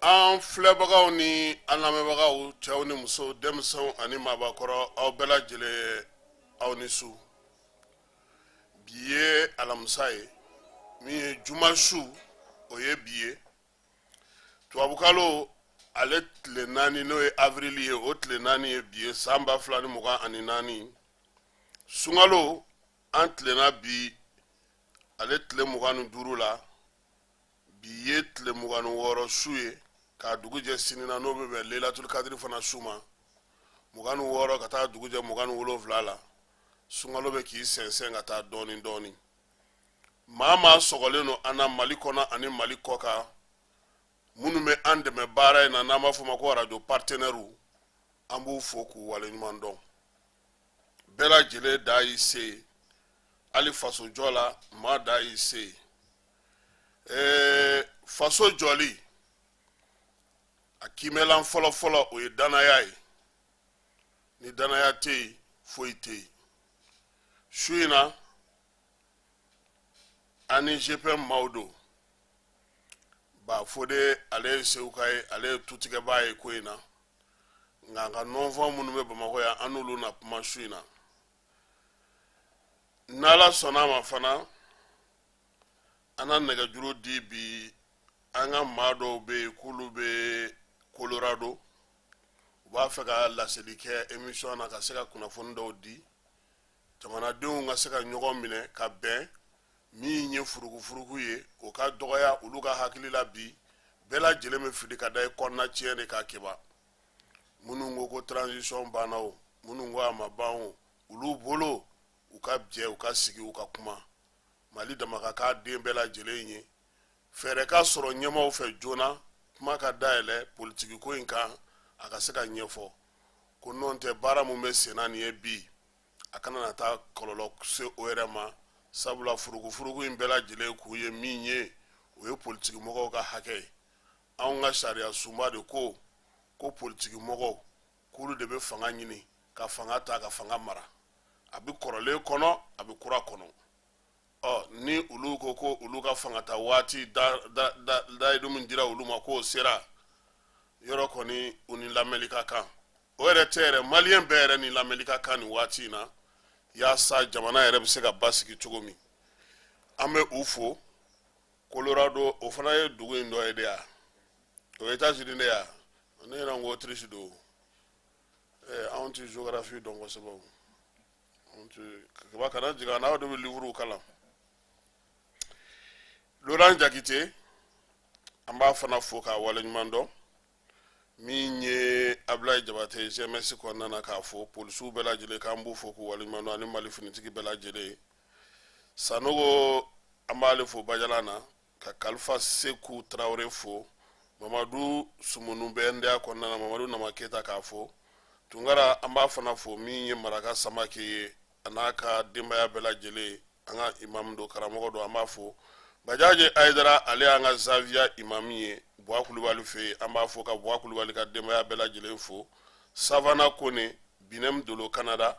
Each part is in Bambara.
An filɛbagaw ni an lamɛnbagaw, cɛw ni musow, denmisɛnw ani maabakɔrɔ, aw bɛɛ lajɛlen, aw ni su. Bi ye alamisa ye, min ye juma su, o ye bi ye. Tubabukalo ale tile 4, n'o ye avril ye, o tile 4 ye bi ye, san 2024. Sunkalo, an tilenna bi ale tile 25 la. Bi ye tile 26 su ye, k'a dugu jɛ sini na, n'o bɛ bɛn Lelatul Kadiri fana su ma, 26 ka taa dugu jɛ 27 la. Sunkalo bɛ k'i sɛnsɛn ka taa dɔɔni dɔɔni. Maa maa sɔgɔlen don an na Mali kɔnɔ ani Mali kɔ kan, minnu bɛ an dɛmɛ baara in na, n'an b'a fɔ o ma ko arajo partenaires, an b'u fo k'u waleɲuman dɔn. Bɛɛ lajɛlen da y'i se ye, hali fasojɔ la, maa da y'i se ye. Faso jɔli a kiimɛlan fɔlɔfɔlɔ, o ye danaya ye. Ni danaya tɛ yen, foyi tɛ yen. Su in na, an ni GPM maaw don. Bafode, ale ye Seguka ye, ale ye tutigɛbaa ye ko in na, nka an ka nɔnfɔn minnu bɛ Bamakɔ yan, an n'olu na kuma su in na, n'Ala sɔnna a ma. Fana, an na nɛgɛjuru di bi. An ka maa dɔw bɛ yen k'olu bɛ Colorado, u b'a fɛ ka laseli kɛ émission na, ka se ka kunnafoni dɔw di jamanadenw ka se ka ɲɔgɔn minɛ ka bɛn. Min ye furukufuruku ye, o ka dɔgɔya olu ka hakili la. Bi bɛɛ lajɛlen bɛ fili ka da i kɔnɔna tiɲɛ de k'a keba. Minnu ko ko transition banna o, minnu ko a ma ban o, olu bolo, u ka jɛ, u ka sigi, u ka kuma. Mali dama ka k'a den bɛɛ lajɛlen ye. Fɛɛrɛ ka sɔrɔ ɲɛmaaw fɛ joona, kuma ka dayɛlɛ politiki ko in kan, a ka se ka ɲɛfɔ ko nɔn tɛ baara min bɛ senna nin ye bi, a kana na taa kɔlɔlɔ se o yɛrɛ ma, sabula furukufuruku in bɛɛ lajɛlen kun ye min ye, o ye politiki mɔgɔw ka hakɛ ye. Anw ka sariya sunba de ko ko politiki mɔgɔw, k'olu de bɛ fanga ɲini ka fanga ta ka fanga mara. A bɛ kɔrɔlen kɔnɔ, a bɛ kura kɔnɔ. Ɔ ni olu ko ko olu ka fanga ta waati layidu min dira olu ma, k'o sera yɔrɔ kɔni, u ni lamɛnli ka kan. O yɛrɛ tɛ yɛrɛ, maliyɛn bɛɛ yɛrɛ ni lamɛnli ka kan nin waati in na, yaasa jamana yɛrɛ bɛ se ka basigi cogo min. An bɛ u fo. Colorado, o fana ye dugu in dɔ ye de ya? O ye États-Unis de ya? Ne yɛrɛ ko Autriche don. Anw tɛ géographie dɔn kosɛbɛ o. Anw tɛ kaba kana jigin an na, aw de bɛ livre kalan. Laurent Jakite, an b'a fana fo k'a waleɲuman dɔn. Min ye Abulayi Jabate, GMS kɔnɔna na, k'a fo. Polisiw bɛɛ lajɛlen, k'an b'u fo k'u waleɲuman dɔn, ani Mali finitigi bɛɛ lajɛlen. Sanogo, an b'ale fo Bajalan na, ka Kalifa Seku Tarawele fo. Mamadu Sumunu bɛ NDA kɔnɔna na, Mamadu Nama Keyita, k'a fo. Tunkara, an b'a fana fo. Min ye Maraka Samake ye, a n'a ka denbaya bɛɛ lajɛlen, an ka imamu don, karamɔgɔ don, an b'a fo. Bajaje Ayidara, ale y'an ka zawiya imamu ye Buwa Kulubali fɛ yen, an b'a fo ka Buwa Kulubali ka denbaya bɛɛ lajɛlen fo. Savana Kone, Binem Dolo Canada,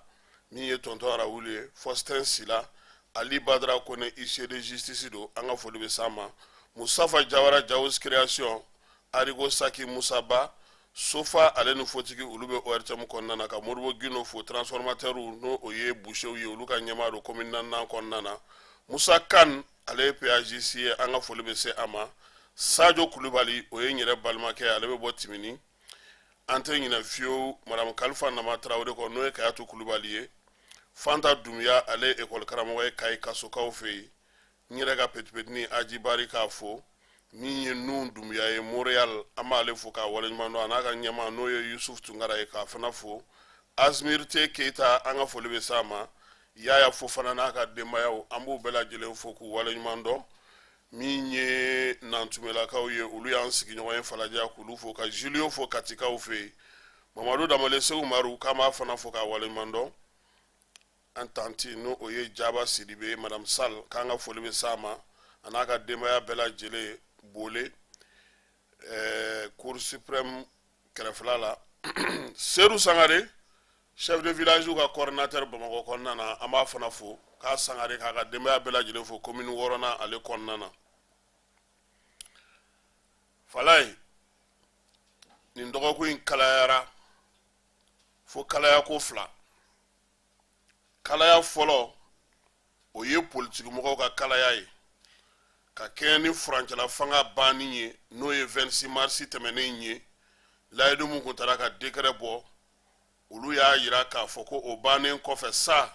min ye tonton Arawulu ye, Faustin Sila, Ali Badara Kone, huissier de justice don, an ka foli bɛ s'a ma. Musafa Jawara, Jawos Création, Arigo Saki, Musaba Sofa, ale ni fotigi, olu bɛ ORTM kɔnɔna na. Ka Moribo Gino fo, transformateur, n'o o ye boucherw ye, olu ka ɲɛmaa don commune naaninan kɔnɔna na. Musa Kan, ale ye PAJC ye, an ka foli bɛ se a ma. Sajo Kulubali, o ye n yɛrɛ balimakɛ, ale bɛ bɔ Timini. An tɛ ɲinɛ fiyewu madame Kalifa Nama Tarawele kɔ, n'o ye Kayatu Kulubali ye. Fanta Dunbiya, ale ye ekɔli karamɔgɔ ye Kayi Kasokaw fɛ yen. N yɛrɛ ka petipetini Aji Bari, k'a fo. Min ye Nun Dunbiya ye Montréal, an b'ale fo k'a waleɲuman dɔn, a n'a ka ɲɛmaa, n'o ye Yusuf Tunkara ye, k'a fana fo. Azmir T Keyita, an ka foli bɛ s'a ma. Yaya Fofana n'a ka denbayaw, an b'u bɛɛ lajɛlen fo k'u waleɲuman dɔn. Min ye Nantumelakaw ye, olu y'an sigiɲɔgɔn ye Falajɛ, k'olu fo, ka Julio fo Katikaw fɛ yen. Mamadu Damale Segu Maru, k'an b'a fana fo k'a waleɲuman dɔn. An tanti, n'o o ye Jaba Sidibe ye, madame Sall, k'an ka foli bɛ s'a ma, a n'a ka denbaya bɛɛ lajɛlen. Bole Cour suprême kɛrɛfɛla la, Sedu Sangare, chef de village ka coordinateur Bamakɔ kɔnɔna na, an b'a fana fo k'a Sangare, k'a ka denbaya bɛɛ lajɛlen fo commune wɔɔrɔnan ale kɔnɔna na. Falaye. Dɔgɔkun in kalayara fo kalayako fila. Kalaya fɔlɔ, o ye politikimɔgɔw ka kalaya ye ka kɛɲɛ ni furancɛla fanga banni ye, n'o ye 26 marisi tɛmɛnen ye. Layidu min kun tara ka décret bɔ, olu y'a yira k'a fɔ ko o bannen kɔfɛ sa,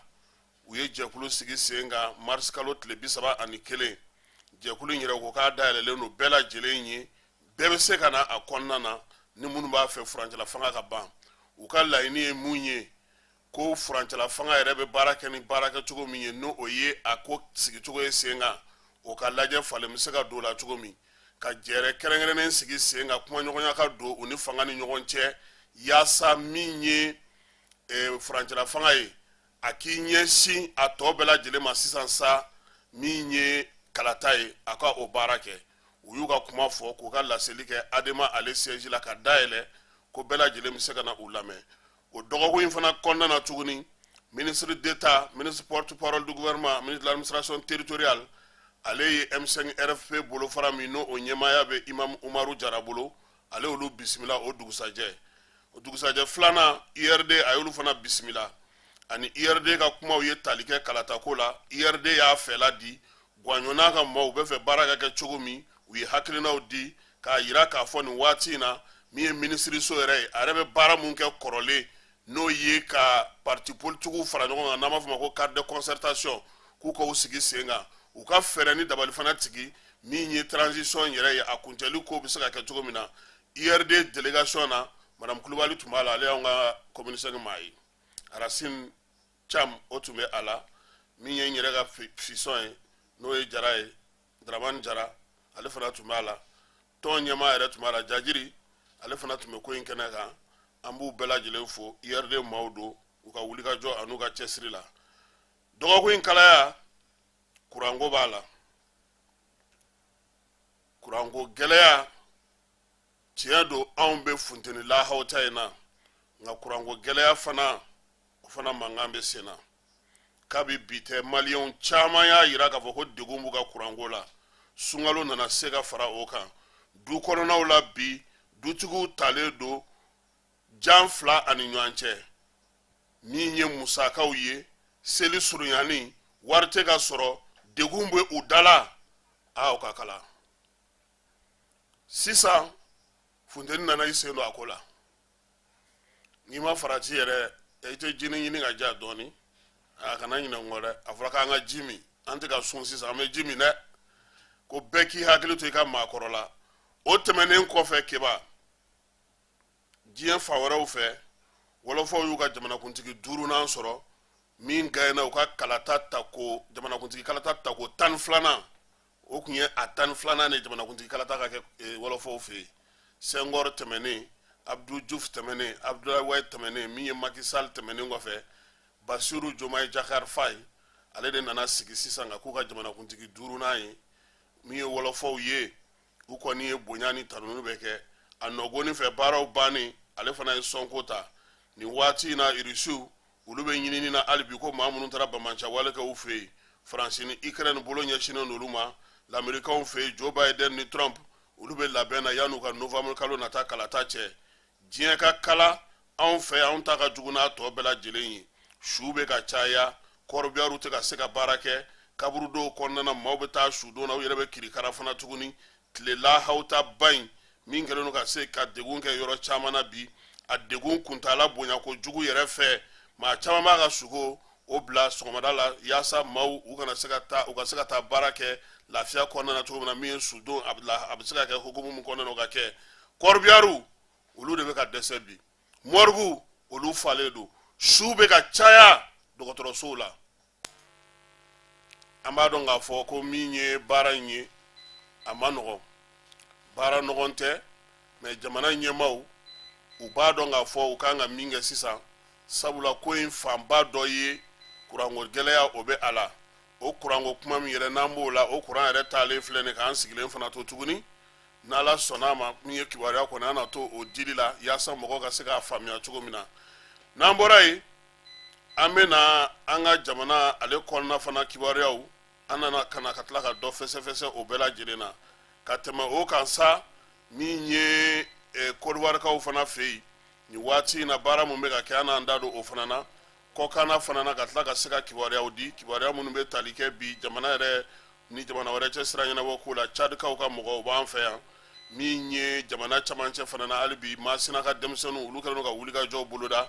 u ye jɛkulu sigi sen kan marisi kalo tile 31. Jɛkulu in yɛrɛ ko k'a dayɛlɛlen don bɛɛ lajɛlen ye, bɛɛ bɛ se ka na a kɔnɔna na ni minnu b'a fɛ furancɛla fanga ka ban. U ka laɲini ye mun ye? Ko furancɛla fanga yɛrɛ bɛ baara kɛ ni baarakɛcogo min ye, n'o ye a ko sigicogo ye sen kan, o ka lajɛ, falen bɛ se ka don o la cogo min, ka jɛrɛ kɛrɛnkɛrɛnnen sigi sen kan, kumaɲɔgɔnya ka don u ni fanga ni ɲɔgɔn cɛ, yaasa min ye furancɛla fanga ye, a k'i ɲɛsin a tɔ bɛɛ lajɛlen ma sisan sa. Min ye kalata ye, a ka o baara kɛ. U y'u ka kuma fɔ k'u ka laseli kɛ Adema ale siège la ka dayɛlɛ ko bɛɛ lajɛlen bɛ se ka na u lamɛn. O dɔgɔkun in fana kɔnɔna na tuguni, ministre d'État, ministre porte-parole du gouvernement, ministre de l'administration territoriale, ale ye M5 RFP bolofara min n'o o ɲɛmaaya bɛ Imam Umaru Jara bolo, ale olu bisimila o dugusajɛ. O dugusajɛ filanan, URD, a y'olu fana bisimila, ani URD ka kumaw ye tali kɛ kalatako la. URD y'a fɛla di, Guwaɲɔ n'a ka maaw bɛ fɛ baara ka kɛ cogo min, u ye hakilinaw di k'a yira k'a fɔ nin waati in na, min ye minisiriso yɛrɛ ye, a yɛrɛ bɛ baara mun kɛ kɔrɔlen, n'o ye ka parti politikiw fara ɲɔgɔn kan, n'an b'a fɔ ma ko cadre de concertation, k'u k'u sigi sen kan, u ka fɛɛrɛ ni dabali fana tigi min ye transition yɛrɛ ye, a kuncɛli ko bɛ se ka kɛ cogo min na. URD délégation na, madame Kulubali tun b'a la, ale y'anw ka commune 5 maa ye. Racine Cam, o tun bɛ a la. Min ye n yɛrɛ ka fisɔn ye, n'o ye Jara ye, Dramani Jara, ale fana tun b'a la. Tɔn ɲɛmaa yɛrɛ tun b'a la, Jajiri, ale fana tun bɛ ko in kɛnɛ kan. An b'u bɛɛ lajɛlen fo, URD maaw don, u ka wulikajɔ an'u ka cɛsiri la. Dɔgɔkun in kalaya, kuranko b'a la, kuranko gɛlɛya. Tiɲɛ don, anw bɛ funteni lahaw ta in na, nka kuranko gɛlɛya fana, o fana mankan bɛ sen na kabi bi tɛ. Maliyɛnw caman y'a yira k'a fɔ ko degun b'u ka kuranko la. Sunkalo nana se ka fara o kan. Du kɔnɔnaw la bi, dutigiw talen don jan fila ani ɲɔgɔn cɛ. Min ye musakaw ye, seli surunyani, wari tɛ ka sɔrɔ, degun bɛ u da la. Aa, o ka kalan sisan. Funteni nana i sen don a ko la. N'i ma farati yɛrɛ, i tɛ jini ɲini ka ja dɔɔni. A kana ɲinɛ n kɔ dɛ. A fɔra k'an ka ji min, an tɛ ka sun sisan, an bɛ ji min dɛ. Ko bɛɛ k'i hakili to i ka maakɔrɔ la. O tɛmɛnen kɔfɛ, keba diɲɛ fan wɛrɛw fɛ, wɔlɔfɔw y'u ka jamanakuntigi duurunan sɔrɔ min gagnéna u ka kalata tako, jamanakuntigi kalata tako 12nan. O tun ye a 12nan de jamanakuntigi kalata ka kɛ wɔlɔfɔw fɛ yen. Senghor tɛmɛnen, Abdou Diouf tɛmɛnen, Abdoulaye Wade tɛmɛnen, min ye Macky Sall tɛmɛnen kɔfɛ, Bassirou Diomaye Diakhar Faye, ale de nana sigi sisan ka k'u ka jamanakuntigi duurunan ye. Min ye wɔlɔfɔw ye, u kɔni ye bonya ni tanuni bɛ kɛ a nɔgɔni fɛ. Baaraw bannen, ale fana ye sɔnko ta. Nin waati in na, Irisiw, olu bɛ ɲinini na hali bi ko maa minnu taara banbaanci wale kɛ u fɛ yen. Faransi ni Ukraine bolo ɲɛsinnen don olu ma. Lamerikaw fɛ yen, Joe Biden ni Trump, olu bɛ labɛn na yan'u ka novembre kalo nata kalata cɛ. Diɲɛ ka kala anw fɛ, anw ta ka jugu n'a tɔ bɛɛ lajɛlen ye. Su bɛ ka caya, corbillard tɛ ka se ka baara kɛ kaburudow kɔnɔna na, maaw bɛ taa sudon na, u yɛrɛ bɛ kirikara fana tuguni. Tile lahawutaba in min kɛlen don ka se ka degun kɛ yɔrɔ caman na bi, a degun kuntaala bonya kojugu yɛrɛ fɛ, maa caman b'a ka suko o bila sɔgɔmada la, yaasa maaw u kana se ka taa, u ka se ka taa baara kɛ lafiya kɔnɔna na cogo min na. Min ye sudon, a bɛ se ka kɛ hukumu min kɔnɔna na, o ka kɛ. Corbillard, olu de bɛ ka dɛsɛ bi. Morgue, olu falen don. Su bɛ ka caya dɔgɔtɔrɔsow la. An b'a dɔn k'a fɔ ko min ye baara in ye, a ma nɔgɔn, baara nɔgɔn tɛ, mais jamana ɲɛmaaw, u b'a dɔn k'a fɔ u kan ka min kɛ sisan, sabula ko in fanba dɔ ye kuranko gɛlɛya, o bɛ a la. O kuranko kuma min yɛrɛ n'an b'o la, o kuran yɛrɛ taalen filɛ nin k'an sigilen fana to tuguni. N'Ala sɔnna a ma, min ye kibaruya kɔni, an na to o dili la yaasa mɔgɔw ka se k'a faamuya cogo min na. N'an bɔra yen, an bɛ na an ka jamana ale kɔnɔna fana kibaruyaw. An nana ka na ka tila ka dɔ fɛsɛfɛsɛ o bɛɛ lajɛlen na. Ka tɛmɛ o kan sa, min ye Kɔdiwarikaw fana fɛ yen nin waati in na, baara mun bɛ ka kɛ, an n'an da don o fana na kɔkanna fana na, ka tila ka se ka kibaruyaw di, kibaruya minnu bɛ tali kɛ bi jamana yɛrɛ ni jamana wɛrɛ cɛ sira ɲɛnabɔ ko la. Cadikaw ka mɔgɔw b'an fɛ yan. Min ye jamana camancɛ fana na, hali bi Masina ka denmisɛnninw, olu kɛlen don ka wulikajɔw boloda.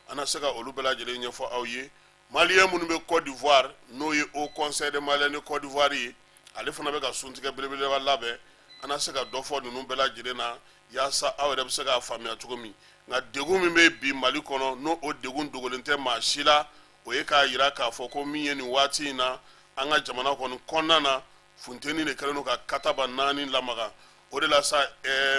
An na se ka olu bɛɛ lajɛlen ɲɛfɔ aw ye. Maliyɛn minnu bɛ Côte d'Ivoire, n'o ye Haut Conseil des Maliens de Côte d'Ivoire ye, ale fana bɛ ka suntigɛ belebeleba labɛn. An na se ka dɔ fɔ ninnu bɛɛ lajɛlen na yaasa aw yɛrɛ bɛ se k'a faamuya cogo min. Nka degun min bɛ bi Mali kɔnɔ, n'o o degun dogolen tɛ maa si la, o ye k'a yira k'a fɔ ko min ye nin waati in na, an ka jamana kɔni kɔnɔna na, funteni de kɛlen don ka kataba naani lamaga. O de la sa,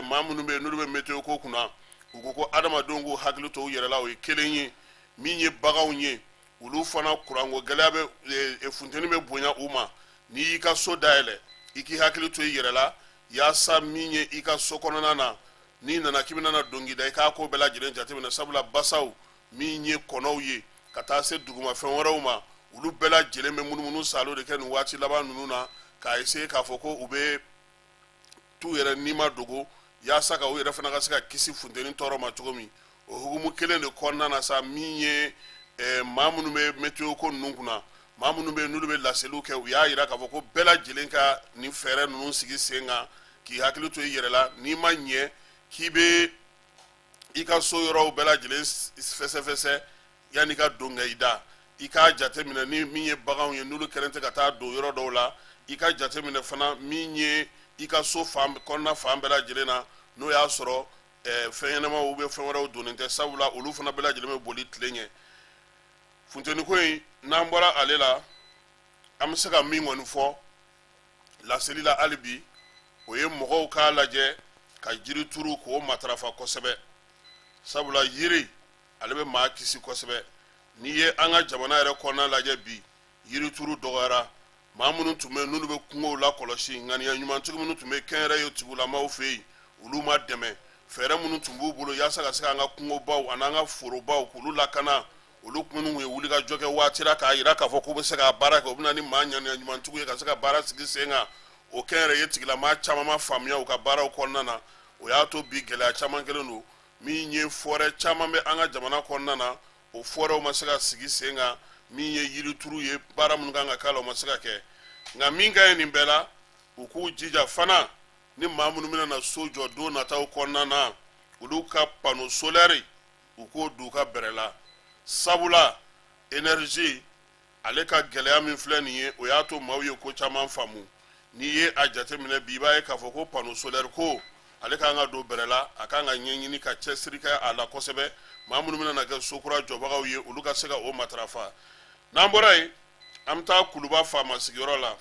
maa minnu bɛ yen n'olu bɛ météo ko kunna, u ko ko adamadenw k'u hakili to u yɛrɛ la. O ye kelen ye. Min ye baganw ye, olu fana kuranko gɛlɛya bɛ, funteni bɛ bonya u ma. N'i y'i ka so dayɛlɛ, i k'i hakili to i yɛrɛ la, yaasa min ye i ka so kɔnɔna na, n'i nana k'i bɛna don k'i da, i k'a ko bɛɛ lajɛlen jateminɛ, sabula basaw, min ye kɔnɔw ye, ka taa se dugumafɛn wɛrɛw ma, olu bɛɛ lajɛlen bɛ munumunu salo de kɛ nin waati laban ninnu na, k'a essayer k'a fɔ ko u bɛ t'u yɛrɛ nima dogo, yaasa ka u yɛrɛ fana ka se ka kisi funteni tɔɔrɔ ma cogo min. O hukumu kelen de kɔnɔna na sa, min ye maa minnu bɛ météo ko ninnu kunna, maa minnu bɛ n'olu bɛ laseliw kɛ, u y'a yira k'a fɔ ko bɛɛ lajɛlen ka nin fɛɛrɛ ninnu sigi sen kan, k'i hakili to i yɛrɛ la. N'i ma ɲɛ k'i bɛ i ka so yɔrɔw bɛɛ lajɛlen fɛsɛfɛsɛ yanni ka don ka i da, i k'a jateminɛ ni min ye baganw ye, n'olu kɛlen tɛ ka taa don yɔrɔ dɔw la. I ka jateminɛ fana min ye i ka so fan kɔnɔna fan bɛɛ lajɛlen na, n'o y'a sɔrɔ fɛn ɲɛnamaw bɛ fɛn wɛrɛw donnen tɛ, sabula olu fana bɛɛ lajɛlen bɛ boli tile ɲɛ. Funteni ko in, n'an bɔra ale la, an bɛ se ka min kɔni fɔ laseli la hali bi, o ye mɔgɔw k'a lajɛ ka jiri turu k'o matarafa kosɛbɛ, sabula yiri ale bɛ maa kisi kosɛbɛ. N'i ye an ka jamana yɛrɛ kɔnɔna lajɛ bi, yirituru dɔgɔyara. Maa minnu tun bɛ n'olu bɛ kungow lakɔlɔsi, ŋaniya ɲumantigi minnu tun bɛ kɛnyɛrɛye tigilamaw fɛ yen, olu ma dɛmɛ. Fɛɛrɛ minnu tun b'u bolo yaasa ka se k'an ka kungobaw an'an ka forobaw k'olu lakana, olu minnu ye wulikajɔ kɛ waati la k'a yira k'a fɔ k'u bɛ se ka baara kɛ, u bɛ na ni maa ŋaniya ɲumantigiw ye ka se ka baara sigi sen kan, o kɛnyɛrɛye tigilamaa caman ma faamuya u ka baaraw kɔnɔna na. O y'a to bi gɛlɛya caman kɛlen don. Min ye forêt caman bɛ an ka jamana kɔnɔna na, o forêtw ma se ka sigi sen kan. Min ye yirituru ye, baara minnu kan ka k'a la, o ma se ka kɛ. Nka min ka ɲi nin bɛɛ la, u k'u jija fana, ni maa minnu bɛna na so jɔ don nataw kɔnɔna na, olu ka panneau solaire, u k'o don u ka bɛrɛ la, sabula énergie ale ka gɛlɛya min filɛ nin ye, o y'a to maaw ye ko caman faamu. N'i ye a jateminɛ bi, i b'a ye k'a fɔ ko panneau solaire ko, ale kan ka don bɛrɛ la, a kan ka ɲɛɲini ka cɛsiri kɛ a la kosɛbɛ. Maa minnu bɛna kɛ sokura jɔbagaw ye, olu ka se ka o matarafa. N'an bɔra yen, an bɛ taa Kuluba faama sigiyɔrɔ la.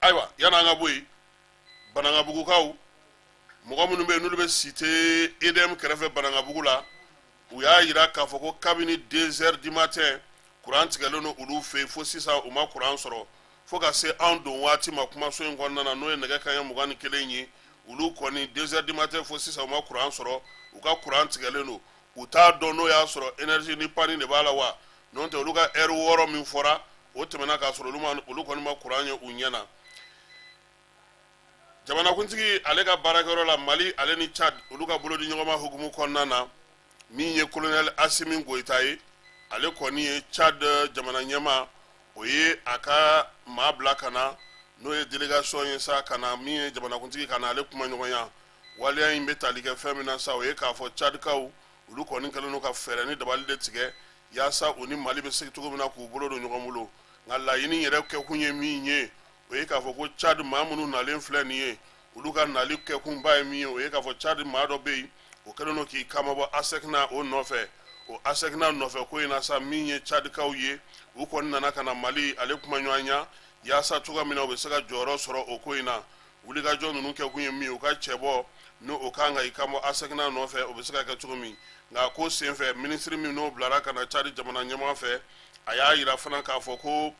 Ayiwa, yan'an ka bɔ yen, Banankabugukaw, mɔgɔ minnu bɛ yen n'olu bɛ cité EDM kɛrɛfɛ Banankabugu la, u y'a yira k'a fɔ ko kabini 2 heures du matin, kuran tigɛlen don olu fɛ yen, fo sisan u ma kuran sɔrɔ, fo ka se anw don waati ma kumaso in kɔnɔna na, n'o ye nɛgɛ kanɲɛ 21 ye. Olu kɔni, 2 heures du matin fo sisan, u ma kuran sɔrɔ, u ka kuran tigɛlen don. U t'a dɔn n'o y'a sɔrɔ énergie ni panne de b'a la wa, n'o tɛ olu ka heure 6 min fɔra, o tɛmɛna k'a sɔrɔ olu kɔni ma kuran ye u ɲɛ na. Jamanakuntigi ale ka baarakɛyɔrɔ la, Mali ale ni Tchad, olu ka bolodi ɲɔgɔnma hukumu kɔnɔna na, min ye colonel Asimi Goyita ye, ale kɔni ye Tchad jamana ɲɛmaa, o ye a ka maa bila ka na, n'o ye délégation ye sa, ka na min ye jamanakuntigi ka na ale kumaɲɔgɔnya. Waleya in bɛ tali kɛ fɛn min na sa, o ye k'a fɔ Tchadkaw, olu kɔni kɛlen don ka fɛɛrɛ ni dabali de tigɛ yaasa u ni Mali bɛ se cogo min na k'u bolo don ɲɔgɔn bolo. Nka laɲini yɛrɛ kɛkun ye min ye, o ye k'a fɔ ko Tchad maa minnu nalen filɛ nin ye, olu ka nali kɛkunba ye min ye, o ye k'a fɔ Tchad maa dɔ bɛ yen, o kɛlen don k'i kamabɔ ASECNA o nɔfɛ. O ASECNA nɔfɛ ko in na sa, min ye Tchadkaw ye, u kɔni nana ka na Mali ale kumaɲɔgɔnya yaasa cogoya min na u bɛ se ka jɔyɔrɔ sɔrɔ o ko in na. Wulikajɔ ninnu kɛkun ye min ye, u ka cɛbɔ n'o o kan ka i kanbɔ ASECNA nɔfɛ, o bɛ se ka kɛ cogo min. Nka ko senfɛ, minisiri min n'o bilara ka na Tchad jamana ɲɛmaa fɛ, a y'a yira fana k'a fɔ ko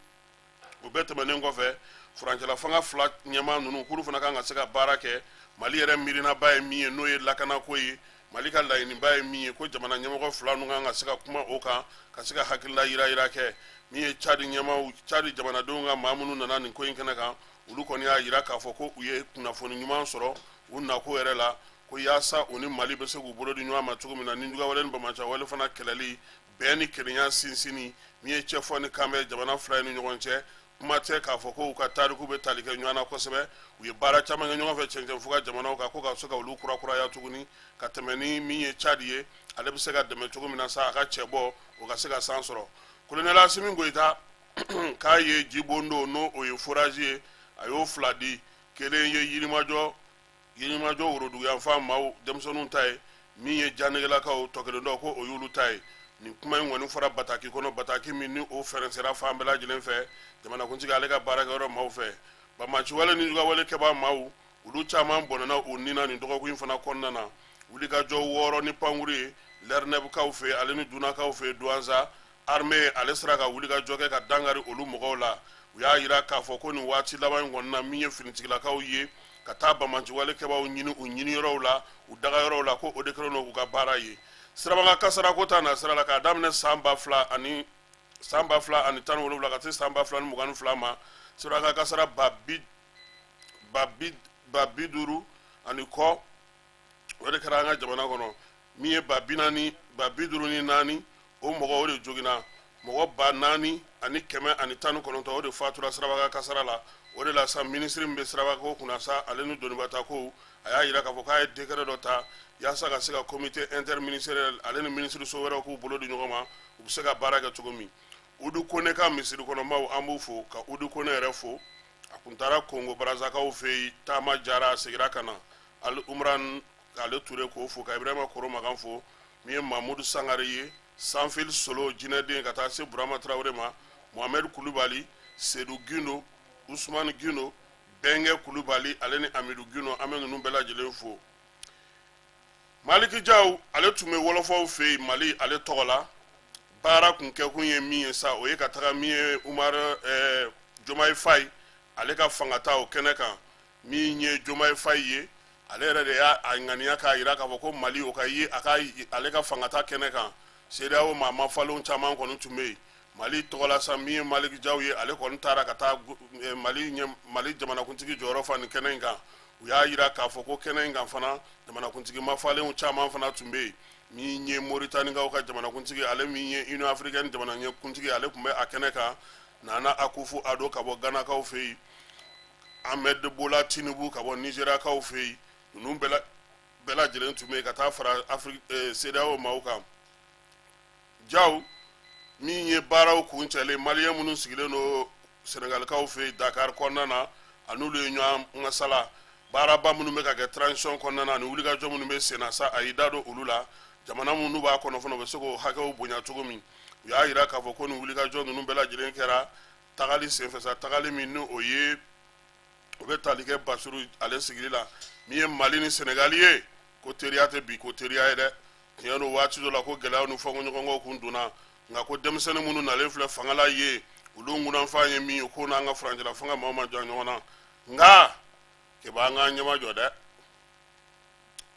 o bɛɛ tɛmɛnen kɔfɛ, furancɛla fanga fila ɲɛmaa ninnu, k'olu fana kan ka se ka baara kɛ. Mali yɛrɛ miirinaba ye min ye, n'o ye lakanako ye, Mali ka laɲiniba ye min ye, ko jamana ɲɛmɔgɔ fila ninnu kan ka se ka kuma o kan, ka se ka hakilila yira yira kɛ. Min ye Tchad ɲɛmaaw, Tchad jamanadenw ka maa minnu nana nin ko in kɛnɛ kan, olu kɔni y'a yira k'a fɔ ko u ye kunnafoni ɲuman sɔrɔ u nako yɛrɛ la. Ko yaasa u ni Mali bɛ se k'u bolo di ɲɔgɔn ma cogo min na, ni juguya wale ni banbaanciya fana kɛlɛli, bɛn ni kelenya sinsinni, min ye cɛfɔ ni kanbɛn jamana fila ni ɲɔgɔn cɛ. Kuma tɛ k'a fɔ ko u ka tariku bɛ tali kɛ ɲɔgɔn na kosɛbɛ. U ye baara caman kɛ ɲɔgɔn fɛ cɛncɛn fo ka jamanaw kan, ko ka se ka olu kurakuraya tuguni ka tɛmɛ ni min ye Tchad ye, ale bɛ se ka dɛmɛ cogo min na sa, a ka cɛbɔ o ka se ka san sɔrɔ. Colonel Assimi Goïta k'a ye jibondo, n'o o ye forage ye, a y'o fila di. Kelen ye Yirimajɔ woroduguyanfan maaw denmisɛnninw ta ye, min ye Janegelakaw tɔ kelen dɔ, ko o y'olu ta ye. Nin kuma in kɔni fɔra bataki kɔnɔ, bataki min ni o fɛrɛnsɛra fan bɛɛ lajɛlen fɛ, jamanakuntigi ale ka baarakɛyɔrɔ maaw fɛ. Banbaanciwale ni jugawale kɛbaa maaw, olu caman bɔnɛna u ni na nin dɔgɔkun in fana kɔnɔna na. Wulikajɔ wɔɔrɔ ni pankuru ye Lɛrinɛbukaw fɛ, ale ni Dunakaw fɛ Duwanza, armée ale sera ka wulikajɔ kɛ ka dankari olu mɔgɔw la. U y'a jira k'a fɔ ko nin waati laban in kɔni na, min ye finitigilakaw ye ka taa banbaanciwale kɛbaaw ɲini u ɲiniyɔrɔw la, u dagayɔrɔw la, ko o de kɛlen don k'u ka baara ye. Sirabakan kasara ko ta na sira la, k'a daminɛ san 2017 ka se san 2022 ma, sirabakan kasara ba bi 50 ani kɔ, o de kɛra an ka jamana kɔnɔ. Min ye ba 40, ba 54, o mɔgɔ o de joginna. Mɔgɔ 4119, o de fatura sirabakan kasara la. O de la sa, minisiri min bɛ sirabako kunna sa, ale ni donibata ko, a y'a jira k'a fɔ k'a ye décret dɔ ta yaasa ka se ka comité interministériel ale ni minisiriso wɛrɛw k'u bolo di ɲɔgɔn ma, u bɛ se ka baara kɛ cogo min. Udu Kone ka misiri kɔnɔmaw, an b'u fo ka Udu Kone yɛrɛ fo. A kun taara Kongo Barazakaw fɛ yen, taama jara, a seginna ka na. Ali Umran k'ale Ture k'o fo, ka Ibrahima Koro Makan fo, min ye Mamudu Sangare ye, Sanfil Solo jinɛden, ka taa se Burama Tarawele ma, Mohamed Kulubali, Sedu Gindo, Usumani Gindo, Bɛnkɛ Kulubali, ale ni Amidu Gindo, an bɛ ninnu bɛɛ lajɛlen fo. Maliki Jaw, ale tun bɛ wɔlɔfɔw fɛ yen Mali ale tɔgɔ la. Baara kun kɛkun ye min ye sa, o ye ka taga min ye Umar Jomayi Fayi ale ka fanga ta o kɛnɛ kan. Min ye Jomayi Fayi ye, ale yɛrɛ de y'a ŋaniya k'a jira k'a fɔ ko Mali o ka ye a ka ale ka fanga ta kɛnɛ kan. CEDEAO maa mafalenw caman kɔni tun bɛ yen Mali tɔgɔla sa. Min ye Maliki Jaw ye, ale kɔni taara ka taa Mali ɲɛ, Mali jamanakuntigi jɔyɔrɔ fa nin kɛnɛ in kan. U y'a jira k'a fɔ ko kɛnɛ in kan fana, jamanakuntigi mafalenw caman fana tun bɛ yen. Min ye Moritanikaw ka jamanakuntigi, ale min ye Union africaine jamana ɲɛkuntigi, ale tun bɛ a kɛnɛ kan. Nana Akufu Ado ka bɔ Ganakaw fɛ yen, Ahmed Bola Tinubu ka bɔ Nizeriyakaw fɛ yen, ninnu bɛɛ lajɛlen tun bɛ yen ka taa fara Afiriki CEDEAO maaw kan. Jaw, min ye baaraw kuncɛlen, maliyɛn minnu sigilen don Senegalikaw fɛ yen Dakar kɔnɔna na, a n'olu ye ɲɔgɔn masala. Baaraba minnu bɛ ka kɛ transition kɔnɔna na ani wulikajɔ minnu bɛ sen na sa, a y'i da don olu la. Jamana minnu b'a kɔnɔ fana, u bɛ se k'o hakɛw bonya cogo min. U y'a jira k'a fɔ ko nin wulikajɔ ninnu bɛɛ lajɛlen kɛra tagali senfɛ sa, tagali min ni o ye o bɛ tali kɛ Basiru ale sigili la. Min ye Mali ni Senegali ye, ko teriya tɛ bi ko teriya ye dɛ. Tiɲɛ don, waati dɔ la ko gɛlɛyaw ni fɔnkɔɲɔgɔnkɔw kun donna, nka ko denmisɛnnin minnu nalen filɛ fanga la ye, olu ŋunanfan ye min ye, ko n'an ka furancɛla fanga maaw ma jan ɲɔgɔn na. Nka keba, an k'an ɲɛmajɔ dɛ,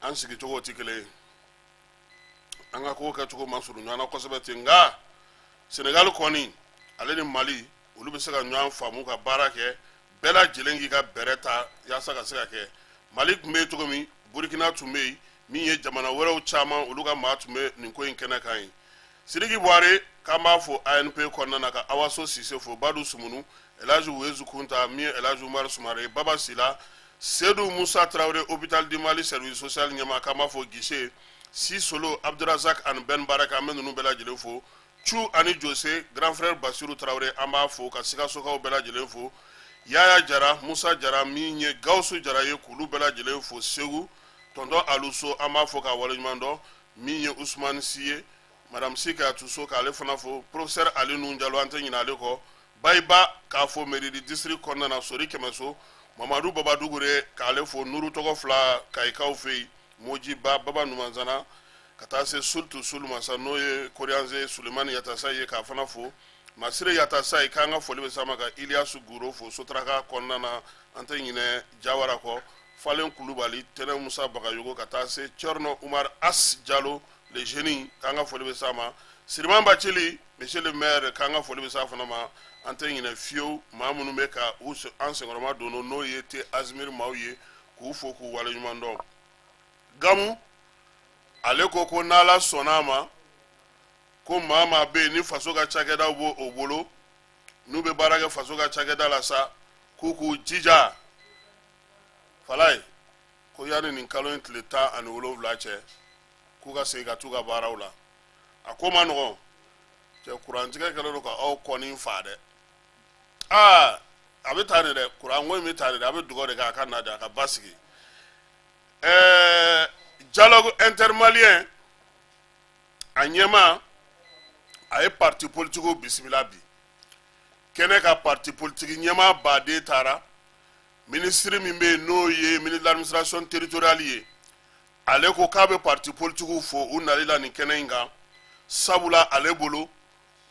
an sigicogo tɛ kelen ye, an ka ko kɛcogo ma surun ɲɔgɔn na kosɛbɛ ten. Nka Senegali kɔni, ale ni Mali, olu bɛ se ka ɲɔgɔn faamu ka baara kɛ, bɛɛ lajɛlen k'i ka bɛrɛ ta yaasa ka se ka kɛ. Mali tun bɛ yen cogo min, Burukina tun bɛ yen, min ye jamana wɛrɛw caman, olu ka maa tun bɛ nin ko in kɛnɛ kan yen. Sidiki Buware, k'an b'a fo ANP kɔnɔna na, ka Awaso Sise fo, Badu Sumunu, Elhaji Wezu Kunta, min ye Elhaji Umaru Sumare, Baba Sila, Sedu Musa Tarawele, Hôpital du Mali service social ɲɛmaa, k'an b'a fo, guichet Si Solo, Abdurazak ani Ben Baraka, an bɛ ninnu bɛɛ lajɛlen fo. Cu ani Jose, grand frère Basiru Tarawele, an b'a fo, ka Sikasokaw bɛɛ lajɛlen fo. Yaya Jara, Musa Jara, min ye Gawusu Jara ye, k'olu bɛɛ lajɛlen fo Segu. Tɔntɔn Aluso, an b'a fo k'a waleɲuman dɔn. Min ye Usumani Si ye, madame Si Kayatuso, k'ale fana fo. Professeur Ali Nun Jalo, an tɛ ɲinɛ ale kɔ. Bayiba, k'a fo Méridi district kɔnɔna na, Sori Kɛmɛso, Mamadu Babadugure, k'ale fo. Nuru tɔgɔ fila Kayikaw fɛ yen, Mojiba Baba Numanzana, ka taa se Sultu Sulumasa, n'o ye Koriyanze Sulemani Yatasa ye, k'a fana fo. Masire Yatasa ye, k'an ka foli bɛ s'a ma. Ka Iliyasu Guro fo Sotaraka kɔnɔna na. An tɛ ɲinɛ Jawara kɔ, Falen Kulubali, Tɛnɛ Musa Bagayogo, ka taa se Cɛrino Umar As Jalo le jeune, k'an ka foli bɛ s'a ma. Siriman Bacili, monsieur le maire, k'an ka foli bɛ s'a fana ma. An tɛ ɲinɛ fiyewu maa minnu bɛ ka u an senkɔrɔma don, n'o ye te Azimiri maaw ye, k'u fo k'u waleɲuman dɔn. Gamu ale ko ko n'Ala sɔnna a ma, ko maa maa bɛ yen ni faso ka cakɛdaw b'o o bolo, n'u bɛ baara kɛ faso ka cakɛda la sa, k'u k'u jija Falaye, ko yanni nin kalo in tile 17 cɛ, k'u ka segin ka t'u ka baaraw la. A ko ma nɔgɔn cɛ, kurantigɛ kɛlen don ka aw kɔni fa dɛ. Aa, a bɛ taa nin dɛ, kuranko in bɛ taa nin dɛ, a bɛ dugawu de kɛ a ka na de, a ka basigi. Dialogue intermalien a ɲɛmaa, a ye parti politikiw bisimila bi kɛnɛ ka. Parti politiki ɲɛmaa baden taara. Minisiri min bɛ yen, n'o ye ministre de l'Administration territoriale ye, ale ko k'a bɛ parti politikiw fo u nali la nin kɛnɛ in kan, sabula ale bolo,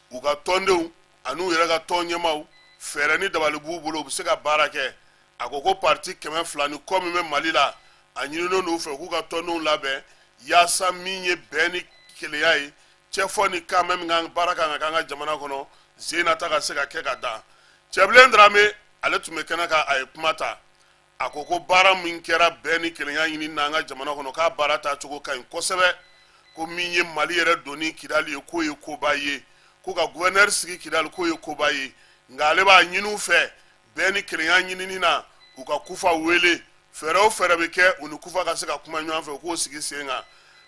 u ka tɔndenw an'u yɛrɛ ka tɔn ɲɛmaaw, fɛɛrɛ ni dabali b'u bolo, u bɛ se ka baara kɛ. A ko ko parti 200 ni kɔ min bɛ Mali la, a ɲininen don u fɛ k'u ka tɔndenw labɛn yaasa min ye bɛn ni kelenya ye, cɛfɔ ni kanbɛn min kan, baara kan ka k'an ka jamana kɔnɔ, zen na ta ka se ka kɛ ka dan. Cɛbilen Darame, ale tun bɛ kɛnɛ kan, a ye kuma ta. A ko ko baara min kɛra bɛn ni kelenya ɲini n'an ka jamana kɔnɔ, k'a baara taacogo ka ɲi kosɛbɛ. Ko min ye Mali yɛrɛ donni Kidali ye, k'o ye koba ye, ko ka gouverneur sigi Kidali, k'o ye koba ye. Nka ale b'a ɲini u fɛ, bɛn ni kelenya ɲinini na, u ka Kufa wele. Fɛɛrɛ o fɛɛrɛ bɛ kɛ u ni Kufa ka se ka kuma ɲɔgɔn fɛ, u k'o sigi sen kan.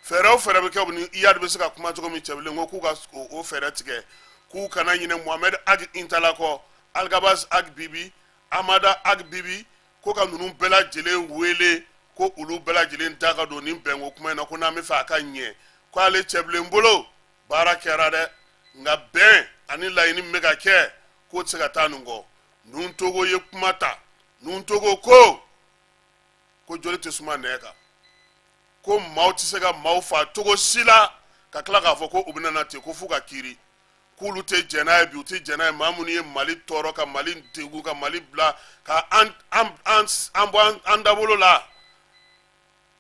Fɛɛrɛ o fɛɛrɛ bɛ kɛ u ni Iyad bɛ se ka kuma cogo min, Cɛbilen ko k'u ka o fɛɛrɛ tigɛ, k'u kana ɲinɛ Mohamed Ag Intalla kɔ, Alghabass Ag Bibi, Amada Ag Bibi, ko ka ninnu bɛɛ lajɛlen wele, ko olu bɛɛ lajɛlen da ka don nin bɛnko kuma in na, ko n'an bɛ fɛ a ka ɲɛ. Ko ale Cɛbilen bolo, baara kɛra dɛ, nka bɛn ani laɲini min bɛ ka kɛ, k'o tɛ se ka taa nin kɔ. Nuhun Togo ye kuma ta. Nuhun Togo ko ko joli tɛ suma nɛ kan, ko maaw tɛ se ka maaw fa cogo si la ka tila k'a fɔ ko u bɛna na ten, ko f'u ka kiiri, k'olu tɛ jɛn n'a ye bi, u tɛ jɛn n'a ye. Maa minnu ye Mali tɔɔrɔ, ka Mali degun, ka Mali bila ka an an an an bɔ an dabolo la.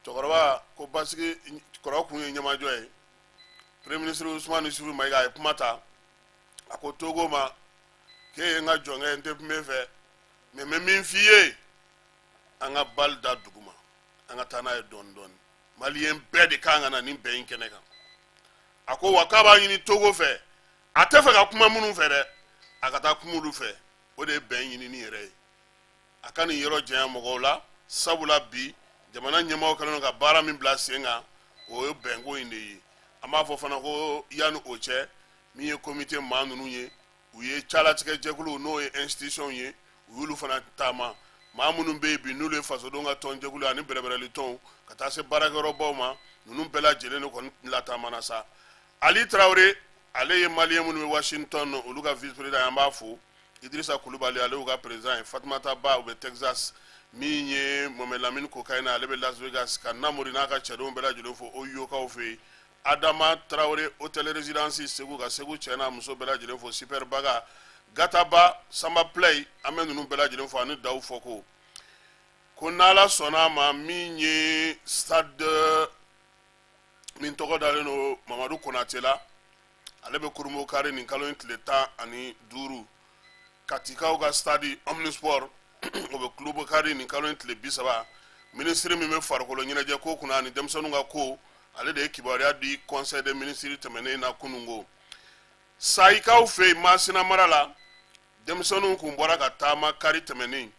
Cɛkɔrɔba ko basigi kɔrɔ kun ye ɲɛmajɔ ye. Premier ministre Usumani Isufu Mayiga, a ye kuma ta. A ko Togo ma k'e ye n ka jɔnkɛ ye, n tɛ kuma e fɛ, mais n bɛ min f'i ye, an ka bali da duguma, an ka taa n'a ye dɔɔni dɔɔni. Maliyɛn bɛɛ de kan ka na nin bɛn in kɛnɛ kan. A ko wa k'a b'a ɲini Togo fɛ, a tɛ fɛ ka kuma minnu fɛ dɛ, a ka taa kuma olu fɛ. O de ye bɛn ɲinini yɛrɛ ye. A ka nin yɔrɔ janya mɔgɔw la, sabula bi jamana ɲɛmaaw kɛlen don ka baara min bila sen kan, o ye bɛnko in de ye. An b'a fɔ fana ko yanni o cɛ, min ye komite maa ninnu ye, u ye calatigɛ jɛkulu, n'o ye institution ye, u y'olu fana taama. Maa minnu bɛ yen bi, n'olu ye fasodenw ka tɔn jɛkulu ani bɛrɛbɛrɛli tɔnw, ka taa se baarakɛyɔrɔbaw ma, ninnu bɛɛ lajɛlen de kɔni lataamana sa. Ali Tarawele, ale ye maliyɛn minnu bɛ Washington, olu ka vice président, an b'a fo. Idrissa Kulubali, ale y'u ka président ye. Fatumata Ba, u bɛ Texas. Min ye Mohamed Lamine Kokayina, ale bɛ Las Vegas. Ka Namori n'a ka cɛdenw bɛɛ lajɛlen fo o yokaw fɛ yen. Adama Tarawele, hôtel Résidence Segu, ka Segu cɛ n'a muso bɛɛ lajɛlen fo. Super Baga, Gataba, Samba Play, an bɛ ninnu bɛɛ lajɛlen fo ani Dawu fɔ ko ko n'Ala sɔnna a ma, min ye stade min tɔgɔ dalen don Mamadu Konate la, ale bɛ Kurunbonkari nin kalo in tile 15. Katikaw ka stade Omnisport, o bɛ Kurunbonkari nin kalo in tile 30. Minisiri min bɛ farikolo ɲɛnajɛ ko kunna ani denmisɛnninw ka ko, ale de ye kibaruya di conseil des ministres tɛmɛnen na kununko. Sayikaw fɛ yen, Masina mara la, denmisɛnninw kun bɔra ka taama kari tɛmɛnen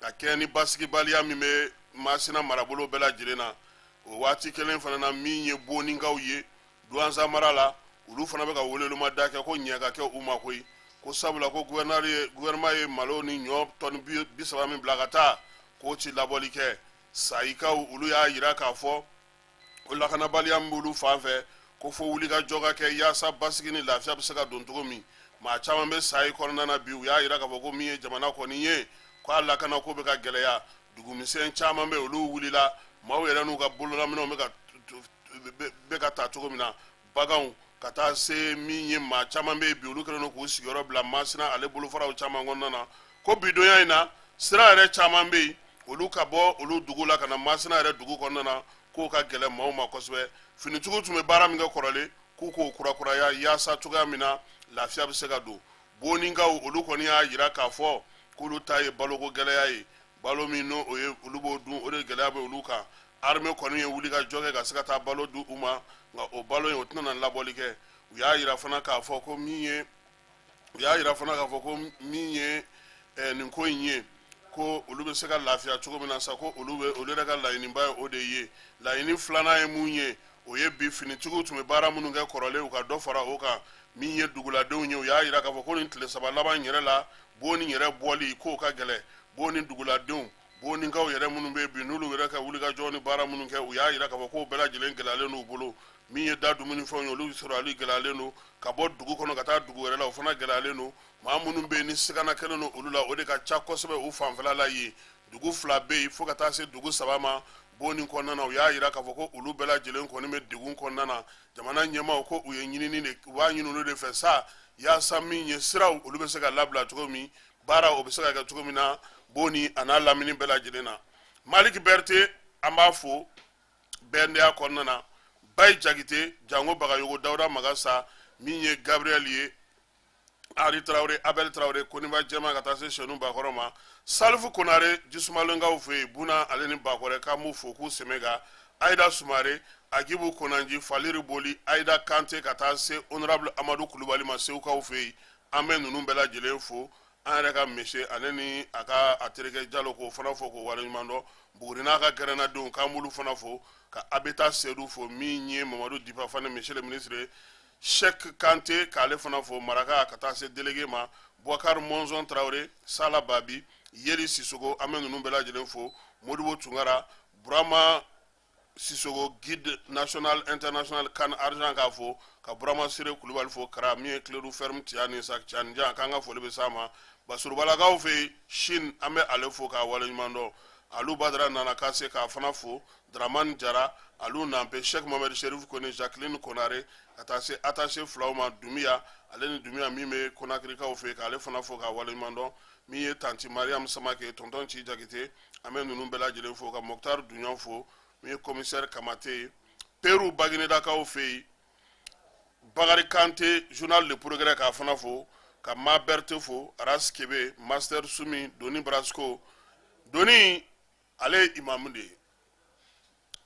ka kɛ ni basigibaliya min bɛ Masina marabolo bɛɛ lajɛlen na. O waati kelen fana na, min ye Boninkaw ye Duwanza mara la, olu fana bɛ ka weleweleda kɛ ko ɲɛ ka kɛ u ma koyi, ko sabula ko gouvernement ye malo ni ɲɔ tɔni 30 min bila ka taa, k'o ti labɔli kɛ. Sayikaw, olu y'a yira k'a fɔ ko lakanabaliya min b'olu fan fɛ, ko fo wuli ka jɔ ka kɛ yaasa basigi ni lafiya bɛ se ka don cogo min. Maa caman bɛ Sayi kɔnɔna na bi, u y'a yira k'a fɔ ko min ye jamana kɔni ye, ko a lakanako bɛ ka gɛlɛya. Dugumisɛn caman bɛ, olu wulila, maaw yɛrɛ n'u ka bololaminɛw bɛ ka taa cogo min na, baganw, ka taa se min ye, maa caman bɛ yen bi, olu kɛlen don k'u sigiyɔrɔ bila Masina ale bolofaraw caman kɔnɔna na. Ko bidonya in na, sira yɛrɛ caman bɛ yen, olu ka bɔ olu dugu la ka na Masina yɛrɛ dugu kɔnɔna na, k'o ka gɛlɛn maaw ma kosɛbɛ. Finitigiw tun bɛ baara min kɛ kɔrɔlen, k'u k'o kurakuraya yaasa cogoya min na lafiya bɛ se ka don. Boninkaw, olu kɔni y'a yira k'a fɔ k'olu ta ye baloko gɛlɛya ye. Balo min n'o o ye olu b'o dun, o de gɛlɛya bɛ olu kan. Armée kɔni ye wuli ka jɔ kɛ ka se ka taa balo di u ma, nka o balo in o tɛna na labɔli kɛ. U y'a yira fana k'a fɔ ko min ye u y'a yira fana k'a fɔ ko min ye nin ko in ye, ko olu bɛ se ka lafiya cogo min na sa, ko olu bɛ olu yɛrɛ ka laɲiniba ye o de ye. Laɲini filanan ye mun ye? O ye bi finitigiw tun bɛ baara minnu kɛ kɔrɔlen, u ka dɔ fara o kan. Min ye duguladenw ye, u y'a yira k'a fɔ ko nin tile 3 laban in yɛrɛ la, Boni yɛrɛ bɔli k'o ka gɛlɛn. Boni duguladenw, Bonikaw yɛrɛ minnu bɛ bi, n'olu yɛrɛ ka wulikajɔ ni baara minnu kɛ, u y'a yira k'a fɔ k'o bɛɛ lajɛlen gɛlɛyalen don u bolo. Min ye da dumunifɛnw ye, olu sɔrɔli gɛlɛyalen don. Ka bɔ dugu kɔnɔ ka taa dugu wɛrɛ la, o fana gɛlɛyalen don. Maa minnu bɛ yen ni sigana kɛlen don olu la, o de ka ca kosɛbɛ u fanfɛla la yen. Dugu 2 bɛ yen fo ka taa se dugu 3 ma Boni kɔnɔna na. U y'a yira k'a fɔ ko olu bɛɛ lajɛlen kɔni bɛ degun kɔnɔna na. Jamana ɲɛmaaw ko u ye ɲinini de, u b'a ɲini olu de fɛ sa, yaasa min ye siraw, olu bɛ se ka labila cogo min, baara o bɛ se ka kɛ cogo min na Boni a n'a lamini bɛɛ lajɛlen na. Maliki Berete, an b'a fo bɛndenya kɔnɔna na. Bayi Jakite, Jango Bagayogo, Dawuda Magasa, min ye Gabriel ye, Ari Traoré, Abel Traoré, Koniba Jɛma, ka taa se Senu Bakɔrɔ ma, Salifu Konare, Jisumalenkaw fɛ yen, Buna ale ni Bakɔrɛ, k'an b'u fo k'u sɛmɛ kan. Ayida Sumare, Agibu Konanji, Faliri Boli, Ayida Kante, ka taa se honorable Amadu Kulubali ma Segukaw fɛ yen. An bɛ ninnu bɛɛ lajɛlen fo. An yɛrɛ ka monsieur ale ni a ka a terikɛ Jalo, k'o fana fo k'o waleɲuman dɔn. Buguri n'a ka gɛrɛnnadenw, k'an b'olu fana fo, ka Abeta Sedu fo, min ye Mamadu Dipa fana, monsieur le ministre Cheikh Kante, k'ale fana fo, Maraka, ka taa se délégué ma Boubacar Monzon Traoré, Sala Babi, Yeli Sisoko, an bɛ ninnu bɛɛ lajɛlen fo. Modibo Tunkara, Burama Sisoko, guide national international CAN argent, k'a fo, ka Burama Sire Kulubali fo, Kara, min ye Kiledu ferme Tiani sa Tianijan, k'an ka foli bɛ s'a ma. Basurubalaakaw fɛ yen Chine, an bɛ ale fo k'a waleɲuman dɔn. Alu Badara nana ka se k'a fana fo, Dramane Jara, Alu Nanpe, Cheikh Mohamed Sherif Kone, Jacqueline Konare, ka taa se attaché filaw ma, Dumiya ale ni Dumiya min bɛ Konakirikaw fɛ, k'ale fana fo k'a waleɲuman dɔn. Min ye tanti Mariam Samake, tonton Ci Jakite, an bɛ ninnu bɛɛ lajɛlen fo, ka Mokhtar Dunyan fo, min ye commissaire Kamate ye, Peru Baginedakaw fɛ yen, Bakari Kante, journal Le Progrès, k'a fana fo, ka Ma Berthe fo, Aras Kebe, Master Sumi, Doni Brasco. Doni ale ye imamu de ye.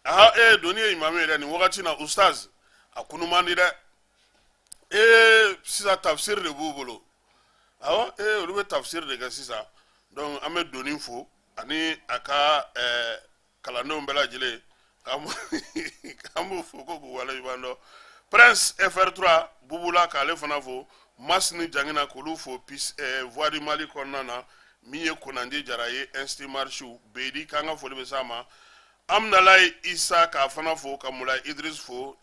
Aha, ee, Doni ye imamu ye dɛ nin wagati na. Ustaz a kunu man di dɛ. Ee, sisan tafsir de b'u bolo. Awɔ, ee, olu bɛ tafsir de kɛ sisan. Donc an bɛ Doni fo ani a ka kalandenw bɛɛ lajɛlen, k'an b'u fo ko k'u waleɲuman dɔn. Prince FR3 Bubula, k'ale fana fo, Mas ni Jangina, k'olu fo pis Voix du Mali kɔnɔna na. Min ye Konandi Jara ye, Institut Marchiw Beyidi, k'an ka foli bɛ s'a ma. Amdalaye Isa, k'a fana fo, ka Mulayi Idris fo,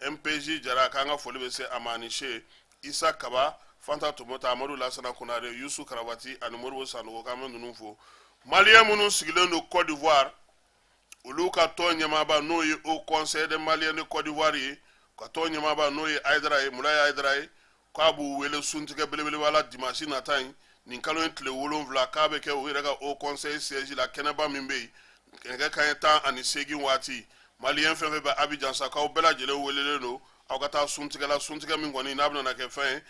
MPJ Jara, k'an ka foli bɛ se a ma, ani Se Isa Kaba, Fanta Tomota, Amadu Lasana Konare, Yusu Karabati ani Moribo Sanogo, k'an bɛ ninnu fo. Maliyɛn minnu sigilen don Côte d'Ivoire, olu ka tɔn ɲɛmaaba, n'o ye Haut Conseil des Maliens de Côte d'Ivoire ye, ka tɔn ɲɛmaaba, n'o ye Ayidara ye, Mulayi Ayidara ye, k'a b'u wele suntigɛ belebeleba la dimanche nata in, nin kalo in tile 7, k'a bɛ kɛ u yɛrɛ ka Haut Conseil siège la, kɛnɛba min bɛ yen, nɛgɛ kanɲɛ 18 waati. Maliyɛn fɛn fɛn bɛ Abidjan sa, k'aw bɛɛ lajɛlen welelen don, aw ka taa suntigɛ la. Suntigɛ min kɔni n'a bɛna kɛ fɛn ye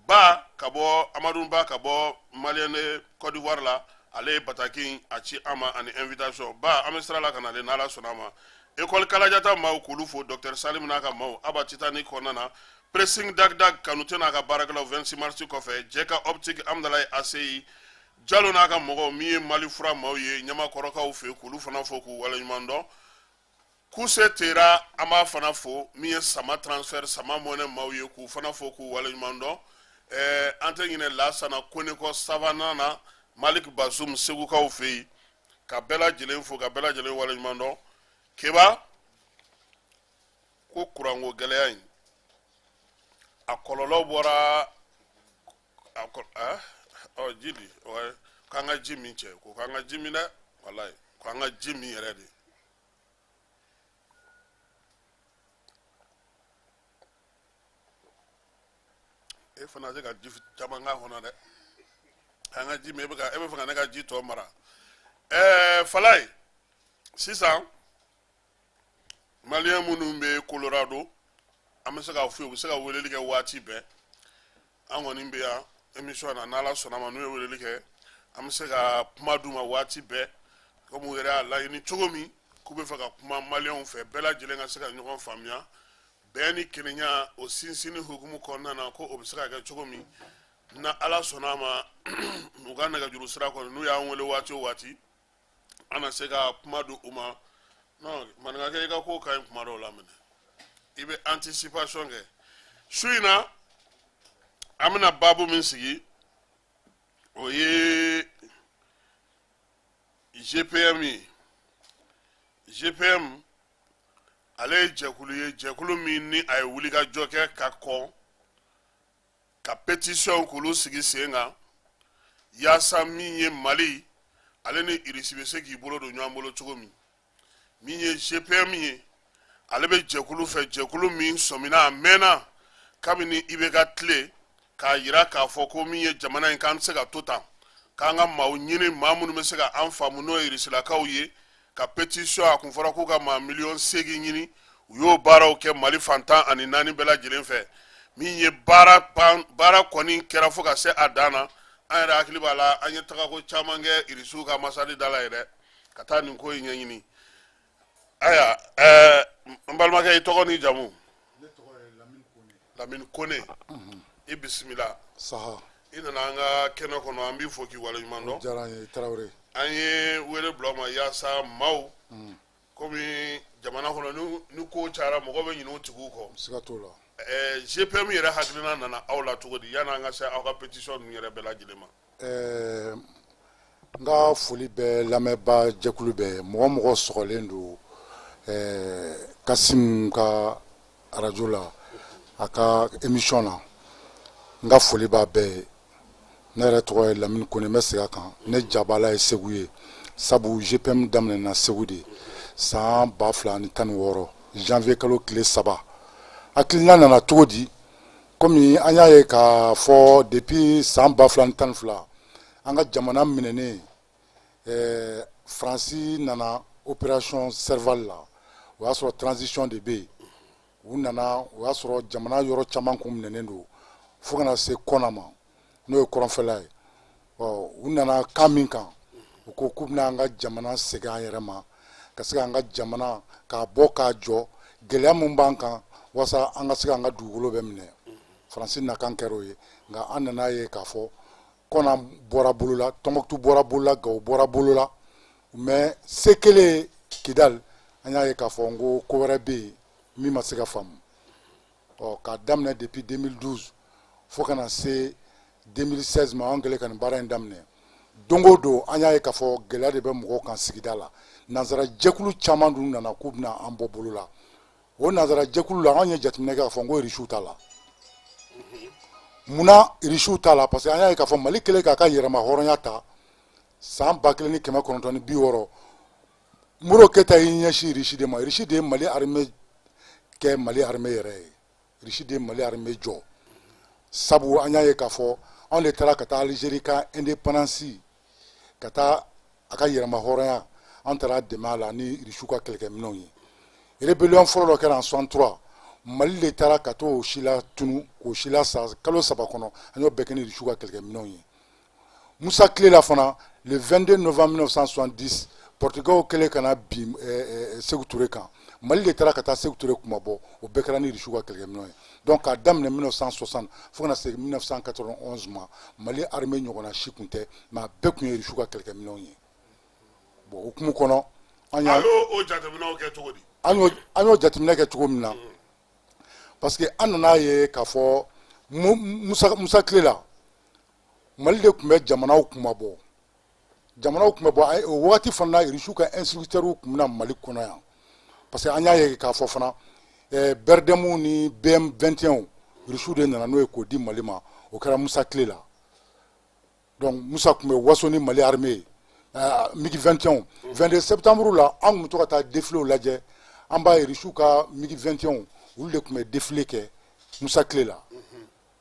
ba ka bɔ Amadu Ba ka bɔ Maliyɛn de Côte d'Ivoire la, ale ye bataki in a ci an ma ani invitation ba. An bɛ sira la ka na n'Ala sɔnna a ma. École Kalajata maaw, k'olu fo, docteur Salim n'a ka maaw, Aba Titanic kɔnɔna na, pressing Dag Dag Kanute n'a ka baarakɛlaw, 26 mars kɔfɛ, jɛ ka optique Amdalaye ACI Jalo n'a ka mɔgɔw, min ye Mali fura maaw ye Ɲamakɔrɔkaw fɛ, k'olu fana fo k'u waleɲuman dɔn. Kuse Tera, an b'a fana fo, min ye Sama transfert, Sama mɔnɛ maaw ye, k'u fana fo k'u waleɲuman dɔn. An tɛ ɲinɛ Lasana Kone kɔ Savana na, Malik Bazum Segukaw fɛ yen, ka bɛɛ lajɛlen fo ka bɛɛ lajɛlen waleɲuman dɔn. Keba ko kuranko gɛlɛya in a kɔlɔlɔ bɔra a kɔ ɔ ji di k'an ka ji min cɛ, ko k'an ka ji min dɛ, walayi, k'an ka ji min yɛrɛ de. E fana se ka ji caman k'a kɔnɔ dɛ, an ka ji min. E bɛ ka e bɛ fɛ ka ne ka ji tɔ mara. Falaye, sisan maliyɛn minnu bɛ Colorado, an bɛ se k'a f'u ye, u bɛ se ka weleli kɛ waati bɛɛ. An kɔni bɛ yan émission na, n'Ala sɔnna ma, n'u ye weleli kɛ, an bɛ se ka kuma d'u ma waati bɛɛ, komi u yɛrɛ y'a laɲini cogo min. K'u bɛ fɛ ka kuma maliyɛnw fɛ, bɛɛ lajɛlen ka se ka ɲɔgɔn faamuya, bɛn ni kelenya, o sinsinni hukumu kɔnɔna na, ko o bɛ se ka kɛ cogo min na. Ala sɔnna a ma, u ka nɛgɛjuru sira kɔni, n'u y'an wele waati o waati, an na se ka kuma di u ma. Non, maninkakɛ, i ka ko ka ɲi. Kuma dɔw la minɛ, i bɛ anticipation kɛ. Su in na, an bɛna baabu min sigi, o ye GPM ye. GPM, ale ye jɛkulu ye, jɛkulu min ni a ye wulikajɔ kɛ ka kɔn ka pétition k'olu sigi sen kan, yaasa min ye Mali ale ni Irisi bɛ se k'i bolo don ɲɔgɔn bolo cogo min. Min ye GPM ye, ale bɛ jɛkulu fɛ, jɛkulu min sɔmina a mɛnna kabini IBK tile, k'a yira k'a fɔ ko min ye jamana in, k'an tɛ se ka to tan, k'an ka maaw ɲini, maa minnu bɛ se ka an faamu, n'o ye irisilakaw ye, ka pétition. A kun fɔra k'u ka maa 8 miliyɔn ɲini. U y'o baaraw kɛ Mali fan 14 bɛɛ lajɛlen fɛ. Min ye baara baara kɔni kɛra fo ka se a dan na. An yɛrɛ hakili b'a la, an ye tagako caman kɛ irisiw ka ambassade da la yɛrɛ, ka taa nin ko in ɲɛɲini. Ayiwa, n balimakɛ, i tɔgɔ ni jamu? Ne tɔgɔ ye Lamini Kone. Lamini Kone, i bisimila. Saha. I nana an ka kɛnɛ kɔnɔ, an b'i fo k'i waleɲuman dɔn. Diyara n ye, Tarawele. An ye wele bila aw ma yaasa maaw, komi jamana kɔnɔ ni ko cayara, mɔgɔ bɛ ɲinɛ u tigiw kɔ. Siga t'o la. GPM yɛrɛ hakilina nana aw la cogo di, yanni an ka se aw ka pétition ninnu yɛrɛ bɛɛ lajɛlen ma? N ka foli bɛ lamɛnbaa jɛkulu bɛɛ, mɔgɔ mɔgɔ sɔgɔlen don Kasim ka arajo la, a ka émission na, n ka foli b'a bɛɛ ye. Ne yɛrɛ tɔgɔ ye Lamini Kone. N bɛ segin a kan, ne jabala ye Segu ye, sabu GPM daminɛna Segu de san 2016, janvier kalo tile 3. Hakilina nana cogo di? Komi an y'a ye k'a fɔ depuis san 2012, an ka jamana minɛnen, Faransi nana opération Serval la, o y'a sɔrɔ transition de bɛ yen. U nana, o y'a sɔrɔ jamana yɔrɔ caman kun minɛnen don, fo kana se Kɔna ma, n'o ye kɔrɔnfɛla ye. Ɔ, u nana kan min kan, u ko k'u bɛna an ka jamana segin an yɛrɛ ma, ka se k'an ka jamana k'a bɔ k'a jɔ, gɛlɛya min b'an kan, walasa an ka se k'an ka dugukolo bɛɛ minɛ. Faransi nakan kɛra o ye. Nka an nana ye k'a fɔ Kɔna bɔra bolo la, Tɔnbɔkutu bɔra bolo la, Gawo bɔra bolo la, mais se kelen Kidali, an y'a ye k'a fɔ n ko ko wɛrɛ bɛ yen min ma se ka faamu. Ɔ, k'a daminɛ depuis 2012 fo ka na se 2016 ma, an kɛlen ka nin baara in daminɛ, don o don an y'a ye k'a fɔ gɛlɛya de bɛ mɔgɔw kan sigida la. Nansara jɛkulu caman dun nana k'u bɛna an bɔ bolo la. O nansara jɛkulu la, anw ye jateminɛ kɛ k'a fɔ n ko irisiw t'a la. Munna irisiw t'a la? Parce que an y'a ye k'a fɔ Mali kɛlen k'a ka yɛrɛma hɔrɔnya ta san 1960, Modibo Keyita y'i ɲɛsin irisi de ma. Irisi de ye Mali armée kɛ Mali armée yɛrɛ ye, irisi de ye Mali armée jɔ, sabu an y'a ye k'a fɔ anw de taara ka taa Algérie ka indépendance, ka taa a ka yɛrɛma hɔrɔnya, an taara dɛmɛ a la ni irisiw ka kɛlɛkɛminɛnw ye. Rébellion fɔlɔ dɔ kɛra en 63, Mali de taara ka t'o si la tunu, k'o si la sa kalo 3 kɔnɔ. An y'o bɛɛ kɛ ni irisiw ka kɛlɛkɛminɛnw ye. Musa tile la fana, le 22 novembre 1970, Portugais kɛlen ka na bin Sékou Touré kan, Mali de taara ka taa Sékou Touré kunmabɔ. O bɛɛ kɛra ni irisiw ka kɛlɛkɛminɛnw ye. Donc k'a daminɛ 1960 fo ka na se 1991 ma, Mali armée ɲɔgɔnna si tun tɛ, mais a bɛɛ tun ye irisiw ka kɛlɛkɛminɛnw ye. Bon, o hukumu kɔnɔ, an y'a A y'o jateminɛw kɛ cogo di? An y'o jateminɛ kɛ cogo min na, parce que an nana ye k'a fɔ Musa tile la, Mali de tun bɛ jamanaw kunmabɔ, jamanaw tun bɛ bɔ. O wagati fana na, irisiw ka instructeurs tun bɛ na Mali kɔnɔ yan, parce que an y'a ye k'a fɔ fana BRDM ni BM 21, irisiw de nana n'o ye k'o di Mali ma. O kɛra Musa tile la. Donc Musa tun bɛ waso ni Mali armée ye, MiG 21. 22 septembre la, an tun bɛ to ka taa défilé lajɛ, an b'a ye irisiw ka MiG 21, olu de tun bɛ défilé kɛ Musa tile la.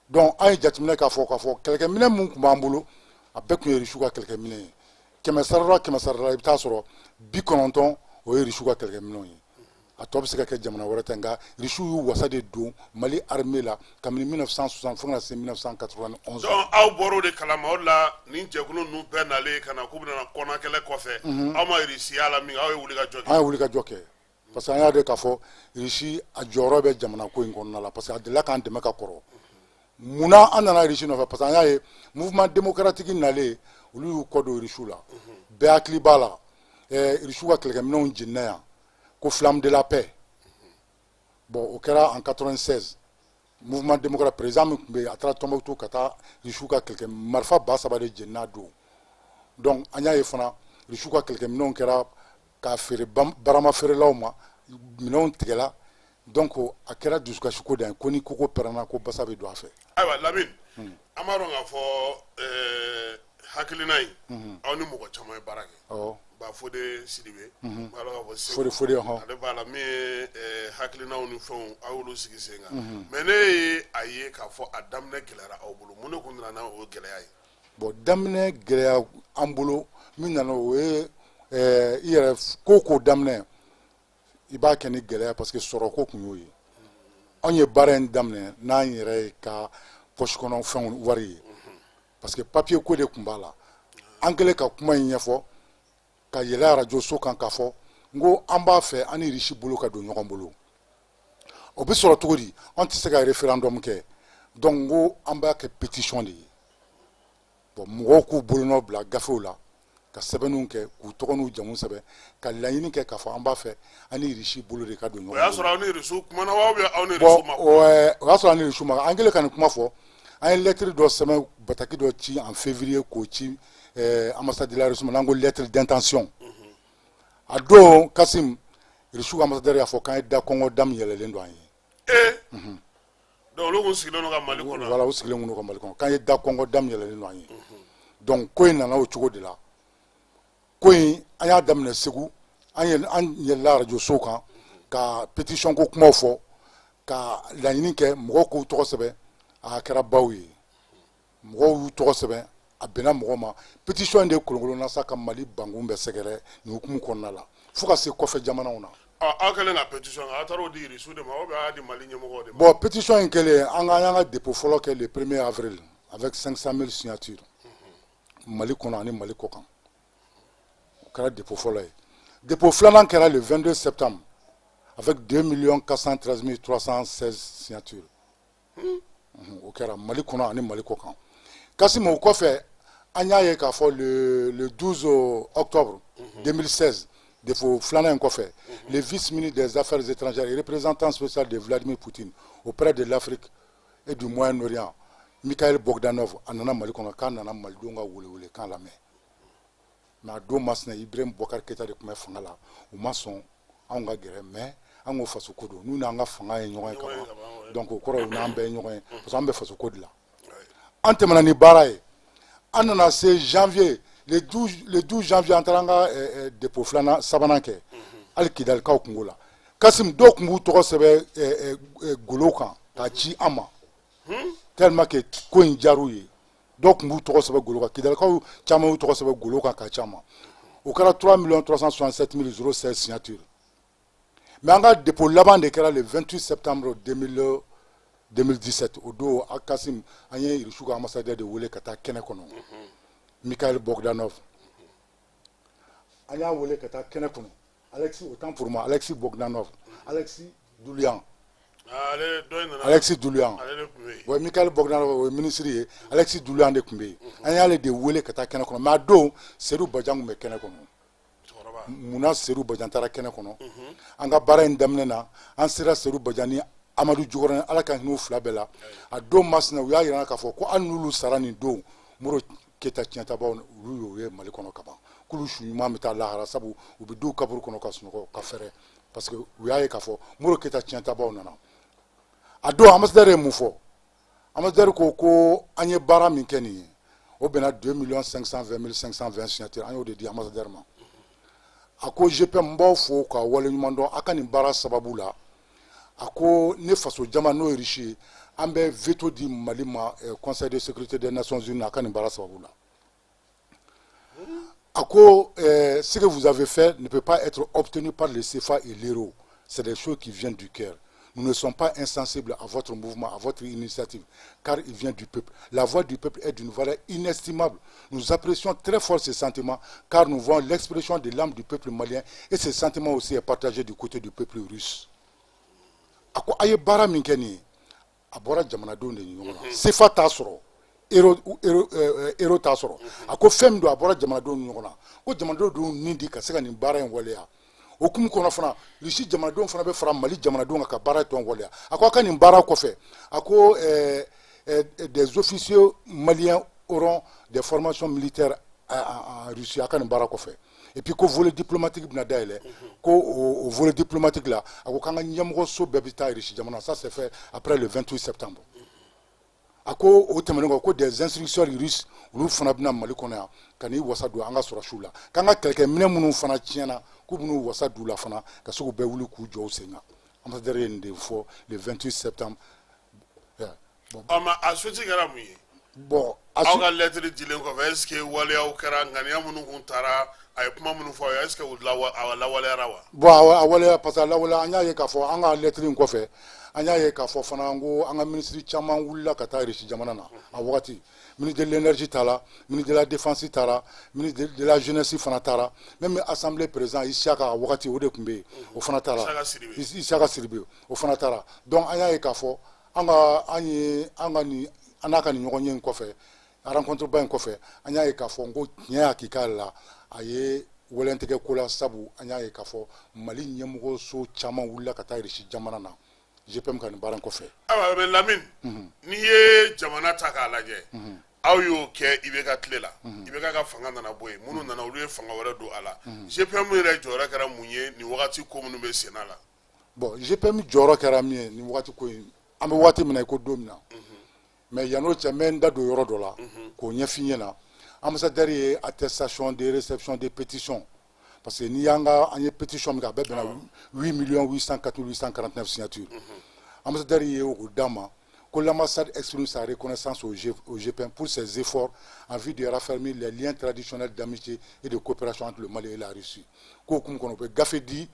Donc an ye jateminɛ k'a fɔ kɛlɛkɛminɛ mun tun b'an bolo, a bɛɛ tun ye irisiw ka kɛlɛkɛminɛ ye. Kɛmɛ sarala, kɛmɛ sarala, i bɛ taa sɔrɔ 90, o ye irisiw ka kɛlɛkɛminɛw ye. A tɔ bɛ se ka kɛ jamana wɛrɛ ta, nka Irisiw y'u wasa de don Mali armée la kabini 1960 fo ka na se 1991. Donc aw bɔr'o de kalama, o de la nin jɛkulu ninnu bɛɛ nalen ka na k'u bɛna kɔnakɛlɛ kɔfɛ, aw ma Irisi y'a la min, aw ye wuli ka jɔ kɛ. An ye wuli ka jɔ kɛ parce que an y'a dɔn k'a fɔ Irisi a jɔyɔrɔ bɛ jamana ko in kɔnɔna la, parce que a delila k'an dɛmɛ ka kɔrɔ. Munna an nana Irisi nɔfɛ? Parce que an y'a ye mouvement démocratique nalen, olu y'u kɔ don Irisiw la. Bɛɛ hakili b'a la, Irisiw ka kɛlɛkɛminɛnw jenina yan ko Flamme de la paix. Bon, o kɛra en 96. Mouvement démocrate président min tun bɛ yen, a taara Tombouctou ka taa Irisiw ka kɛlɛkɛ marifa 3000 de jenina don. Donc an y'a ye fana, Irisiw ka kɛlɛkɛminɛnw kɛra k'a feere barama feerelaw ma, minɛnw tigɛla. Donc a kɛra dusukasiko dan ye ko ni koko pɛrɛnna ko basa bɛ don a fɛ. Ayiwa Lamine, an b'a dɔn k'a fɔ hakilina in, aw ni mɔgɔ caman ye baara kɛ. Bafode Sidibe, n b'a dɔn k'a fɔ Segu Fode Fode, hɔn. Ale b'a la min ye hakilinaw ni fɛnw, aw y'olu sigi sen kan. Mais ne ye a ye k'a fɔ a daminɛ gɛlɛyara aw bolo. Mun de kun nana n'o gɛlɛya ye? Bon, daminɛ gɛlɛya an bolo min nana, o ye i yɛrɛ ko ko daminɛ, i b'a kɛ ni gɛlɛya, parce que sɔrɔko kun y'o ye. Anw ye baara in daminɛ n'an yɛrɛ ye ka poche kɔnɔ fɛnw wari ye, parce que papier ko de tun b'a la. An kɛlen ka kuma in ɲɛfɔ ka yɛlɛ arajo so kan k'a fɔ n ko an b'a fɛ an ni Irisi bolo ka don ɲɔgɔn bolo, o bɛ sɔrɔ cogo di? An tɛ se ka référendum kɛ, donc n ko an b'a kɛ pétition de ye. Bon, mɔgɔw k'u bolonɔ bila gafew la ka sɛbɛnniw kɛ, k'u tɔgɔ n'u jamu sɛbɛn, ka laɲini kɛ k'a fɔ an b'a fɛ an ni Irisi bolo de ka don ɲɔgɔn O y'a bolo. sɔrɔ aw ni Irisiw kumana wa, ou bien aw ni Bon, Irisiw ma kuma? O y'a sɔrɔ an ni Irisiw ma. An kɛlen ka nin kuma fɔ, an ye lettre dɔ sɛbɛn, bataki dɔ ci en février k'o ci ambassade de la Russie ma, n'an ko lettre d'intention. A don Kasim, Irisiw ambassadeur y'a fɔ k'an ye da kɔngɔ da min yɛlɛlen don an ye. Ee, donc olu kun sigilen don ka Mali kɔnɔ. Voilà, u sigilen kun don ka Mali kɔnɔ, k'an ye da kɔngɔ da min yɛlɛlen don an ye. Donc ko in nana o cogo de la. Ko in, an y'a daminɛ Segu, an yɛlɛla arajo sow kan ka pétition ko kumaw fɔ, ka laɲini kɛ mɔgɔw k'u tɔgɔ sɛbɛn. A kɛra baw ye, mɔgɔw y'u tɔgɔ sɛbɛn, a bɛnna mɔgɔ ma. Pétition in de kolonkolonna sa ka Mali bankun bɛɛ sɛgɛrɛ nin hukumu kɔnɔna la, fo ka se kɔfɛ jamanaw na. Ɔ, aw kɛlen ka pétition kɛ, aw taara o di Irisiw de ma ou bien aw y'a di Mali ɲɛmɔgɔw de ma? Bon, pétition in kɛlen, an y'an ka dépôt fɔlɔ kɛ le 1er avril avec 500 000 signatures Mali kɔnɔ ani Mali kɔkan. O kɛra dépôt fɔlɔ ye. Dépôt filanan kɛra le 22 septembre avec 2 413 316 signatures. O kɛra Mali kɔnɔ ani Mali kɔkan. Kassim, o kɔfɛ, an y'a ye k'a fɔ le 12 octobre 2016, dépôt filanan in kɔfɛ, le vice-ministre des Affaires étrangères et représentant spécial de Vladimir Poutine auprès de l'Afrique et du Moyen-Orient, Mikhail Bogdanov, a nana Mali kɔnɔ k'a nana malidenw ka welewelekan lamɛn. Mais a don masina, Ibrahim Boubacar Keïta de tun bɛ fanga la, u ma sɔn anw ka gɛrɛ. Mais an ko faso ko don, n'u n'an ka fanga ye ɲɔgɔn ye ka ban, donc o kɔrɔ u n'an bɛɛ ye ɲɔgɔn ye, parce que an bɛ faso ko de la. An tɛmɛna ni baara ye, an nana se janvier, le 12, le 12 janvier, an taara an ka dépôt filanan sabanan kɛ hali Kidalikaw kungo la. Kasim, dɔw tun b'u tɔgɔ sɛbɛn golo kan k'a ci an ma, tellement que ko in diyar'u ye. Dɔw tun b'u tɔgɔ sɛbɛn golo kan, Kidalikaw caman y'u tɔgɔ sɛbɛn golo kan k'a ci an ma. O kɛra 3 367 016 signatures. Mais an ka dépôt laban de kɛra le 28 septembre 2000 2017. O don a Kasim, an ye Irisiw ka ambassadeur de wele ka taa kɛnɛ kɔnɔ, Mikhail Bogdanov. An y'a wele ka taa kɛnɛ kɔnɔ, Alexis, autant pour moi, Alexis Bogdanov, Alexis Doulian. Ale dɔ in nana. Alexis Doulian. Ale de tun bɛ yen. Ouais, Mikhail Bogdanov o ye ministre ye, Alexis Doulian de tun bɛ yen. An y'ale de wele ka taa kɛnɛ kɔnɔ. Mais a don, Seydou Badian tun bɛ kɛnɛ kɔnɔ. Cɛkɔrɔba. Munna Seydou Badian taara kɛnɛ kɔnɔ? An ka baara in daminɛ na, an sera Seydou Badian ni Amadu Jukɔrɔni, Ala ka hinɛ u fila bɛɛ la. A don masina, u y'a yira n na k'a fɔ ko hali n'olu sara nin don, Modibo Keyita tiɲɛtabaw olu y'o ye Mali kɔnɔ ka ban, k'olu su ɲuman bɛ taa lahara, sabu u bɛ d'u kaburu kɔnɔ ka sunɔgɔ ka fɛrɛ, parce que u y'a ye k'a fɔ Modibo Keyita tiɲɛtabaw nana. A don ambassadeur ye mun fɔ? Ambassadeur ko ko an ye baara min kɛ nin ye, o bɛnna 2 520 520 signatures. An y'o de di ambassadeur ma. A ko GPM, n b'aw fo ka waleɲuman dɔn a ka nin baara sababu la. A ko ne faso jama, n'o ye Russie ye, an bɛ veto di Mali ma Conseil de sécurité des Nations Unies a ka nin baara sababu la. A ko ce que vous avez fait ne peut pas être obtenu par le CFA et l'euro. C'est des choses qui viennent du cœur. Nous ne sommes pas insensibles à votre mouvement, à votre initiative, car il vient du peuple. La voix du peuple est d'une valeur inestimable. Nous apprécions très fort ce sentiment, car nous voyons l'expression de l'âme du peuple malien et ce sentiment aussi est partagé du côté du peuple russe. A ko a ye baara min kɛ nin ye, a bɔra jamanadenw de ɲɔgɔn na. CFA t'a sɔrɔ, euro t'a sɔrɔ. A ko fɛn min don, a bɔra jamanadenw ni ɲɔgɔn na, ko jamanadenw dun nin di ka se ka nin baara in waleya. O hukumu kɔnɔ fana, Russie jamanadenw fana bɛ fara Mali jamanadenw kan ka baara tɔn waleya. A ko a ka nin baara kɔfɛ, a ko des officiers maliens auront des formations militaires en Russie. A ka nin baara kɔfɛ, et puis ko volet diplomatique bɛna dayɛlɛ, ko o volet diplomatique la, a ko k'an ka ɲɛmɔgɔso bɛɛ bɛ taa Russie jamana. Ça, c'est fait après le 28 septembre. A ko o tɛmɛnen kɔ, ko des instructeurs russes, olu fana bɛna Mali kɔnɔ yan ka n'i wasa don an ka sɔrɔsiw la, k'an ka kɛlɛkɛminɛ minnu fana tiɲɛna, k'u bɛn'u wasa don u la fana ka se k'u bɛɛ wuli k'u jɔ u sen kan. Ambassadeur ye nin de fɔ le 28 septembre. Bon. Ɔ, mais a suite kɛra mun ye? Bon. Aw ka lettre dilen kɔfɛ, est ce que waleyaw kɛra? Ŋaniya minnu kun taara, a ye kuma minnu fɔ aw ye, est ce que u a lawaleyara wa? Bon, a waleya, parce que a lawaleya. An y'a ye k'a fɔ an ka lettre in kɔfɛ, an y'a ye k'a fɔ fana ko an ka ministre caman wulila ka taa Russie jamana na. A wagati, ministre de l'Énergie taara, ministre de la Défense taara, ministre de la Jeunesse fana taara, même Assemblée président Isiaka, a wagati o de tun bɛ yen, o fana taara. Isaka Sidibe. Isaka Sidibe, o fana taara. Donc an y'a ye k'a fɔ an ka an ye an ka nin, an n'a ka nin ɲɔgɔn ye in kɔfɛ, rencontre ba in kɔfɛ, an y'a ye k'a fɔ n ko tiɲɛ hakika la, a ye wɛlɛntigɛ ko la, sabu an y'a ye k'a fɔ Mali ɲɛmɔgɔso caman wulila ka taa Russie jamana na, GPM ka nin baara in kɔfɛ. Ayiwa, mais Lamine, n'i ye jamana ta k'a lajɛ, aw y'o kɛ IBK tile la. IBK ka fanga nana bɔ yen, minnu nana, olu ye fanga wɛrɛ don a la. GPM yɛrɛ jɔyɔrɔ kɛra mun ye nin wagati ko minnu bɛ sen na la? Bon, GPM jɔyɔrɔ kɛra min ye nin wagati ko in, an bɛ waati min na i ko don min na, mais yan'o cɛ, n bɛ n da don yɔrɔ dɔ la k'o ɲɛf'i ɲɛna. Ambassadeur ye attestation de réception de pétition, parce que n'i y'an ka, an ye pétition min kɛ, a bɛɛ bɛnna 8 millions 804 849 signatures. Ambassadeur ye o d'an ma ko l'ambassade exprime sa reconnaissance au GPM pour ses efforts en vue de raffermir les liens traditionnels d'amitié et de coopération entre le Mali et la Russie. K'o hukumu kɔnɔ, u bɛ gafe di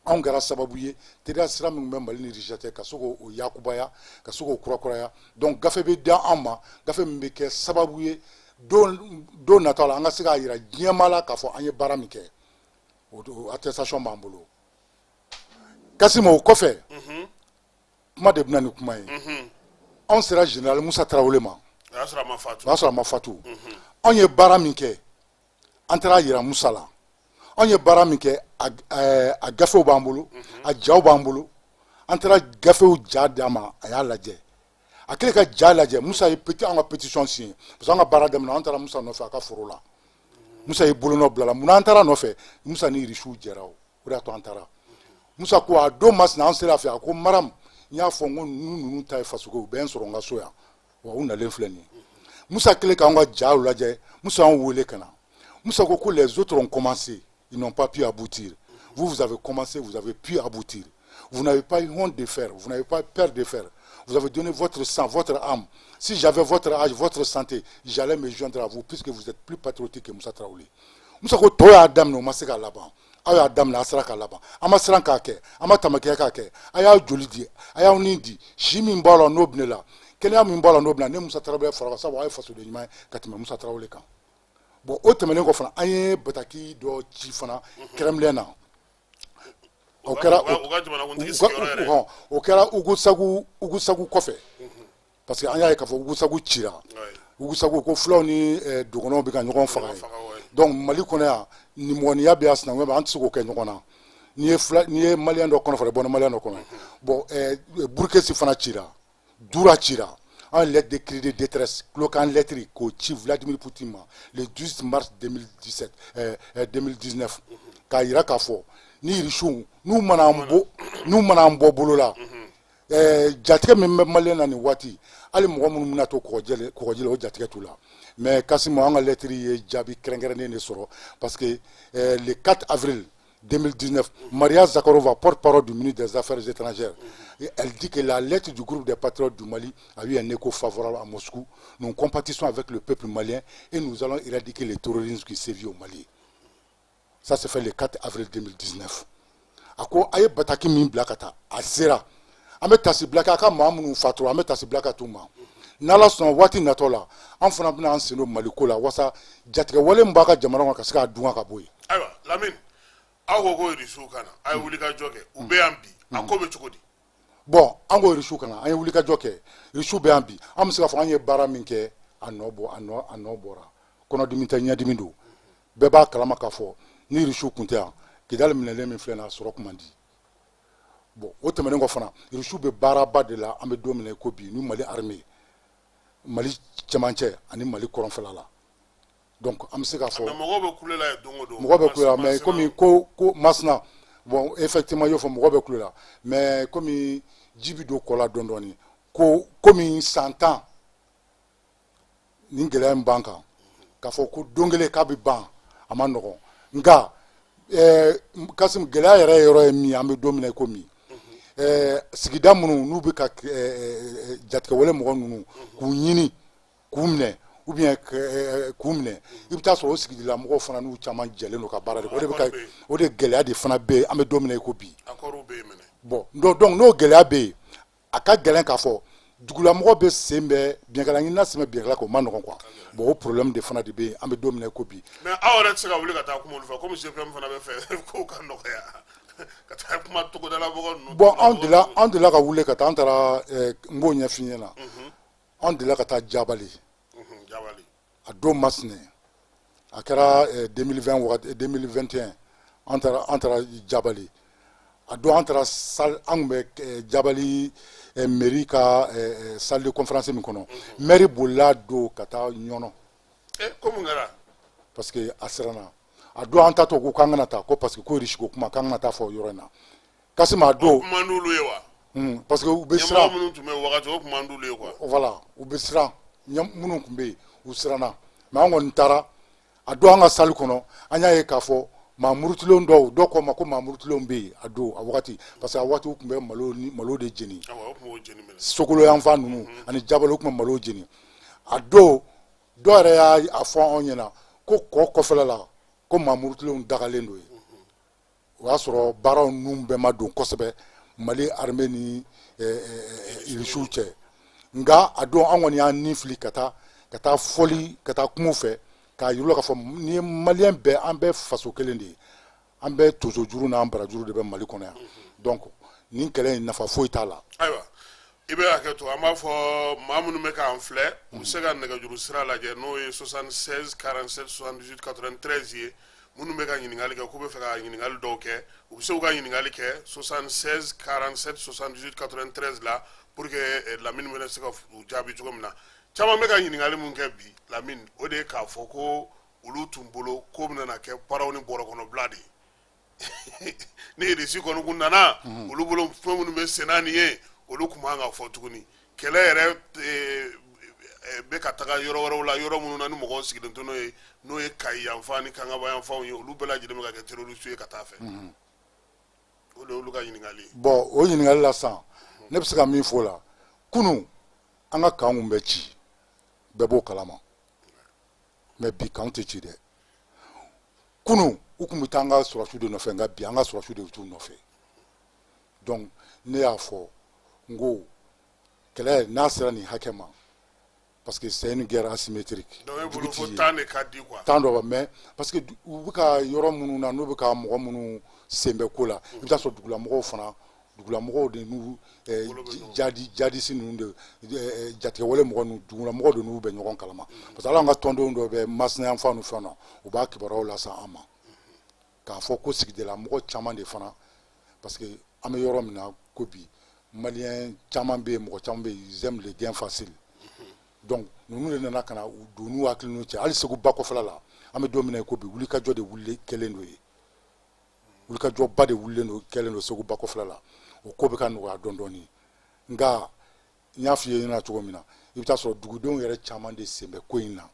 anw kɛra sababu ye teriya sira min bɛ Mali ni Russie cɛ, ka se k'o yakubaya, ka se k'o kurakuraya. Donc gafe bɛ di an ma, gafe min bɛ kɛ sababu ye don nataw la, an ka se k'a yira diɲɛmaa la k'a fɔ an ye baara min kɛ. O attestation b'an bolo. Kasimu, o kɔfɛ, kuma de bɛna ni kuma ye. Anw sera général Musa Tarawele ma. O y'a sɔrɔ a ma fatu. O y'a sɔrɔ a ma fatu. Anw ye baara min kɛ, an taara yira Musa la. Anw ye baara min kɛ, a gafew b'an bolo, a jaw b'an bolo. An taara gafew ja d'a ma, a y'a lajɛ. A kɛlen ka ja lajɛ, Musa ye petit an ka pétition signé, parce que an ka baara daminɛ, an taara Musa nɔfɛ a ka foro la. Musa ye bolonɔ bila la. Munna an taara nɔfɛ? Musa ni Irisiw jɛra, o de y'a to an taara. Musa ko a don masina, an sera a fɛ, a ko: "Maram, n y'a fɔ n ko ninnu ta ye fasoko, u bɛ n sɔrɔ n ka so yan wa, u nalen filɛ nin ye." Musa kɛlen k'an ka jaw lajɛ, Musa y'an wele ka na. Musa ko ko les autres ont commencé, ils n'ont pas pu aboutir. Vous, vous avez commencé, vous avez pu aboutir. Vous n'avez pas eu honte de faire, vous n'avez pas peur de faire. Vous avez donné votre sang, votre âme. Si j'avais votre âge, votre santé, j'allais me joindre à vous, puisque vous êtes plus patriotique que Moussa Traoré. Musa ko tɔw y'a daminɛ, u ma se k'a laban. Aw y'a daminɛ, a sera k'a laban. An ma siran k'a kɛ, an ma tamakɛ k'a kɛ. A y'aw joli di, a y'aw ni di. Si min b'a la, n'o bɛ ne la, kɛnɛya min b'a la, n'o bɛ na ne Musa Traoré fara kan, sabu aw ye fasoden ɲuman ye ka tɛmɛ Musa Traoré kan. Bon, o tɛmɛnen kɔ fana, an ye bataki dɔ ci fana Kremlin na. O kɛra U ka jamanakuntigi sigiyɔrɔ yɛrɛ. O kɛra Ugusagu kɔfɛ, parce que an y'a ye k'a fɔ Ugusagu cira. Ugusagu ko fulaw ni dɔgɔnɔw bɛ ka ɲɔgɔn faga yen. Donc Mali kɔnɔ yan, nimɔgɔniya bɛ yan, sinankunya bɛ yan, an tɛ se k'o kɛ ɲɔgɔn na. N'i ye fila, n'i ye Malien dɔ kɔnɔ fara, i bɔ ni Malien dɔ kɔnɔ. Bon, Burukesi fana cira, Dura cira. An ye lettre de cri de détresse, kulokan lettre, k'o ci Vladimir Poutine ma le 18 mars 2017, 2019, k'a yira k'a fɔ ni Irisiw n'u mana an bɔ bolo la, jatigɛ min bɛ Malien na nin waati, hali mɔgɔ minnu bɛna to kɔgɔji la, o jatigɛ t'u la. Mais Kasimu, an ka lettre ye jaabi kɛrɛnkɛrɛnnen de sɔrɔ, parce que le 4 avril 2019, Maria Zakharova, porte-parole du ministre des Affaires étrangères, elle dit que la lettre du groupe des patriotes du Mali a eu un écho favorable à Moscou. Nous compatissons avec le peuple malien et nous allons éradiquer le terrorisme qui sévit au Mali. Ça s'est fait le 4 avril 2019. A ko a ye bataki min bila ka taa, a sera. An bɛ tasibila kɛ a ka maa minnu fatura, an bɛ tasibila ka t'u ma. N'Ala sɔnna, waati natɔ la, an fana bɛna an sen don Mali ko la, walasa jatigɛwale min b'a ka jamana kɔnɔ ka se k'a dun ka bɔ yen. Ayiwa Lamini, aw ko ko irisiw ka na, a ye wulikajɔ kɛ, u bɛ yan bi, a ko bɛ cogo di? Bon, an ko irisiw ka na, an ye wulikajɔ kɛ, irisiw bɛ yan bi. An bɛ se k'a fɔ an ye baara min kɛ, a nɔ bɔ a nɔ a nɔ bɔra. Kɔnɔdimi tɛ, ɲɛdimi don. Bɛɛ b'a kalama k'a fɔ ni irisiw kun tɛ yan, Kidali minɛlen min filɛ nin ye, a sɔrɔ kun man di. Bon, o tɛmɛnen kɔ fana, irisiw bɛ baaraba de la an bɛ don min na i ko bi, ni Mali armée, Mali cɛmancɛ ani Mali kɔrɔnfɛla la. Donc an bɛ se k'a fɔ mɔgɔw bɛ kule la yen don o don. Mɔgɔ bɛ kule la, mais komi ko Masina, bon, effectivement, i y'o fɔ, mɔgɔ bɛ kule la, mais komi ji bɛ don kɔ la dɔɔni dɔɔni, ko komi san 10 nin gɛlɛya in b'an kan, k'a fɔ ko don kelen k'a bɛ ban, a ma nɔgɔn. Nka Kasim, gɛlɛya yɛrɛ yɔrɔ ye min ye, an bɛ don min na i ko min, sigida minnu n'u bɛ ka jatigɛwale mɔgɔ ninnu k'u ɲini k'u minɛ ou bien k'u minɛ, i bɛ taa sɔrɔ o sigidala mɔgɔw fana n'u caman jɛlen don ka baara de kɛ. O de bɛ ka o de gɛlɛya de fana bɛ yen an bɛ don min na i ko bi. Bon, donc n'o gɛlɛya bɛ yen, a ka gɛlɛn k'a fɔ dugulamɔgɔ bɛ sen bɛ biɲɛkala ɲinina, sen bɛ biɲɛkala kan, o ma nɔgɔn quoi. Bon, o problème de fana de bɛ yen an bɛ don min na i ko bi. Mais aw yɛrɛ tɛ se ka wuli ka taa kuma olu fɛ, komi GPM fana bɛ fɛ kow ka nɔgɔya, ka taa kuma togodala mɔgɔ ninnu? Bon, an delila ka wuli ka taa, an taara, n b'o ɲɛf'i ɲɛna. An delila ka taa Jabali. Jabali. A don Masinɛ, a kɛra 2020 wagati, 2021, an taara Jabali. A don an taara salle, an tun bɛ Jabali mairie ka salle de conférence min kɔnɔ, maire bolila don ka taa Ɲɔnɔ. Ko mun kɛra? Parce que a siranna. A don an taatɔ ko k'an kana taa, ko parce que ko risque ko kuma, k'an kana taa fɔ yɔrɔ in na. Kassim, a don O kun man d'olu ye wa? Parce que u bɛ siran. Ɲɛmɔgɔ minnu tun bɛ yen wagati, o kun man d'olu ye quoi. Voilà, u bɛ siran. Minnu tun bɛ yen, u siranna. Mais an kɔni taara. A don an ka salle kɔnɔ, an y'a ye k'a fɔ maa murutilenw dɔw, dɔw ko ma ko maa murutilenw bɛ yen a don, a wagati, parce que a wagati u tun bɛ malo ni malo de jeni. Awɔ, o tun b'o jeni minɛ. Sokolo yanfan ninnu ani Jabali, u tun bɛ malo jeni. A don dɔw yɛrɛ y'a fɔ anw ɲɛna ko kɔ kɔfɛla la, ko maa murutilenw dagalen don yen. O y'a sɔrɔ baaraw ninnu bɛɛ ma don kosɛbɛ Mali armée ni irisiw cɛ. Nka a don an kɔni y'an ni fili ka taa fɔli, ka taa kuma fɛ, k'a yir'u la k'a fɔ ni ye maliyɛn bɛɛ, an bɛɛ faso kelen de ye, an bɛɛ tosojuru n'an barajuru de bɛ Mali kɔnɔ yan. Donc nin kɛlɛ in, nafa foyi t'a la. Ayiwa, i bɛ hakɛ to, an b'a fɔ maa minnu bɛ k'an filɛ, u bɛ se ka nɛgɛjuru sira lajɛ, n'o ye 76 47 78 93 ye. Minnu bɛ ka ɲininkali kɛ, k'u bɛ fɛ ka ɲininkali dɔw kɛ, u bɛ se k'u ka ɲininkali kɛ 76 47 78 93 la, pour que Lamini bɛna se ka u jaabi cogo min na. Caman bɛ ka ɲininkali mun kɛ bi Lamini, o de ye k'a fɔ ko olu tun bolo ko bɛna kɛ paraw ni bɔrɔkɔnɔbila de ye. Ni irisi kɔni kun nana, olu bolo fɛn minnu bɛ senna nin ye, olu kun man ka fɔ tuguni. Kɛlɛ yɛrɛ bɛ ka taga yɔrɔ wɛrɛw la, yɔrɔ minnu na ni mɔgɔw sigilen tɛ n'o ye, n'o ye Kayi yanfan ni Kangaba yanfanw ye, olu bɛɛ lajɛlen bɛ ka kɛ terroriste ye ka taa fɛ. O de y'olu ka ɲininkali ye. Bon, o ɲininkali la sisan, ne bɛ se ka min fɔ o la, kunun an ka kan kun bɛ ci, bɛɛ b'o kalama. Mais bi kan tɛ ci dɛ. Kunun u kun bɛ taa an ka sɔrɔsiw de nɔfɛ, nka bi an ka sɔrɔsiw de bɛ t'u nɔfɛ. Donc ne y'a fɔ n ko kɛlɛ n'a sera nin hakɛ ma, parce que c'est une guerre asymétrique. Donc e bolo fo temps de ka di quoi? Temps dɔ, mais parce que u bɛ ka yɔrɔ minnu na, n'u bɛ ka mɔgɔ minnu sen bɛ ko la, i bɛ taa sɔrɔ dugulamɔgɔw fana, dugulamɔgɔw de n'u jadi djihadiste ninnu de, jatigɛwale mɔgɔ ninnu, dugulamɔgɔw de n'u bɛ ɲɔgɔn kalama. Parce que hali an ka tɔndenw dɔw bɛ Masina yanfan ni fɛn na, u b'a kibaruyaw lase an ma k'a fɔ ko sigidala mɔgɔ caman de fana, parce que an bɛ yɔrɔ min na ko bi, maliyɛn caman bɛ yen, mɔgɔ caman bɛ yen, ils aiment le gain facile. Donc ninnu de nana ka na u don n'u hakili n'u cɛ. Hali Segu ba kɔfɛla la, an bɛ don min na i ko bi, wulikajɔ de wuli kɛlen don yen, wulikajɔba de wulilen don, kɛlen don Segu ba kɔfɛla la. O ko bɛ ka nɔgɔya dɔɔni dɔɔni. Nka n y'a f'i ye ɲɛna cogo min na, i bɛ taa sɔrɔ dugudenw yɛrɛ caman de sen bɛ ko in na.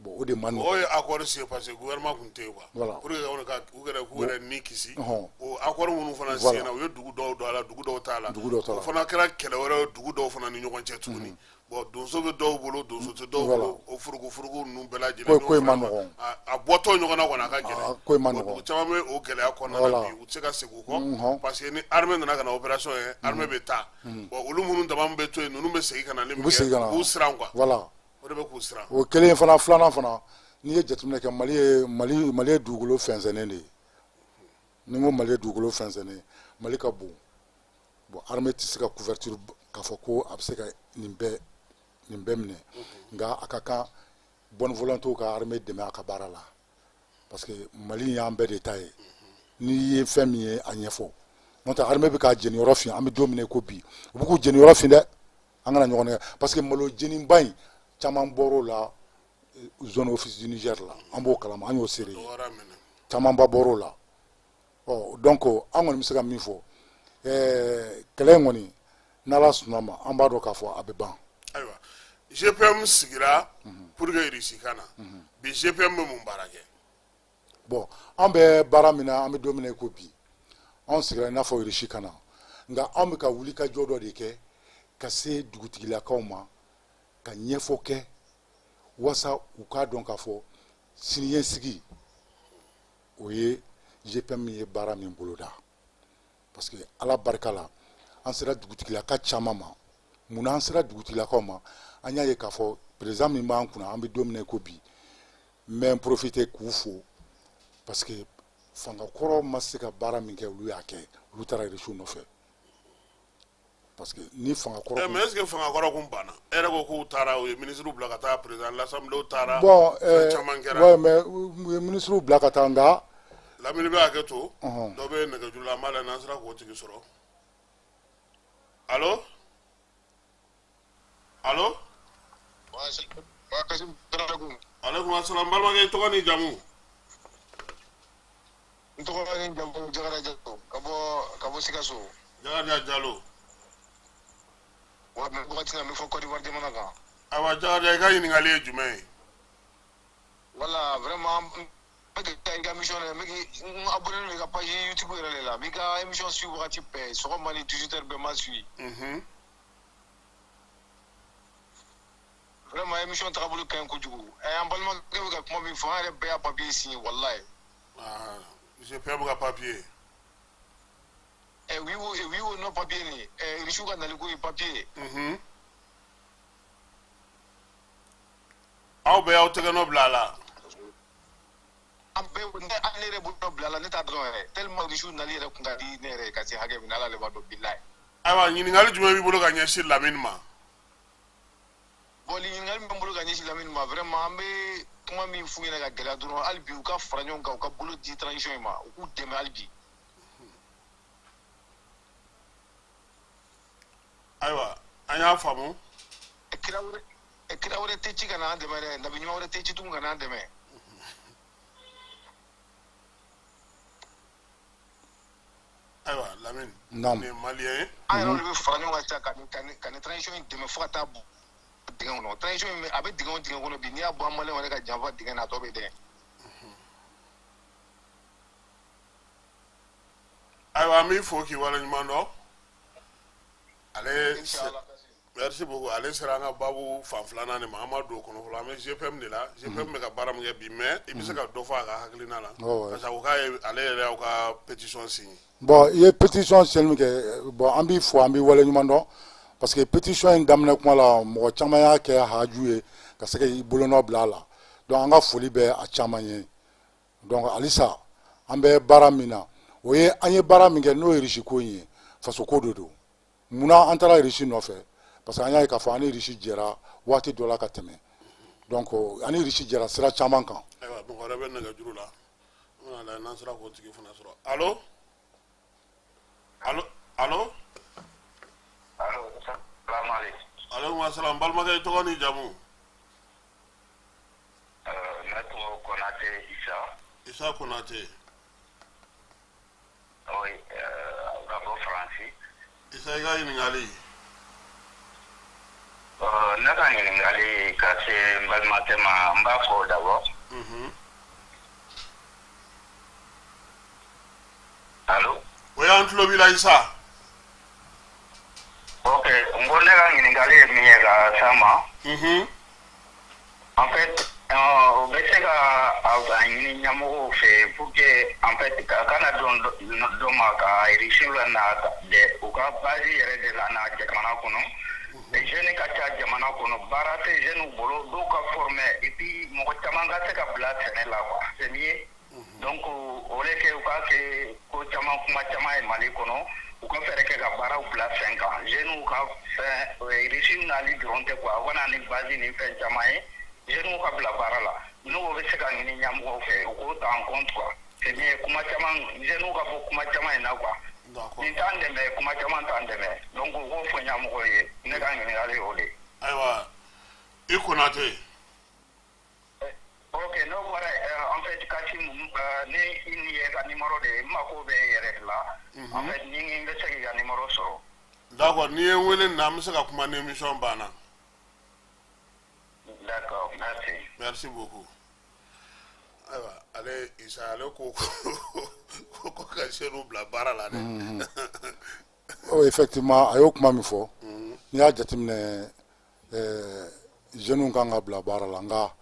Bon, o de man nɔgɔn. O ye accord signé parce que gouvernement tun tɛ yen quoi. Voilà. Pour que ka u yɛrɛ k'u yɛrɛ ni kisi. O accord minnu fana Voilà. signé na, u ye dugu dɔw don a la, dugu dɔw t'a la. Dugu dɔw t'a la. O fana kɛra kɛlɛ wɛrɛ ye dugu dɔw fana ni ɲɔgɔn cɛ tuguni. Bon, donso bɛ dɔw bolo, donso tɛ dɔw bolo. O furugu furugu ninnu bɛɛ lajɛlen. Ko in man nɔgɔn. A bɔtɔ ɲɔgɔn na kɔni, a ka gɛlɛn. Ko in man Bon, nɔgɔn. dugu caman bɛ o gɛlɛya kɔnɔna na bi, u tɛ se ka segin u kɔ. Parce que ni armée nana ka na opération ye, armée bɛ taa. Bon, olu minnu dama bɛ to yen, ninnu bɛ segin ka na ni U bɛ segin ka na. u b'u siran quoi. Voilà. O de bɛ k'u siran. O kelen fana, filanan fana, n'i ye jateminɛ kɛ, Mali ye dugukolo fɛnsɛnnen de ye. Ni n ko Mali ye dugukolo fɛnsɛnnen, Mali ka bon. Bon, armée tɛ se ka couverture k'a fɔ ko a bɛ se ka nin bɛɛ minɛ. Nka a ka kan bonne volonté ka armée dɛmɛ a ka baara la, parce que Mali y'an bɛɛ de ta ye. N'i ye fɛn min ye, a ɲɛfɔ. N'o tɛ, armée bɛ k'a jeniyɔrɔ fin. An bɛ don min na i ko bi, u bɛ k'u jeniyɔrɔ fin dɛ. An kana ɲɔgɔn nɛgɛ, parce que malo jeniba in caman bɔr'o la zone office du Niger la. An b'o kalama, an y'o seere ye. Camanba bɔr'o la. Ɔ, donc an kɔni bɛ se ka min fɔ, kɛlɛ in kɔni, n'Ala sɔnna ma, an b'a dɔn k'a fɔ a bɛ ban. Ayiwa, GPM sigira pour que Russie ka na. Bi, GPM bɛ mun baara kɛ? Bon, an bɛ baara min na, an bɛ don min na i ko bi, anw sigira i n'a fɔ Russie ka na, nka anw bɛ ka wuli ka jɔ dɔ de kɛ ka se dugutigilakaw ma, ka ɲɛfɔ kɛ walasa u k'a dɔn k'a fɔ siniɲɛsigi o ye GPM ye baara min boloda. Parce que Ala barika la, an sera dugutigilaka caman ma. Munna an sera dugutigilakaw ma? An y'a ye k'a fɔ président min b'an kunna, an bɛ don min na i ko bi, n bɛ n profiter k'u fo, parce que fanga kɔrɔ ma se ka baara min kɛ, olu y'a kɛ. Olu taara Irisiw nɔfɛ, parce que ni fanga kɔrɔ. Mais est ce que fanga kɔrɔ kun banna? E yɛrɛ ko k'u taara, u ye ministre bila ka taa, président de l'assemblée taara. Bon, fɛn caman kɛra. Ouais, mais u ye ministre bila ka taa, nka. Lamini bɛ hakɛ to. Dɔ bɛ nɛgɛjuru la, an b'a lajɛ n'an sera k'o tigi sɔrɔ. Allo, allo. Aleykum asalaam, balimakɛ, i tɔgɔ ni jamu? N tɔgɔ ni jamu, Jakarija Jalo, ka bɔ Sikaso. Jakarija Jalo. Wa mɛ wagati na, n bɛ fɔ Côte d'Ivoire jamana kan. Ayiwa Jakarija, i ka ɲininkali ye jumɛn ye? Voilà, vraiment, n bɛ ka i ka émission lajɛ, n bɛ k'i n abonné don i ka page YouTube yɛrɛ de la. N b'i ka émission suivre wagati bɛɛ, sɔgɔma ni 18 heures bɛɛ ma suit. Vraiment, émission tagabolo ka ɲi kojugu. An balimakɛ bɛ ka kuma min fɔ, an yɛrɛ bɛɛ y'a papier signé, walayi. Ah, GPM ka papier. Oui ou non papier nin, Irisiw ka naliko ye papier. Aw bɛɛ y'aw tɛgɛ nɔ bila a la. An bɛɛ, ne yɛrɛ bolo nɔ bila a la, ne t'a dɔn yɛrɛ. Tellement Irisiw nali yɛrɛ kun ka di ne yɛrɛ ye ka se hakɛ min na, Ala de b'a dɔn, bilayi. Ayiwa, ɲininkali jumɛn b'i bolo ka ɲɛsin Lamini ma? Bon, ɲininkali min bɛ n bolo ka ɲɛsin Lamini ma, vraiment, an bɛ kuma min f'u ɲɛna ka gɛlɛya dɔrɔn, hali bi u ka fara ɲɔgɔn kan, u ka bolo di transition in ma, u k'u dɛmɛ hali bi. Ayiwa, an y'a faamu. Kira wɛrɛ tɛ ci ka na an dɛmɛ dɛ, nabi ɲuman wɛrɛ tɛ ci tugun ka na an dɛmɛ. Ayiwa Lamini. Naam. Nin ye malien ye. An yɛrɛ de bɛ fara ɲɔgɔn kan sisan ka nin transition in dɛmɛ fo ka taa bɔ dingɛ kɔnɔ. Transition in, a bɛ dingɛ o dingɛ kɔnɔ bi, n'i y'a bɔ an maliyɛnw yɛrɛ ka janfa dingɛ na, a tɔ bɛ dɛn. Ayiwa, an b'i fo k'i waleɲuman dɔn. Ale Inshallah. Merci beaucoup. Ale sera an ka baabu fan filanan de ma. An ma don o kɔnɔ fɔlɔ. An bɛ GPM de la. GPM bɛ ka baara min kɛ bi, mais i bɛ se ka dɔ fɔ a ka hakilina la, parce que a ko k'a ye ale yɛrɛ y'aw ka pétition signé. Bon, i ye pétition signé min kɛ, bon, an b'i fo, an b'i waleɲuman dɔn, parce que pétition in daminɛ kuma la, mɔgɔ caman y'a kɛ haju ye ka se k'i bolonɔ bila a la. Donc an ka foli bɛ a caman ye. Donc halisa an bɛ baara min na, o ye an ye baara min kɛ, n'o ye Irisi ko in ye, faso ko de don. Munna an taara Irisi nɔfɛ? Parce que an y'a ye k'a fɔ an ni Irisi jɛra waati dɔ la ka tɛmɛ. Donc an ni Irisi jɛra sira caman kan. Ayiwa, mɔgɔ wɛrɛ bɛ nɛgɛjuru la, an bɛna lajɛ n'an sera k'o tigi fana sɔrɔ. Allo, allo, allo. Allo, salamu aleykum. Aleykum asalaam, balimakɛ, i tɔgɔ ni jamu? Ne tɔgɔ Konate Isa. Isa Konate. Oui, ka bɔ Faransi. Isa, i ka ɲininkali. Ne ka ɲininkali ka se n balimakɛ ma, n b'a fɔ d'abord. Allo? O y'an tulo b'i la, Isa. Ok, n ko ne ka ɲininkali ye min ye ka s'a ma. En fait, o bɛ se ka a ɲini ɲɛmɔgɔw fɛ pour que en fait ka kana don dɔ ma ka Irisiw la na dɛ, u ka base yɛrɛ de la na jamana kɔnɔ. Jeunes ka ca jamana kɔnɔ, baara tɛ jeunes bolo, dɔw ka former et puis mɔgɔ caman ka se ka bila sɛnɛ la quoi, c'est mieux. Donc o de kɛ u k'a kɛ ko caman, kuma caman ye Mali kɔnɔ, u ka fɛɛrɛ kɛ ka baaraw bila sen kan, jeunes ka fɛn, Irisiw nali dɔrɔn tɛ quoi, u ka na ni base ni fɛn caman ye, jeunes ka bila baara la. N'o bɛ se ka ɲini ɲɛmɔgɔw fɛ, u k'o ta en compte quoi, c'est mieux. Kuma caman, jeunes ka bɔ kuma caman in na quoi. Nin t'an dɛmɛ, kuma caman t'an dɛmɛ, donc u k'o fɔ ɲɛmɔgɔw ye. Ne ka ɲininkali y'o de ye. Ayiwa, i Konate. Ok, n'o bɔra, en fait Kassim, ne i ni ye ka numéro de ye, n mako bɛ e yɛrɛ de la. En fait ni n bɛ se k'i ka numéro sɔrɔ. D'accord, n'i ye n wele nin na, an bɛ se ka kuma ni émission banna. D'accord, merci. Merci beaucoup. Ayiwa, ale Isa, ale ko ko ka jeunes bila baara la dɛ. Oh, effectivement, a y'o kuma min fɔ, n'i y'a jateminɛ, jeunes kan ka bila baara la, nka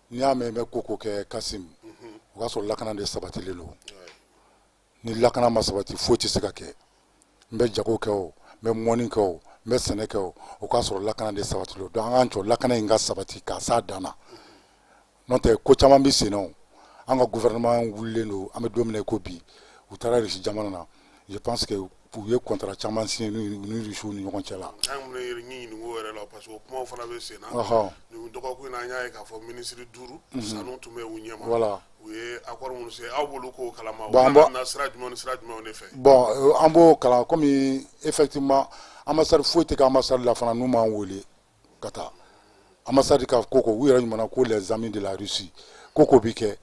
n'i y'a mɛn i bɛ ko ko kɛ, Kasim, o k'a sɔrɔ lakana de sabatilen don. Ni lakana ma sabati, foyi tɛ se ka kɛ. N bɛ jago kɛ o, n bɛ mɔni kɛ o, n bɛ sɛnɛ kɛ o, o k'a sɔrɔ lakana de sabatilen don. Donc an k'an jɔ lakana in ka sabati k'a s'a dan na, n'o tɛ ko caman bɛ sen na. O an ka gouvernement wulilen don, an bɛ don min na i ko bi, u taara Russie jamana na, je pense que u ye contrat caman signé ni Russiw ni ɲɔgɔn cɛ la. An kun bɛ ɲini o yɛrɛ la parce que o kumaw fana bɛ sen na. Nin dɔgɔkun in na, an y'a ye k'a fɔ minisiri duuru sanu tun bɛ u ɲɛma. U ye accord minnu signé, aw b'olu kow kalama? Bon, u an b'a- nana sira jumɛn ni sira jumɛnw de fɛ? Bon, an b'o kalan komi effectivement ambassade, foyi tɛ kɛ ambassade la fana n'u m'an wele ka taa ambassade ka ko ko u yɛrɛ ɲuman ko les amis de la Russie, ko ko bi kɛ,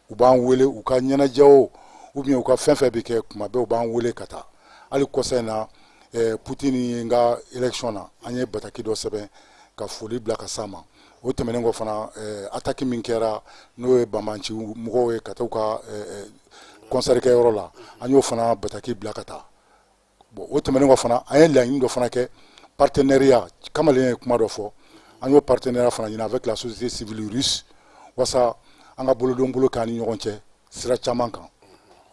u b'an wele u ka ɲɛnajɛ o, ou bien u ka fɛn fɛn bɛ kɛ, kuma bɛɛ u b'an wele ka taa. Hali kɔsa in na, Poutine ye n ka élection na, an ye bataki dɔ sɛbɛn ka foli bila ka s'a ma. O tɛmɛnen kɔ fana, attaque min kɛra, n'o ye banbanci mɔgɔw ye ka taa u ka concert kɛyɔrɔ la, an y'o fana bataki bila ka taa. Bon, o tɛmɛnen kɔ fana, an ye laɲini dɔ fana kɛ, partenariat, kamalen ye kuma dɔ fɔ, an y'o partenariat fana ɲini avec la société civile russe, wasa an ka bolodon bolo k'an ni ɲɔgɔn cɛ sira caman kan.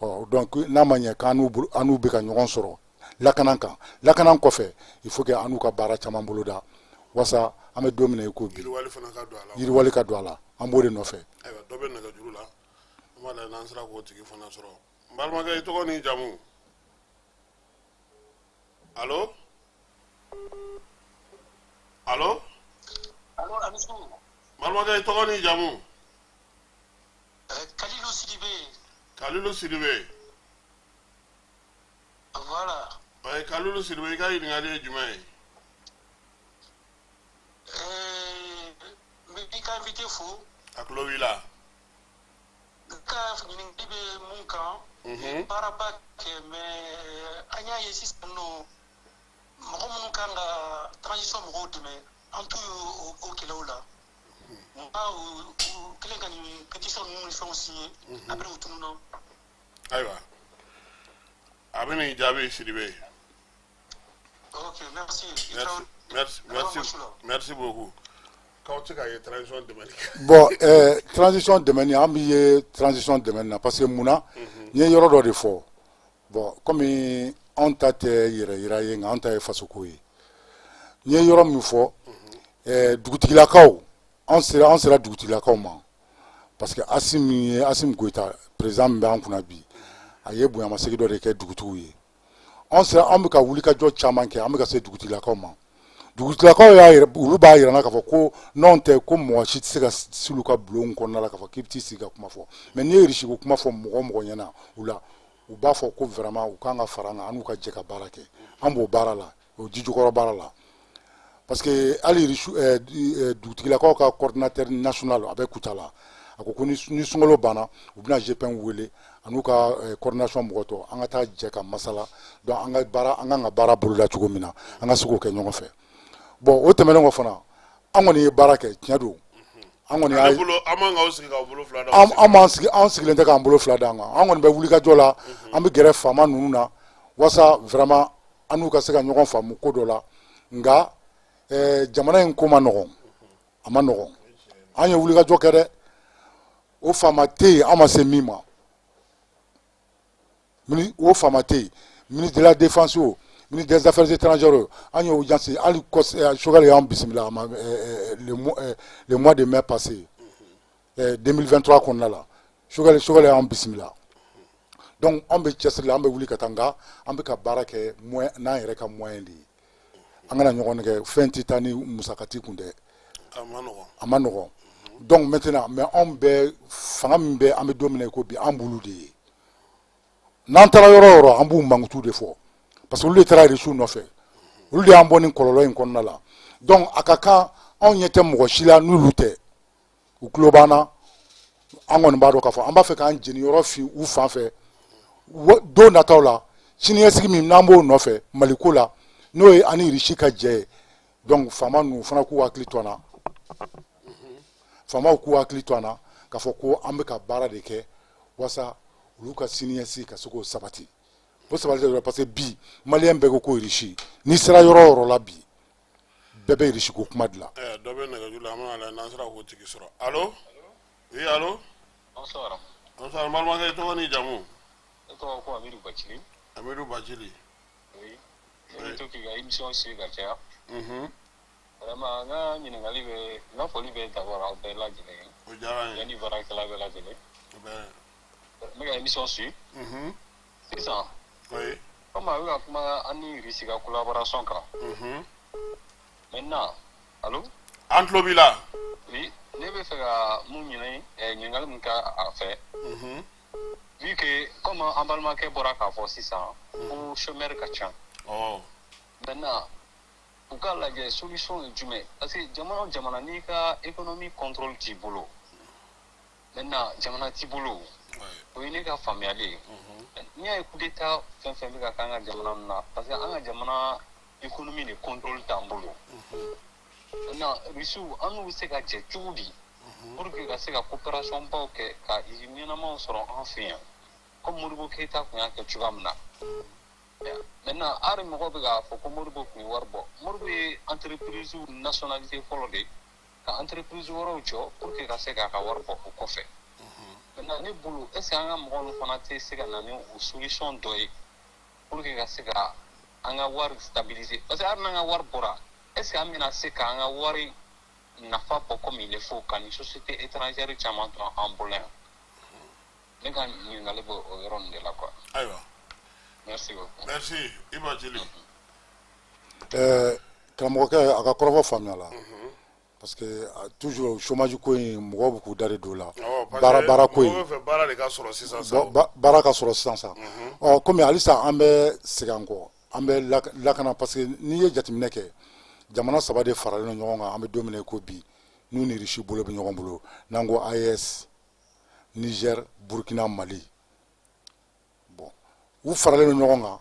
Ɔ donc n'a ma ɲɛ k'an n'u bolo, an n'u bɛ ka ɲɔgɔn sɔrɔ lakana kan, lakana kɔfɛ, il faut que an n'u ka baara caman boloda, wasa an bɛ don min na i ko bi, yiriwali fana ka don a la. Yiriwali ka don a la, an b'o de nɔfɛ. Ayiwa, dɔ bɛ nɛgɛjuru la, an b'a lajɛ n'an sera k'o tigi fana sɔrɔ. N balimakɛ, i tɔgɔ n'i jamu? Allo, allo? Allo, Amisu. Balimakɛ, i tɔgɔ n'i jamu? Kalilu Sidibe. Kalilu Sidibe. Voilà. Ɔye, Kalilu Sidibe, i ka ɲininkali ye jumɛn ye? N bɛ i ka invité fo. A tulo b'i la. N ka ɲininkali bɛ mun kan? Baaraba kɛ, mais an y'a ye sisan nɔ, mɔgɔ minnu kan ka transition mɔgɔw dɛmɛ, an t'u ye o kɛlɛw la. Nka u kɛlen ka nin pétition ninnu ni fɛnw signé, après u tununna. Ayiwa, a bɛ n'i jaabi, Sidibe. Ok, merci. Merci, merci, merci, merci beaucoup. K'aw tɛ ka ye transition dɛmɛli kɛ. Bon, transition dɛmɛni, an bɛ ye transition dɛmɛni na, parce que mun na, n ye yɔrɔ dɔ de fɔ. Bon, komi anw ta tɛ yɛrɛ yira ye, nka anw ta ye fasoko ye. N ye yɔrɔ min fɔ, dugutigilakaw, an sera dugutigilakaw ma, parce que Assimi ye, Assimi Goïta, président min bɛ an kunna bi, a ye bonyamasegin dɔ de kɛ dugutigiw ye. An sera, an bɛ ka wulikajɔ caman kɛ, an bɛ ka se dugutigilakaw ma. Dugutigilakaw y'a yɛrɛ, olu b'a yira n na k'a fɔ ko n'anw tɛ, ko mɔgɔ si tɛ se ka s'olu ka bulon kɔnɔna la k'a fɔ k'i bɛ t'i sigi ka kuma fɔ. Mais n'i ye Russie ko kuma fɔ mɔgɔ o mɔgɔ ɲɛna u la, u b'a fɔ ko vraiment u kan ka fara an kan, an n'u ka jɛ ka baara kɛ. An b'o baara la, o jijukɔrɔ baara la, parce que hali dugutigilakaw ka coordinateur national, a bɛ Kucala, a ko ko ni sunkalo banna, u bɛna GPM wele an'u ka coordination mɔgɔ tɔ, an ka taa jɛ ka masala. Donc an ka baara, an kan ka baara boloda cogo min na, an ka se k'o kɛ ɲɔgɔn fɛ. Bon, o tɛmɛnen kɔ fana, an kɔni ye baara kɛ, tiɲɛ don, an kɔni Ale y'a bolo, an man k'aw sigi k'aw bolo fila da. An b'an sigi, an sigilen tɛ k'an bolo fila d'an kan. An kɔni bɛ wulikajɔ la, an bɛ gɛrɛ faama ninnu na walasa vraiment an n'u ka se ka ɲɔgɔn faamu ko dɔ la. Nka jamana in ko ma nɔgɔn, a ma nɔgɔn. An ye wulikajɔ kɛ dɛ, o faama tɛ yen an ma se min ma. O faama tɛ yen, ministre de la Défense, o ministre des Affaires étrangères, o an ye audience hali Choguel y'an bisimila a ma le mois de mai passé 2023 kɔnɔna la. Choguel y'an bisimila. Donc an bɛ cɛsiri la, an bɛ wuli ka taa, nka an bɛ ka baara kɛ moyen n'an yɛrɛ ka moyen de ye. An kana ɲɔgɔn nɛgɛ, fɛn tɛ taa ni musaka t'i kun dɛ. A ma nɔgɔn. A ma nɔgɔn. Donc maintenant, mais anw bɛ fanga min bɛ, an bɛ don min na i ko bi, an b'olu de ye. N'an taara yɔrɔ o yɔrɔ, an b'u mankutu de fɔ, parce que olu de taara Irisiw nɔfɛ, olu de y'an bɔ nin kɔlɔlɔ in kɔnɔna la. Donc a ka kan, anw ɲɛ tɛ mɔgɔ si la n'olu tɛ. U tulo b'an na. An kɔni b'a dɔn k'a fɔ an b'a fɛ k'an jeniyɔrɔ fin u fan fɛ don nataw la, siniɲɛsigi min n'an b'o nɔfɛ Maliko la, n'o ye ani Irisi ka jɛ ye. Donc faama ninnu fana k'u hakili to an na, faamaw k'u hakili to an na k'a fɔ ko an bɛ ka baara de kɛ walasa olu ka siniɲɛsigi ka se k'o sabati. O sabati tɛ dɔrɔn, parce que bi Maliyɛn bɛɛ ko ko Irisi. N'i sera yɔrɔ o yɔrɔ la bi, bɛɛ bɛ Irisi ko kuma dilan. Dɔ bɛ nɛgɛjuru la, an bɛna lajɛ n'an sera k'o tigi sɔrɔ. Allo, oui, allo. Bonsoir. Bonsoir, n balimakɛ, i tɔgɔ n'i jamu? Ne tɔgɔ ko Amidu Bacili. Amidu Bacili. Oui. Ne bɛ to k'i ka émission suivre ka caya. Vraiment, n ka ɲininkali bɛ, n ka foli bɛ d'abord aw bɛɛ lajɛlen ye. O diyara n ye. Yanni baarakɛla bɛɛ lajɛlen. O bɛɛ. N bɛ ka émission suivre. Sisan. Komi a bɛ ka kuma an ni Russie ka collaboration kan. Maintenant, allo. An tulo b'i la. Oui, ne bɛ fɛ ka mun ɲini, ɲininkali mun kɛ a fɛ. Vu que comme an balimakɛ bɔra k'a fɔ sisan ko chômeur ka ca. Maintenant, u k'a lajɛ solution ye jumɛn, parce que jamana o jamana, n'i ka économie contrôle t'i bolo, maintenant jamana t'i bolo. O ye ne ka faamuyali ye. N'i y'a ye coup d'état fɛn fɛn bɛ ka k'an ka jamana ninnu na, parce que an ka jamana économie de contrôle t'an bolo. Maintenant, Russiw, an n'u bɛ se ka jɛ cogo di pour que ka se ka coopération baw kɛ ka usine ɲɛnamaw sɔrɔ an fɛ yan, comme Modibo Keyita tun y'a kɛ cogoya min na? Maintenant, hali mɔgɔw bɛ k'a fɔ ko Modibo tun ye wari bɔ. Modibo ye entreprise nationalité fɔlɔ de ye ka entreprise wɛrɛw jɔ pour que ka se k'a ka wari bɔ o kɔfɛ. Maintenant, ne bolo, est ce que an ka mɔgɔ ninnu fana tɛ se ka na ni o solution dɔ ye pour que ka se ka an ka wari stabiliser? Parce que hali n'an ka wari bɔra, est ce que an bɛna se k'an ka wari nafa bɔ comme il faut ka nin société étrangère caman to an bolo yan? Ne ka ɲininkali bɛ o yɔrɔ nin de la, quoi. Ayiwa. Merci beaucoup. Merci i Bacili. Karamɔgɔkɛ, a ka kɔrɔfɔ faamuya la, parce que toujours chômage ko in, mɔgɔw bɛ k'u da de don o la. Awɔ, parce Baara que baara ko in. Mɔgɔw bɛ fɛ baara de ka sɔrɔ sisan sa. Baara ka sɔrɔ sisan sa. Ɔ, komi halisa an bɛ segin an kɔ, an bɛ lakana, parce que n'i ye jateminɛ kɛ, jamana saba de faralen don ɲɔgɔn kan an bɛ don min na i ko bi, n'u ni Russie bolo bɛ ɲɔgɔn bolo, n'an ko AES: Niger, Burkina, Mali. Bon, u faralen don ɲɔgɔn kan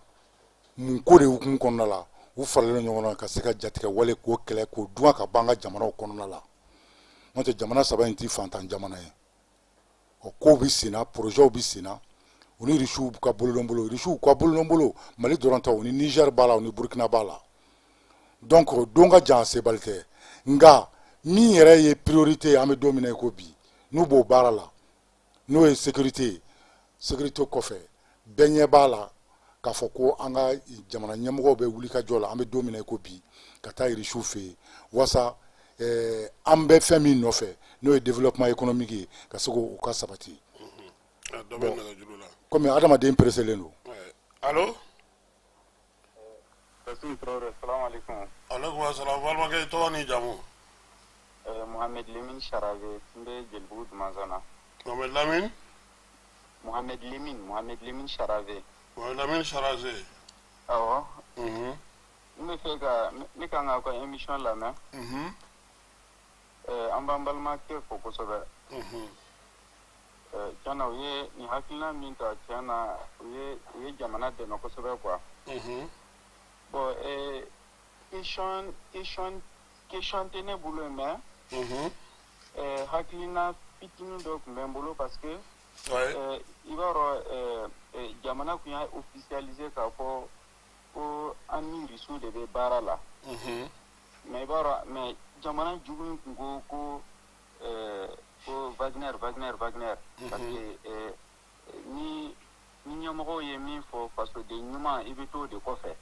mun ko de hukumu kɔnɔna la? U faralen don ɲɔgɔn kan ka se ka jatigɛ wale k'o kɛlɛ, k'o dun ka bɔ an ka jamanaw kɔnɔna la. N'o tɛ, jamana saba in ti fantan jamana ye. Ɔ, kow bɛ sen na, projets bɛ sen na. U ni Russiw ka bolodon bolo, Russiw ka bolodon bolo, Mali dɔrɔn tɛ, u ni Niger b'a la, u ni Burkina b'a la. Donc don ka jan, sebali tɛ. Nka min yɛrɛ ye priorité ye an bɛ don min na i ko bi, n'u b'o baara la, n'o ye sécurité ye. Sécurité kɔfɛ, bɛɛ ɲɛ b'a la k'a fɔ ko an ka jamana ɲɛmɔgɔw bɛ wuli ka jɔ la an bɛ don min na i ko bi, ka taa Irisiw fɛ yen walasa an bɛ fɛn min nɔfɛ, n'o ye développement économique ye, ka se k'o ka sabati. Dɔ bɛ nɛgɛjuru la. Komi adamaden pereselen don. Allo. Kassim Traoré, salam alaikum. Aleykum asalaam, balimakɛ, i tɔgɔ n'i jamu? Mohamed Lemine Charaze, n bɛ Jelibugu Dumanzana na. Mohamed Lamine. Mohamed Lemine, Mohamed Lemine Charaze. Mohamed Lamine Charaze. Awɔ. N bɛ fɛ ka ne kan k'aw ka émission lamɛn. An b'an balimakɛ fo kosɛbɛ. Tiɲɛ na, u ye nin hakilina min ta, tiɲɛ na, u ye jamana dɛmɛ kosɛbɛ, quoi. Bon, question Question tɛ ne bolo, mais hakilina fitinin dɔ tun bɛ n bolo, parce que i b'a dɔn, jamana tun y'a officialiser k'a fɔ ko an ni Rusiw de bɛ baara la. Mais i b'a dɔn, mais jamana jugu in tun ko ko Wagner, Wagner, Wagner, parce que ni ɲɛmɔgɔw ye min fɔ, fasoden ɲuman, i bɛ t'o de kɔfɛ.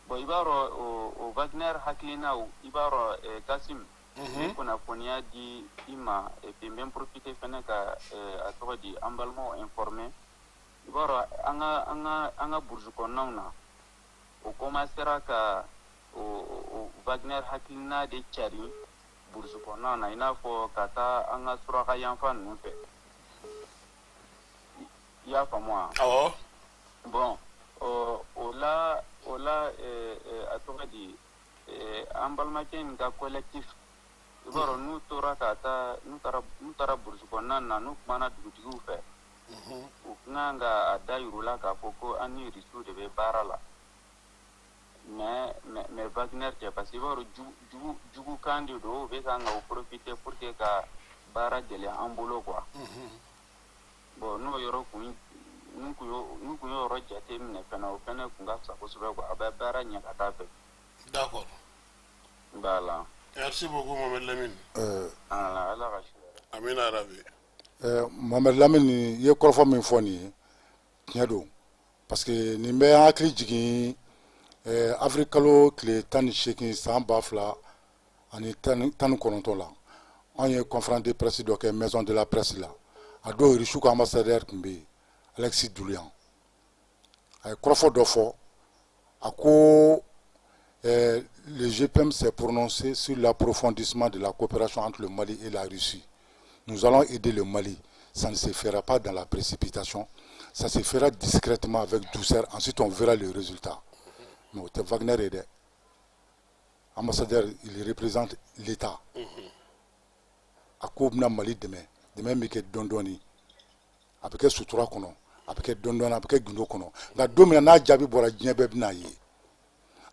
Bon, i b'a dɔn, o Wagner hakilinaw, i b'a dɔn, Kasim, n bɛ kunnafoniya di i ma, et puis n bɛ n profiter fɛnɛ ka a tɔgɔ di, an balimaw informer. I b'a dɔn, an ka burusi kɔnɔnaw na, o commencera ka o Wagner hakilina de cari burusi kɔnɔnaw na, i n'a fɔ ka taa an ka suraka yanfan ninnu fɛ. I y'a faamu wa? Awɔ. Bon, o la, a tɔgɔ di, an balimakɛ in ka collectif, i b'a dɔn, n'u tora ka taa, n'u taara burusi kɔnɔna na, n'u kumana dugutigiw fɛ, u kan ka a da yir'u la k'a fɔ ko an ni Rusiw de bɛ baara la, mais Wagner tɛ, parce que i b'a dɔn, jugu jugukan de don. U bɛ kan ka o profiter pour que ka baara gɛlɛya an bolo, quoi. Bon, n'o yɔrɔ kun n'u kun y'o yɔrɔ jate minɛ fɛnɛ, o fɛnɛ kun ka fisa kosɛbɛ, quoi. A bɛ baara ɲɛ ka taa fɛ. D'accord. Voilà. Merci beaucoup, Mohamed Lamine. Ala ka su hɛrɛ. Amina rabi. Mohamed Lamine, i ye kɔrɔfɔ min fɔ nin ye, tiɲɛ don, parce que nin bɛ an hakili jigin avril kalo tile 18 san 2019 la, anw ye conférence de presse dɔ kɛ maison de la presse la. A don, Russe ka ambassadeur tun bɛ yen, Alexis Doulian. A ye kɔrɔfɔ dɔ fɔ, a ko le GPM s'est prononcé sur l'approfondissement de la coopération entre le Mali et la Russie. Nous allons aider le Mali. Ça ne se fera pas dans la précipitation. Ça se fera discrètement, avec douceur. Ensuite, on verra le résultat. Mais o tɛ Wagner ye dɛ. Ambassadeur, il représente l'État. A ko bɛna Mali dɛmɛ, dɛmɛ bɛ kɛ dɔɔni dɔɔni, a bɛ kɛ sutura kɔnɔ, a bɛ kɛ dɔɔni dɔɔni, a bɛ kɛ gundo kɔnɔ, nka don min na n'a jaabi bɔra, diɲɛ bɛɛ bɛna ye.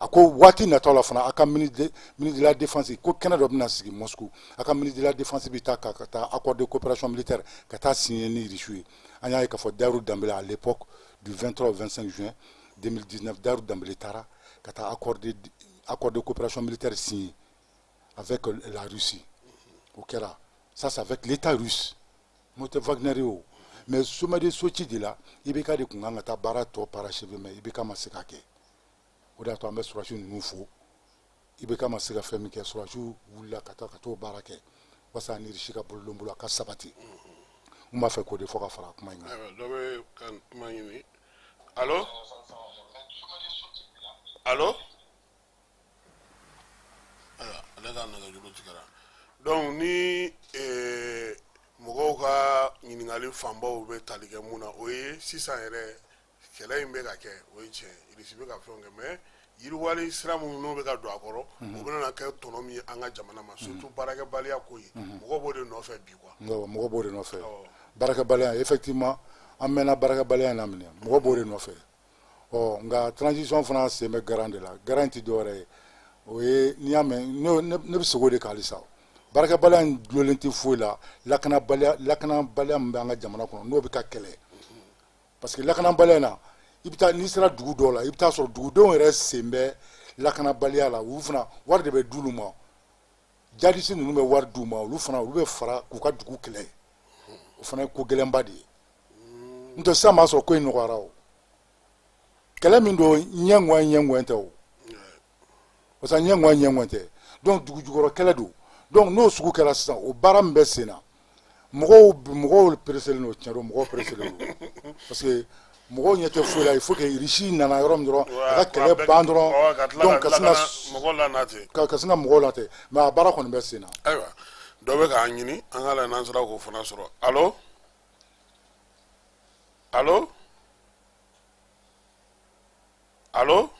A ko waati nataw la fana, a ka ministre de la défense ko kɛnɛ dɔ bɛna sigi Moscou, a ka ministre de la défense bɛ taa ka taa accord de coopération militaire ka taa signer ni Russie ye. An y'a ye k'a fɔ Dahirou Dembélé, à l'époque, du 23 au 25 juin 2019, Dahirou Dembélé taara ka taa accord de coopération militaire signer avec la Russie. O kɛra, ça c'est avec l'État russe. N'o tɛ Wagner ye o. Mais sommet de Sochi de la, IBK de tun kan ka taa baara tɔ parachever, mais IBK ma se k'a kɛ. O de y'a to an bɛ sɔrɔdasi ninnu fo. IBK ma se ka fɛn min kɛ, sɔrɔdasiw wulila ka taa ka t'o baara kɛ walasa ni Russie ka bolodonbolo a ka sabati. N b'a fɛ k'o de fɔ ka fara kuma in kan. Ayiwa, dɔ bɛ ka kuma ɲini. Allo, allo. Ayiwa, ale ka nɛgɛjuru tigɛra. Donc ni mɔgɔw ka ɲininkali fanbaw bɛ tali kɛ mun na, o ye sisan yɛrɛ kɛlɛ in bɛ ka kɛ, o ye tiɲɛ, Irisi bɛ ka fɛnw kɛ, mais yiriwali sira minnu n'o bɛ ka don a kɔrɔ, o bɛna na kɛ tɔnɔ min ye an ka jamana ma, surtout baarakɛbaliya ko ye, mɔgɔw b'o de nɔfɛ bi, quoi. Mɔgɔ b'o de nɔfɛ. Baarakɛbaliya, effectivement, an mɛnna baarakɛbaliya in na minɛ, mɔgɔ b'o de nɔfɛ. Ɔ nka transition fana sen bɛ garan de la. Garan tɛ dɔwɛrɛ ye, o ye n'i y'a mɛn, ne bɛ segin o de kan halisa. Baarakɛbaliya in dulonlen tɛ foyi la, lakanabaliya. Lakanabaliya min bɛ an ka jamana kɔnɔ, n'o bɛ ka kɛlɛ, parce que lakanabaliya in na, i bɛ taa, n'i sera dugu dɔw la, i bɛ taa sɔrɔ dugudenw yɛrɛ sen bɛ lakanabaliya la. Olu fana, wari de bɛ d'olu ma, jadisi ninnu bɛ wari d'u ma, olu fana, olu bɛ fara k'u ka dugu kɛlɛ. O fana ye ko gɛlɛnba de ye. N'o tɛ, sisan b'a sɔrɔ ko in nɔgɔyara. O kɛlɛ min don, ɲɛ ŋɔn ɲɛ ŋɔn tɛ o, parce que ɲɛ ŋɔn ɲɛ ŋɔn tɛ. Donc dugu jukɔrɔ kɛlɛ don. Donc n'o sugu kɛra sisan, o baara min bɛ sen na, mɔgɔw pereselen don. Tiɲɛ don, mɔgɔw pereselen don, parce que mɔgɔw ɲɛ tɛ foyi la. Il faut que Russie nana yɔrɔ min dɔrɔn, a ka kɛlɛ ban dɔrɔn, donc ka sin ka mɔgɔw la na ten. Ka sin ka mɔgɔw la ten, mais a baara kɔni bɛ sen na. Ayiwa, dɔ bɛ k'an ɲini, an ka lajɛ n'an sera k'o fana sɔrɔ. Allo, allo, allo.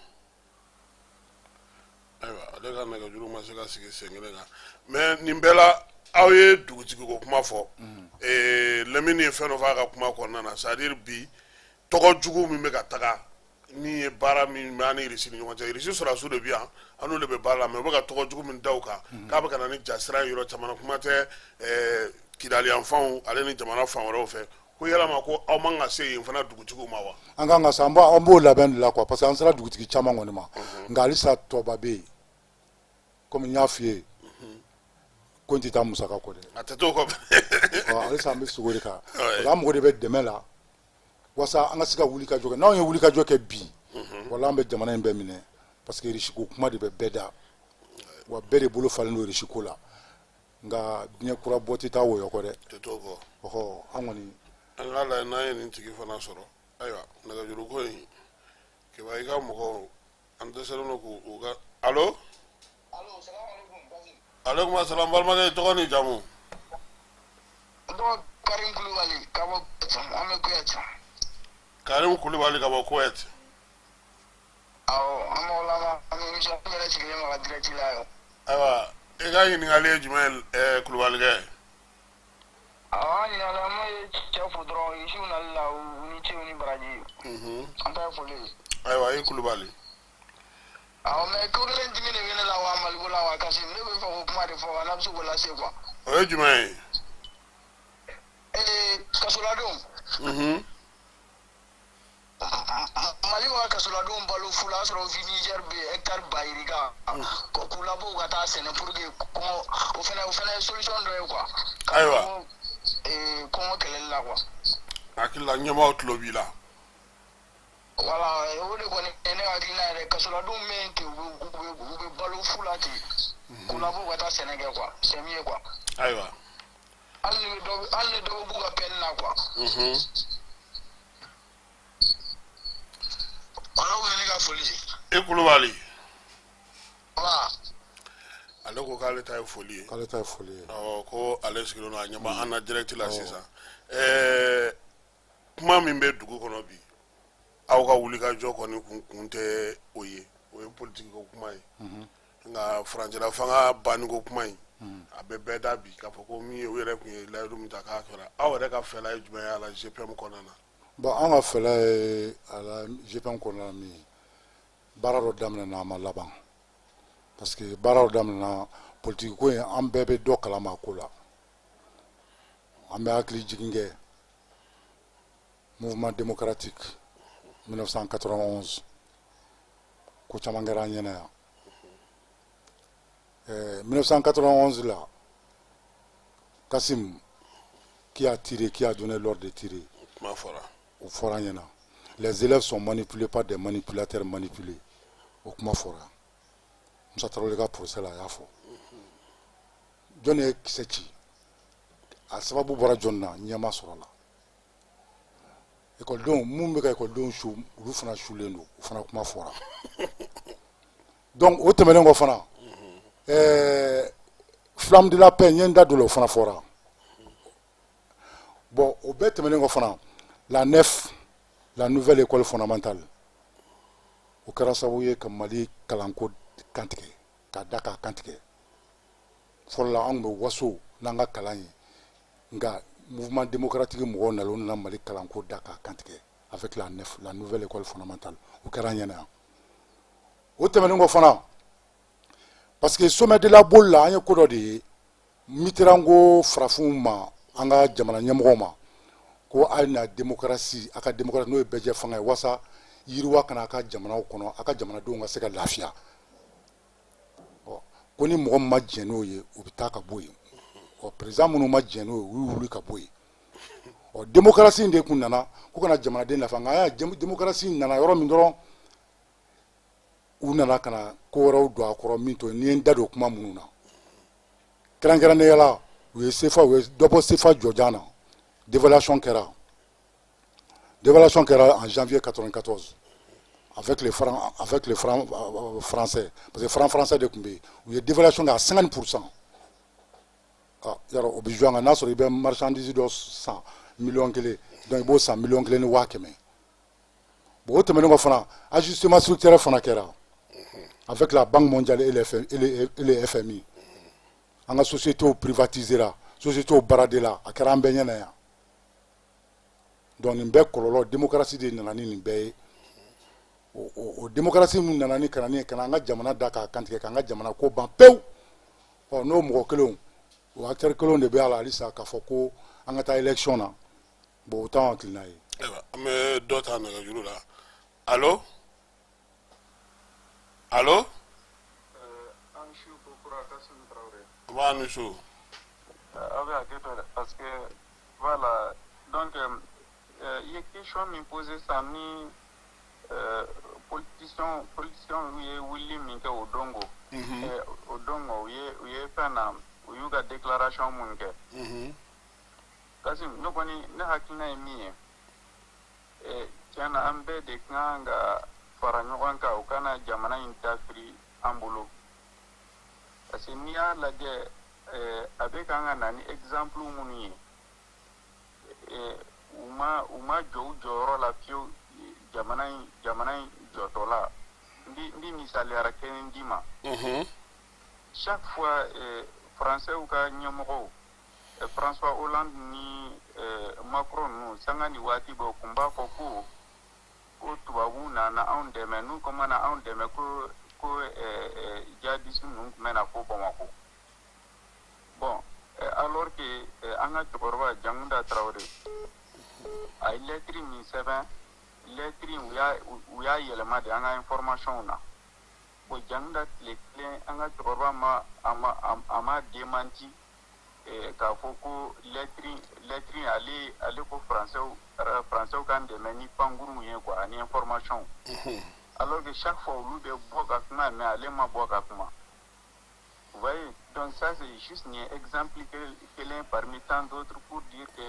Ayiwa, ale ka nɛgɛjuru ma se ka sigi sen kelen kan. Mais nin bɛɛ la, aw ye dugutigi ko kuma fɔ. Lamini ye fɛn dɔ fɔ a ka kuma kɔnɔna na, c'est à dire bi tɔgɔ jugu min bɛ ka taga Min ye baara min bɛ an ni Irisi ni ɲɔgɔn cɛ, Irisi sɔrɔdasiw de bɛ yan, an n'olu de bɛ baara la, mais u bɛ ka tɔgɔ jugu min da u kan k'a bɛ ka na ni jasira ye yɔrɔ caman na, kuma tɛ Kidali yanfanw ale ni jamana fan wɛrɛw fɛ, ko yalama ko aw man ka se yen fana dugutigiw ma wa? An kan ka se, an b'o labɛn de la quoi, parce que an sera dugutigi caman kɔni ma, nka halisa tɔba bɛ yen. Komi n y'a f'i ye, ko n tɛ taa musaka kɔ dɛ. A tɛ t'o kɔ. Halisa an bɛ sogo de kan, parce que an mago de bɛ dɛmɛ la walasa an ka se ka wuli ka jɔ kɛ. N'anw ye wuli ka jɔ kɛ bi, wala an bɛ jamana in bɛɛ minɛ, parce que Irisi ko kuma de bɛ bɛɛ da, wa bɛɛ de bolo falen don Irisi ko la. Nka diɲɛ kura bɔ tɛ taa wɔyɔ kɔ dɛ. Tɛ t'o kɔ. Ɔhɔ, an kɔni. An k'a lajɛ n'an ye nin tigi fana sɔrɔ. Ayiwa, nɛgɛjuru ko in, Keba, i ka mɔgɔw, an dɛsɛlen don k'u ka. Alo. Aleykum asalaam, balimakɛ, tɔgɔ ni jamu? N tɔgɔ Karim Kulubali ka bɔ an bɛ Kuwait. Karim Kulubali ka bɔ Kuwait. Awɔ, an b'aw lamɛn, an bɛ émission yɛrɛ sigilen ma ka direct la yan. Ayiwa, i ka ɲininkali ye jumɛn ye, Kulubalikɛ? Awɔ, an ɲininkali, an bɛ cɛ fo dɔrɔn Irisiw nali la, u ni ce, u ni baraji. An ta ye foli ye. Ayiwa, i Kulubali. Awɔ, mais ko kelen dimi de bɛ ne la wa Maliko la wa Kasim, ne bɛ fɛ k'o kuma de fɔ wa n'a bɛ se k'o lase quoi. O ye jumɛn ye? Kasoladenw. Mali b'a kasoladenw balo fu la, a sɔrɔ Niger bɛ yen hectare ba yirika, k'u labɔ u ka taa sɛnɛ pour que kɔngɔ, o fɛnɛ ye solution dɔ ye quoi. Ayiwa. Kɔngɔ kɛlɛli la quoi. Hakili la ɲɛmaaw tulo b'i la. Voilà, o de kɔni ye ne hakilina yɛrɛ, kasoladenw bɛ yen ten, u bɛ balo fu la ten, k'u labɔ u ka taa sɛnɛ kɛ quoi, c'est mieux quoi. Ayiwa. Hali ni dɔ bɛ b'u ka peine na quoi. Voilà, o ye ne ka foli ye. I Kulubali. Wa. Ale ko k'ale ta ye foli ye. K'ale ta ye foli ye. Awɔ, ko ale sigilen don a ɲɛ b'an na direct la sisan. Kuma min bɛ dugu kɔnɔ bi, aw ka wulikajɔ kɔni kun tɛ o ye, o ye politiki ko kuma ye. Nka furancɛla fanga banni ko kuma in, a bɛ bɛɛ da bi k'a fɔ ko min ye u yɛrɛ tun ye layidu min ta k'a kɛra. Aw yɛrɛ ka fɛla ye jumɛn ye a la GPM kɔnɔna na? Bon, an ka fɛla ye a la GPM kɔnɔna na min ye, baara dɔ daminɛna, a ma laban, parce que baara dɔ daminɛna, politiki ko in, an bɛɛ bɛ dɔ kalama a ko la. An bɛ hakili jigin kɛ mouvement démocratique 1991, ko caman kɛra an ɲɛna yan. 1991 la, Kassim, qui a tiré, qui a donné l'ordre de tirer? Kuma fɔra. O fɔra an ɲɛna. Les élèves sont manipulés par des manipulateurs manipulés, o kuma fɔra. Musa Tarawele ka procès la, a y'a fɔ. Jɔnni ye kisɛ ci? A sababu bɔra jɔnni na? Ɲɛma sɔrɔ la. Ekɔlidenw mun bɛ ka ekɔlidenw su, olu fana sulen don, o fana kuma fɔra. Donc o tɛmɛnen kɔ fana, flamme de la paix, n ye n da don o la, o fana fɔra. Bon, o bɛɛ tɛmɛnen kɔ fana, la NEF, la nouvelle école fondamentale, o kɛra sababu ye ka Mali kalanko kantigɛ, k'a da k'a kantigɛ. Fɔlɔ la, an tun bɛ waso n'an ka kalan ye, nka mouvement démocratique mɔgɔw nana, u nana Mali kalanko da k'a kantigɛ avec la NEF, la nouvelle école fondamentale. O kɛra an ɲɛna yan. O tɛmɛnen kɔ fana, parce que sommet de la Baule la, an ye ko dɔ de ye. Mitterrand ko farafinw ma, an ka jamana ɲɛmɔgɔw ma, ko a ye na démocratie, a ka démocratie, n'o ye bɛɛjɛ fanga ye, walasa yiriwa kana a ka jamanaw kɔnɔ, a ka jamanadenw ka se ka lafiya. Ɔ, ko ni mɔgɔ min ma jɛn n'o ye, u bɛ taa ka bɔ yen. Ɔ, président minnu ma jɛn n'o ye, u y'u wuli ka bɔ yen. Ɔ, démocratie in de kun nana ko kana jamanaden lafiya, nka an y'a démocratie in nana yɔrɔ min dɔrɔn, u nana ka na ko wɛrɛw don a kɔrɔ min to ni ye n da don kuma minnu na. Kɛrɛnkɛrɛnnenya la, u ye CFA, u ye dɔ bɔ CFA jɔjan na. Dévaluation kɛra, dévaluation kɛra en janvier 94 avec les francs français, parce que franc français de tun bɛ yen. U ye dévaluation kɛ à 50%. Ah, yarɔ, o bɛ jouer an kan. N'a sɔrɔ i bɛ marchandise dɔ san miliyɔn 1, donc i b'o san miliyɔn 1 ni 100 000. Bon, o tɛmɛnen kɔ fana, ajustement structurel fana kɛra avec la Banque mondiale et le FMI. An ka sociétés privatisera, sociétés baradela, a kɛra an bɛɛ ɲɛna yan. Donc nin bɛɛ kɔlɔlɔ, démocratie de nana ni nin bɛɛ ye. O démocratie min nana ni ka na ni ka na an ka jamana da k'a kantigɛ, k'an ka jamana ko ban pewu. Ɔ, n'o mɔgɔ kelenw, o acteur kelenw de bɛ a la halisa k'a fɔ ko an ka taa élection na. Bon, o t'anw hakilina ye. Ayiwa, an bɛ dɔ ta nɛgɛjuru la. Allo, allo. An su ko kura, Kassim Traoré. An b'a ni su. Aw bɛ hakɛ to dɛ, parce que voilà, donc i ye question min posé sisan ni politicien ye wulili min kɛ o don ko o don ko u ye fɛn na, u y'u ka déclaration mun kɛ. Kassim, ne kɔni ne hakilina ye min ye, tiɲɛ na, an bɛɛ de kan ka fara ɲɔgɔn kan, u kana jamana in dafiri an bolo, parce que n'i y'a lajɛ, a bɛ kan ka na ni exemple minnu ye, u ma jɔ u jɔyɔrɔ la fiyewu jamana in jɔtɔ la. N bi misaliyara kelen d'i ma. Chaque fois, français ka ɲɛmɔgɔw, François Hollande ni Macron ninnu, sanga ni waati bɛɛ, u kun b'a fɔ ko tubabuw nana anw dɛmɛ, n'u ko mana anw dɛmɛ, ko jihadiste ninnu tun bɛ na fo Bamako. Bon, alors que an ka cɛkɔrɔba Dioncounda Traoré, a ye lettre min sɛbɛn, lettre in, u y'a yɛlɛma de an ka information na. Bon, Dioncounda tile kelen, an ka cɛkɔrɔba ma a ma démenti k'a fɔ ko lettre ale ko français k'an dɛmɛ ni pankurunw ye quoi, ani information, alors que chaque fois olu bɛ bɔ ka kuma, mais ale ma bɔ ka kuma. Vous voyez, donc ça, c'est juste un exemple kelen parmi tant d'autres pour dire que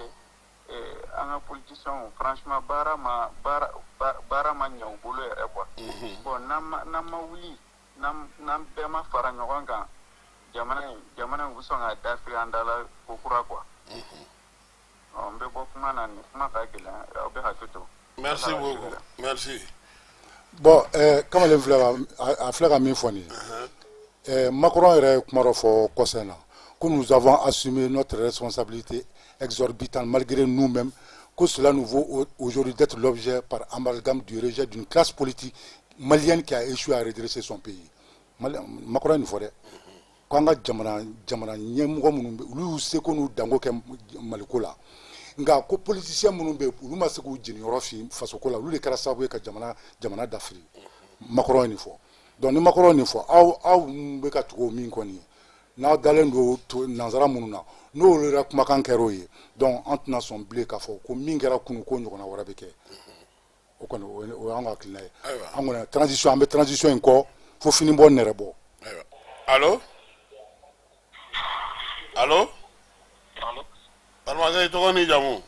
an ka politiciens, franchement, baara ma ɲɛ u bolo yɛrɛ quoi. Bon, n'an ma wuli, n'an bɛɛ ma fara ɲɔgɔn kan, jamana in u sɔn ka dafiri an da la ko kura quoi. Ɔ, n bɛ bɔ kuma na, nin kuma ka gɛlɛn, aw bɛ hakɛ to. Merci beaucoup, merci. Bon, kamalen filɛ ka a filɛ ka min fɔ nin ye, Macron yɛrɛ ye kuma dɔ fɔ kɔsɛn na ko nous avons assumé notre responsabilité exorbitante malgré nous-mêmes, que cela nous vaut aujourd'hui d'être l'objet par amalgame du rejet d'une classe politique malienne qui a échoué à redresser son pays. Macron ye nin fɔ dɛ, ko an ka jamana ɲɛmɔgɔ minnu bɛ, olu y'u seko n'u danko kɛ Maliko la, nka ko politicien minnu bɛ yen, olu ma se k'u jeniyɔrɔ fin fasoko la, olu de kɛra sababu ye ka jamana dafiri. Macron ye nin fɔ. Donc ni Macron ye nin fɔ, aw bɛ ka tugu o min kɔni ye, n'aw dalen don nanzara minnu na, n'olu yɛrɛ kumakan kɛra o ye, donc an tɛna sɔn bilen k'a fɔ ko min kɛra kunun, ko ɲɔgɔnna wɛrɛ bɛ kɛ. O kɔni, o y'an ka hakilina ye. An kɔni transition, an bɛ transition in kɔ fo fini bɔ, nɛrɛ bɔ. Ayiwa, allo, allo. Allo. Balimakɛ, i tɔgɔ n'i jamu?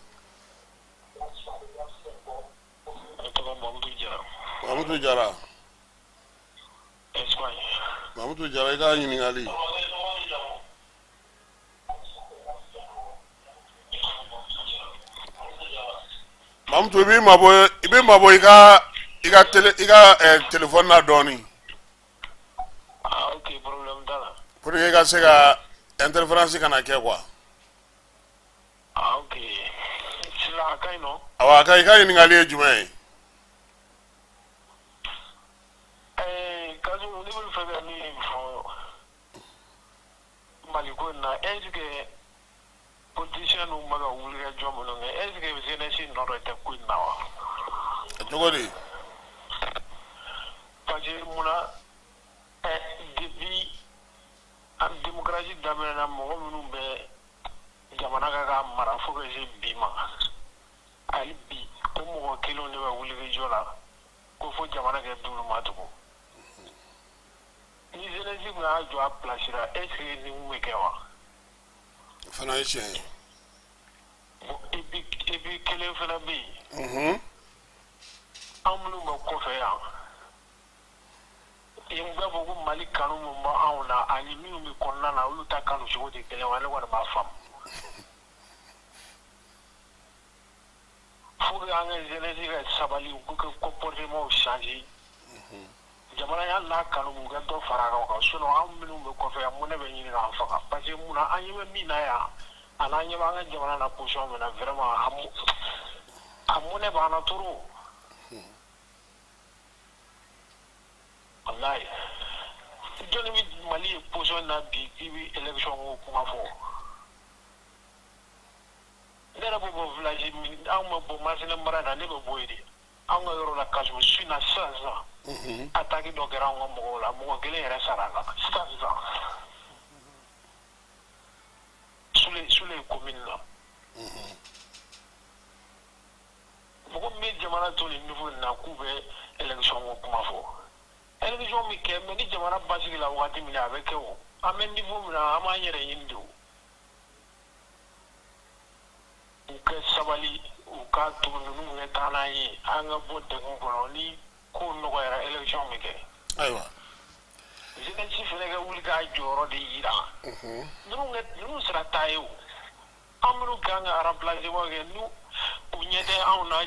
Ne tɔgɔ Mamutu Jara. Mamutu Jara. Espagne. Mamutu Jara, i ka ɲininkali. Mamutu, i b'i mabɔ i ka télé, i ka téléphone na dɔɔni. Ah ok, problème t'a la. Pour que i ka se ka interférence kana kɛ quoi. Ah ok. Sisan a ka ɲi nɔ? Awa, a ka i ka ɲininkali ye jumɛn ye? Kasim, ne bɛ fɛ ka min fɔ Maliko in na, est ce que politicien ninnu bɛ ka wulikajɔ minnu kɛ, est ce que jeunesse nɔ dɔ tɛ ko in na wa? Cogo di? Parce que munna, depuis an démocratie daminɛna, mɔgɔ minnu bɛ jamana ka ka mara fo ka se bi ma, hali bi ko mɔgɔ kelenw de bɛ wulikajɔ la ko fo jamana kɛ d'olu ma tugun? Ni jeunesse kun y'a jɔ a place la, est ce que nin kun bɛ kɛ wa? O fana ye tiɲɛ ye. Bon, et puis kelen fana bɛ yen, anw minnu bɛ kɔfɛ yan, n b'a fɔ ko Mali kanu min bɛ anw na ani minnu bɛ kɔnɔna na, olu ta kanu cogo tɛ kelen wa? Ne kɔni b'a faamu. Faut que an ka jeunesse ka sabali, u k'u ka comportement changer. Jamana hali n'a kanu b'u ka dɔ fara a kan o kan, sinon an minnu bɛ kɔfɛ yan, mun ne bɛ ɲini k'an faga? Parce que munna, an ɲɛ bɛ min na yan, ani an ɲɛ b'an ka jamana na position min na, vraiment a mɔnɛ b'an na trop. Walayi, jɔnni bɛ Mali ye position na bi k'i bɛ élection ko kuma fɔ? Ne yɛrɛ bɛ bɔ village min, anw bɛ bɔ Masina mara la, ne bɛ bɔ yen de. Anw ka yɔrɔ la Kasimu, su in na sisan sisan, attaque dɔ kɛra anw ka mɔgɔw la, mɔgɔ kelen yɛrɛ sara a la sisan sisan. Sule Sule commune na. Mɔgɔ min bɛ jamana to nin niveau in na k'u bɛ élection ko kuma fɔ. Élection bɛ kɛ, mais ni jamana basigi la wagati min na, a bɛ kɛ o. An bɛ niveau min na, an b'an yɛrɛ ɲini de o. U ka sabali, u k'a to ninnu ka taa n'an ye, an ka bɔ degun kɔnɔ. Ni ko nɔgɔyara, élection bɛ kɛ. Ayiwa. Jeunesse fana ka wuli k'a jɔyɔrɔ de yira. Ninnu sera taa ye o. An minnu kan ka remplacement kɛ, n'u u ɲɛ tɛ anw na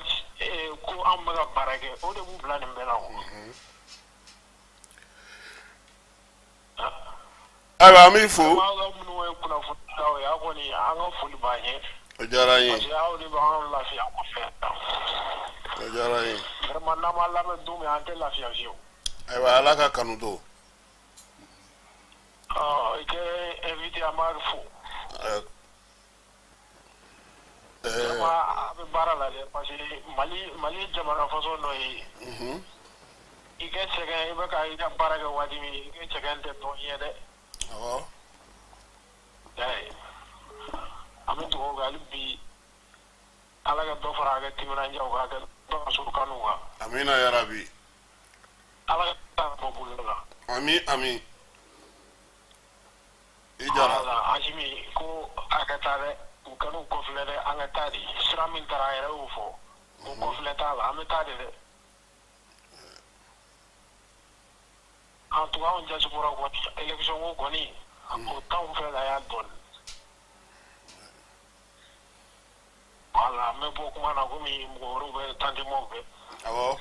ko anw bɛ ka baara kɛ, o de b'u bila nin bɛɛ la o. Ayiwa, an b'i fo. Aw ka minnu ye kunnafonidilaw ye, aw kɔni, an ka foli b'an ye. O diyara an ye. Parce que aw de b'an lafiya kɔfɛ. O diyara an ye. Vraiment, n'an m'a lamɛn don min, an tɛ lafiya fiyewu. Ayiwa, Ala ka kanu to. I kɛ invité, an b'a fo. Vraiment, a bɛ baara la dɛ, parce que Mali ye jamana façon dɔ ye. I kɛ sɛgɛn, i bɛ ka i ka baara kɛ waati min, i kɛ sɛgɛn tɛ dɔn ye dɛ. An bɛ dugawu kɛ hali bi, Ala ka dɔ fara a ka timinandiyaw kan, a ka dɔ faso kanu kan. Amina yarabi. Ala ka bɔ bolo la. Ami ami. I jara. Voilà, Asimi ko a ka taa dɛ, u kan'u kɔfilɛ dɛ, an ka taa de. Sira min taara, a yɛrɛ y'o fɔ. O kɔfilɛ t'a la, an bɛ taa de dɛ. En tout cas, anw diaspora kɔni, élection ko kɔni, o t'anw fɛ la yan dɔɔni. Voilà, n bɛ bɔ kuma na komi mɔgɔ wɛrɛw bɛ tantimaw bɛ. Awɔ.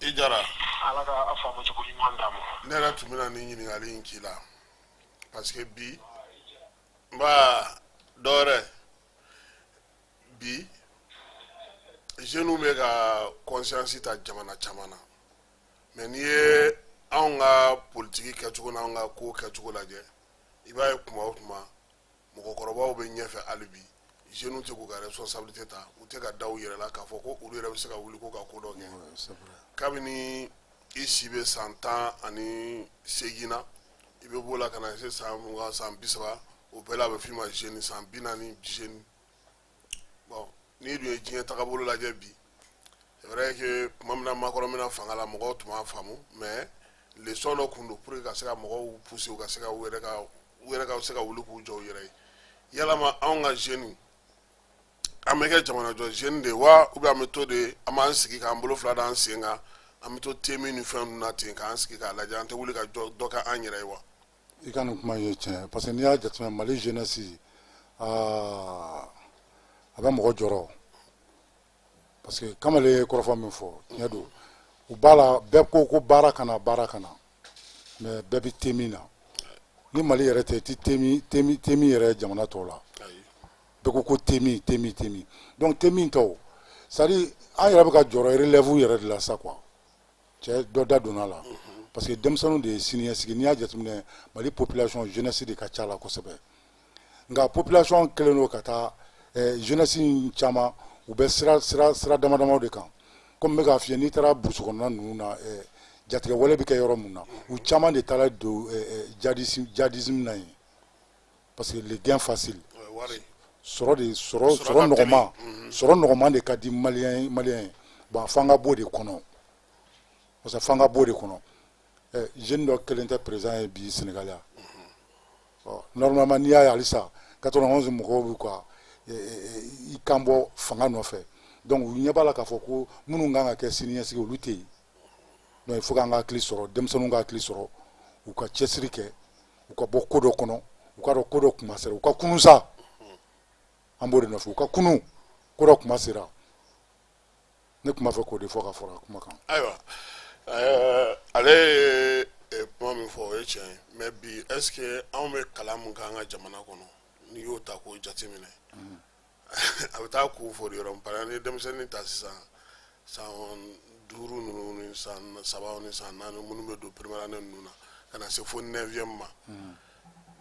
I jara. Ala ka a faamu cogo ɲuman d'an ma. Ne yɛrɛ tun bɛna nin ɲininkali in k'i la, parce que bi n b'a dɔwɛrɛ bi, jeunes bɛ ka conscience ta jamana caman na, mais n'i ye anw ka politiki kɛcogo n'anw ka ko kɛcogo lajɛ, i b'a ye kuma o kuma mɔgɔkɔrɔbaw bɛ ɲɛfɛ. Hali bi jeunes tɛ k'u ka responsabilité ta, u tɛ ka da u yɛrɛ la k'a fɔ ko olu yɛrɛ bɛ se ka wuli ko ka ko dɔ kɛ. Kabini i si bɛ san 18 na, i bɛ b'o la ka na se san 20, san 30, o bɛɛ la a bɛ f'i ma jeune, san 40 jeune. Bon, n'i dun ye diɲɛ tagabolo lajɛ bi, c'est vrai que tuma min na Macron bɛna fanga la, mɔgɔw tun b'a faamu, mais leçon dɔ kun don pour que ka se ka mɔgɔw pousser, u ka se ka u yɛrɛ ka se ka wuli k'u jɔ u yɛrɛ ye. Yalama anw ka jeune, an bɛ kɛ jamanajɔ jeune de wa, ou bien an bɛ to de, an b'an sigi k'an bolo fila d'an sen kan, an bɛ to temi ni fɛn ninnu na ten k'an sigi k'a lajɛ, an tɛ wuli ka jɔ dɔ kɛ an yɛrɛ ye wa? I ka nin kuma ye tiɲɛ, parce que n'i y'a jateminɛ, Mali jeunesse, aa, a bɛ mɔgɔ jɔrɔ, parce que kamalen ye kɔrɔfɔ min fɔ, tiɲɛ don. U b'a la, bɛɛ ko ko baara kana, baara kana, mais bɛɛ bɛ temi na. Ni Mali yɛrɛ tɛ, i tɛ temi temi temi yɛrɛ jamana tɔw la. Bɛɛ ko ko temi temi temi. Donc temi tɛ o, c'est à dire an yɛrɛ bɛ ka jɔrɔ relève yɛrɛ de la sa quoi. Cɛ dɔ da donna la, parce que denmisɛnninw de ye siniɲɛsigi. N'i y'a jateminɛ, Mali population, jeunesse de ka ca la kosɛbɛ. Nka population kɛlen don ka taa jeunesse in caman, u bɛ sira sira sira dama damaw de kan. Komi n bɛ k'a f'i ye, n'i taara brousse kɔnɔna ninnu na, jatigɛwale bɛ kɛ yɔrɔ mun na, u caman de taara don djihadisme na yen, parce que le gain facile, sɔrɔ de sɔrɔ sɔrɔ nɔgɔman, sɔrɔ nɔgɔman de ka di malien ye. Bon, f'an ka b'o de kɔnɔ, parce que f'an ka b'o de kɔnɔ. Jeune dɔ kelen tɛ président ye bi Sénégal yan. Ɔ, normalement, n'i y'a ye halisa 91 mɔgɔw b'u ka i kan bɔ fanga nɔfɛ, donc u ɲɛ b'a la k'a fɔ ko minnu kan ka kɛ siniɲɛsigi, olu tɛ yen. Donc il faut k'an ka hakili sɔrɔ, denmisɛnninw ka hakili sɔrɔ, u ka cɛsiri kɛ, u ka bɔ ko dɔ kɔnɔ, u ka dɔn ko dɔ kuma sera, u ka kunun sa. An b'o de nɔfɛ, u ka kunun, ko dɔ kuma sera. Ne tun b'a fɛ k'o de fɔ ka fara kuma kan. Ayiwa, ale ye kuma min fɔ, o ye tiɲɛ ye, mais bi, est ce que anw bɛ kalan mun kɛ an ka jamana kɔnɔ, n'i y'o ta k'o jateminɛ, a bɛ taa kun fori yɔrɔ min. Par exemple, n'i ye denmisɛnnin ta sisan, san 5 ninnu ni san 3 ni san 4 minnu bɛ don première année ninnu na ka na se fo neuvième ma,